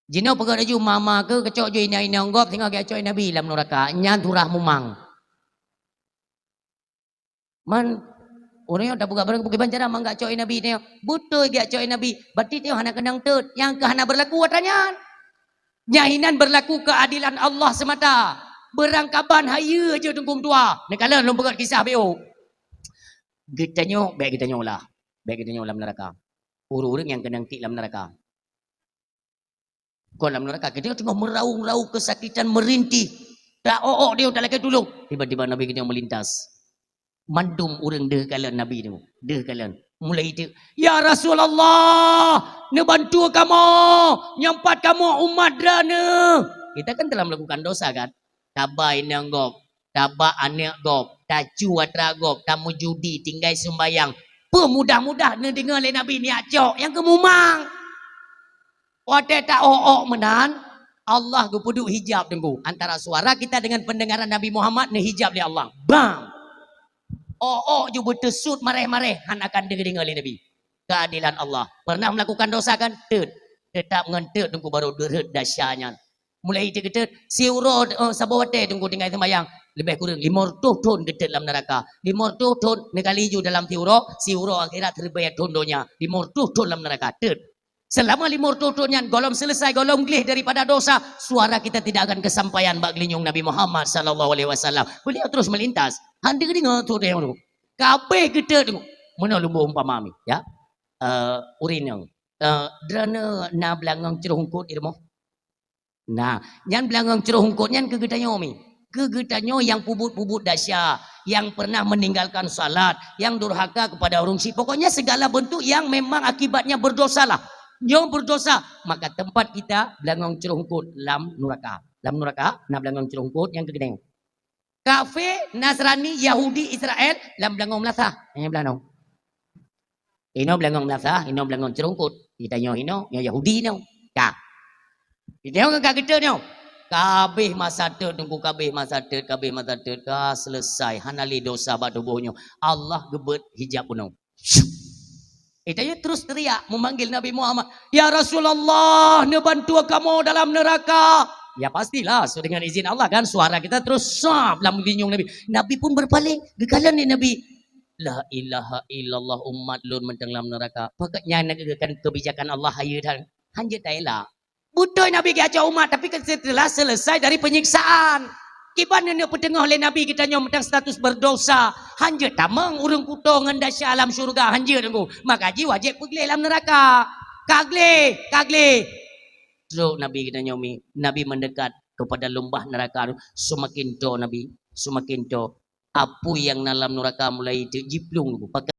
Jinoe peugah laju mama keu keucok ju inong-inong gob singoh geujak cok Nabi lam neuraka. Nyan surah mumang. Man, ureueng nyoe tapeugah barang bukon bancara mangat cok Nabi nyoe. Beutôi geujak cok Nabi, berarti nyoe hana keunong teut. Nyang keu hana berlaku atra nyan. Nyan inan berlaku keadilan Allah semata. Beurangkaban hayeue jeuet teungku meutuah. Neukalon lôn peugah kisah B O. Geutanyoe, bèk geutanyoe lah. Bèk geutanyoe lam neuraka. Ureueng-ureueng nyang keunong tiek lam neuraka. Kon lam neuraka, geutanyoe teungoh meuraung-raung keusakitan, meurintih. Taok-ok di dalam tulông. Tiba-tiba Nabi geutanyoe meulintas. Mandum ureueng deuh kalon Nabi nyoe, deuh kalon. Mulai itu, "Ya Rasulullah, neubantu kamoe, nyoe pat kamoe umat droeneuh." Kita kan telah melakukan dosa kan? Taba inong gob, taba aneuk gob, tacu atra gob, tameujudi, tinggai sumbayang. Peumudah-mudah neudeungoe lé Nabi neujak cok, nyang keu mumang. Watèe taok-ok meunan, Allah geupeuduek hijab teungku. Antara suara kita dengan pendengaran Nabi Muhammad neuhijab lé Allah. Bang! Ok-ok ju beuteusut maréh-maréh, hana akan deungoe lé Nabi. Keadilan Allah. Pernah melakukan dosa kan? Teut. Tetap ngon teut teungku baru deuh rhot desya nyan. Mulai itu geuteut, siuroe, eh, saboh watèe teungku tinggai seumayang. Leubeh kureueng lima reutôh thon geuteut lam neuraka. Lima reutôh thon neukali ju dalam siuroe, siuroe akhirat siribèe thon donya. Lima reutôh thon lam neuraka, teut. Selama lima ratus thon nyan, gohlom selesai, gohlom gleh daripada dosa, suara kita tidak akan kesampaian bak geulinyueng Nabi Muhammad sallallahu alaihi wasallam. Beliau terus melintas. Hana geudeungoe tu dia tu. Kabeh geuteuk tu. Meunoe lôn beuet umpama mi, ya. Eh, ureueng inong. Eh, droeneuh na beulangong ceuruh eungkôt di rumoh? Nah, nyan beulangong ceuruh eungkôt nyan keu geutanyoe mi. Keu geutanyoe nyang peubuet-peubuet desya, nyang pernah meninggalkan salat, nyang durhaka kepada ureueng syik. Pokoknya segala bentuk yang memang akibatnya berdosa lah. Nyoe berdosa, maka tempat kita beulangong ceuruh eungkôt lam nuraka. Lam nuraka, na beulangong ceuruh eungkôt nyang keu geutanyoe. Kafé, Nasrani, Yahudi, Israel, lam beulangong meulasah. Nyang beulangong. Inoe beulangong meulasah, inoe beulangong ceuruh eungkôt. Geutanyoe inoe, nyoe Yahudi inoe. Ka. Geutanyoe ka geuteuk nyoe. Kabeh masa teut, Teungku, kabeh masa teut, kabeh masa teut. Ka selesai, hana lé dosa bak tuboh nyoe. Allah geubeuet hijab bunoe. Geutanyoe terus teriak memanggil Nabi Muhammad, "Ya Rasulullah, neubantu kamoe dalam neuraka." Ya pastilah, so dengan izin Allah kan, suara kita terus sap lam geulinyueng Nabi. Nabi pun berpaling, geukalon lé Nabi. "La ilaha illallah, umat lôn mantong lam neuraka." Pakon nyan na keuh kan kebijakan Allah hayeue that. Hanjeuet taelak. Beutôi Nabi geuacoe umat, tapi kan setelah selesai dari penyiksaan. Kiban neuneuek peuteungoh lé Nabi geutanyoe mantong status berdosa. Hanjeuet tamong ureueng kuto ngon desya lam syeuruga, hanjeuet Teungku. Maka jih wajéb peugleh lam neuraka. Ka gleh, ka gleh. Trok Nabi geutanyoe mi, Nabi mendekat kepada leumbah neuraka, seumaken toe Nabi, seumaken toe. Apui nyang na lam neuraka mulai teuk jiplueng, Teungku.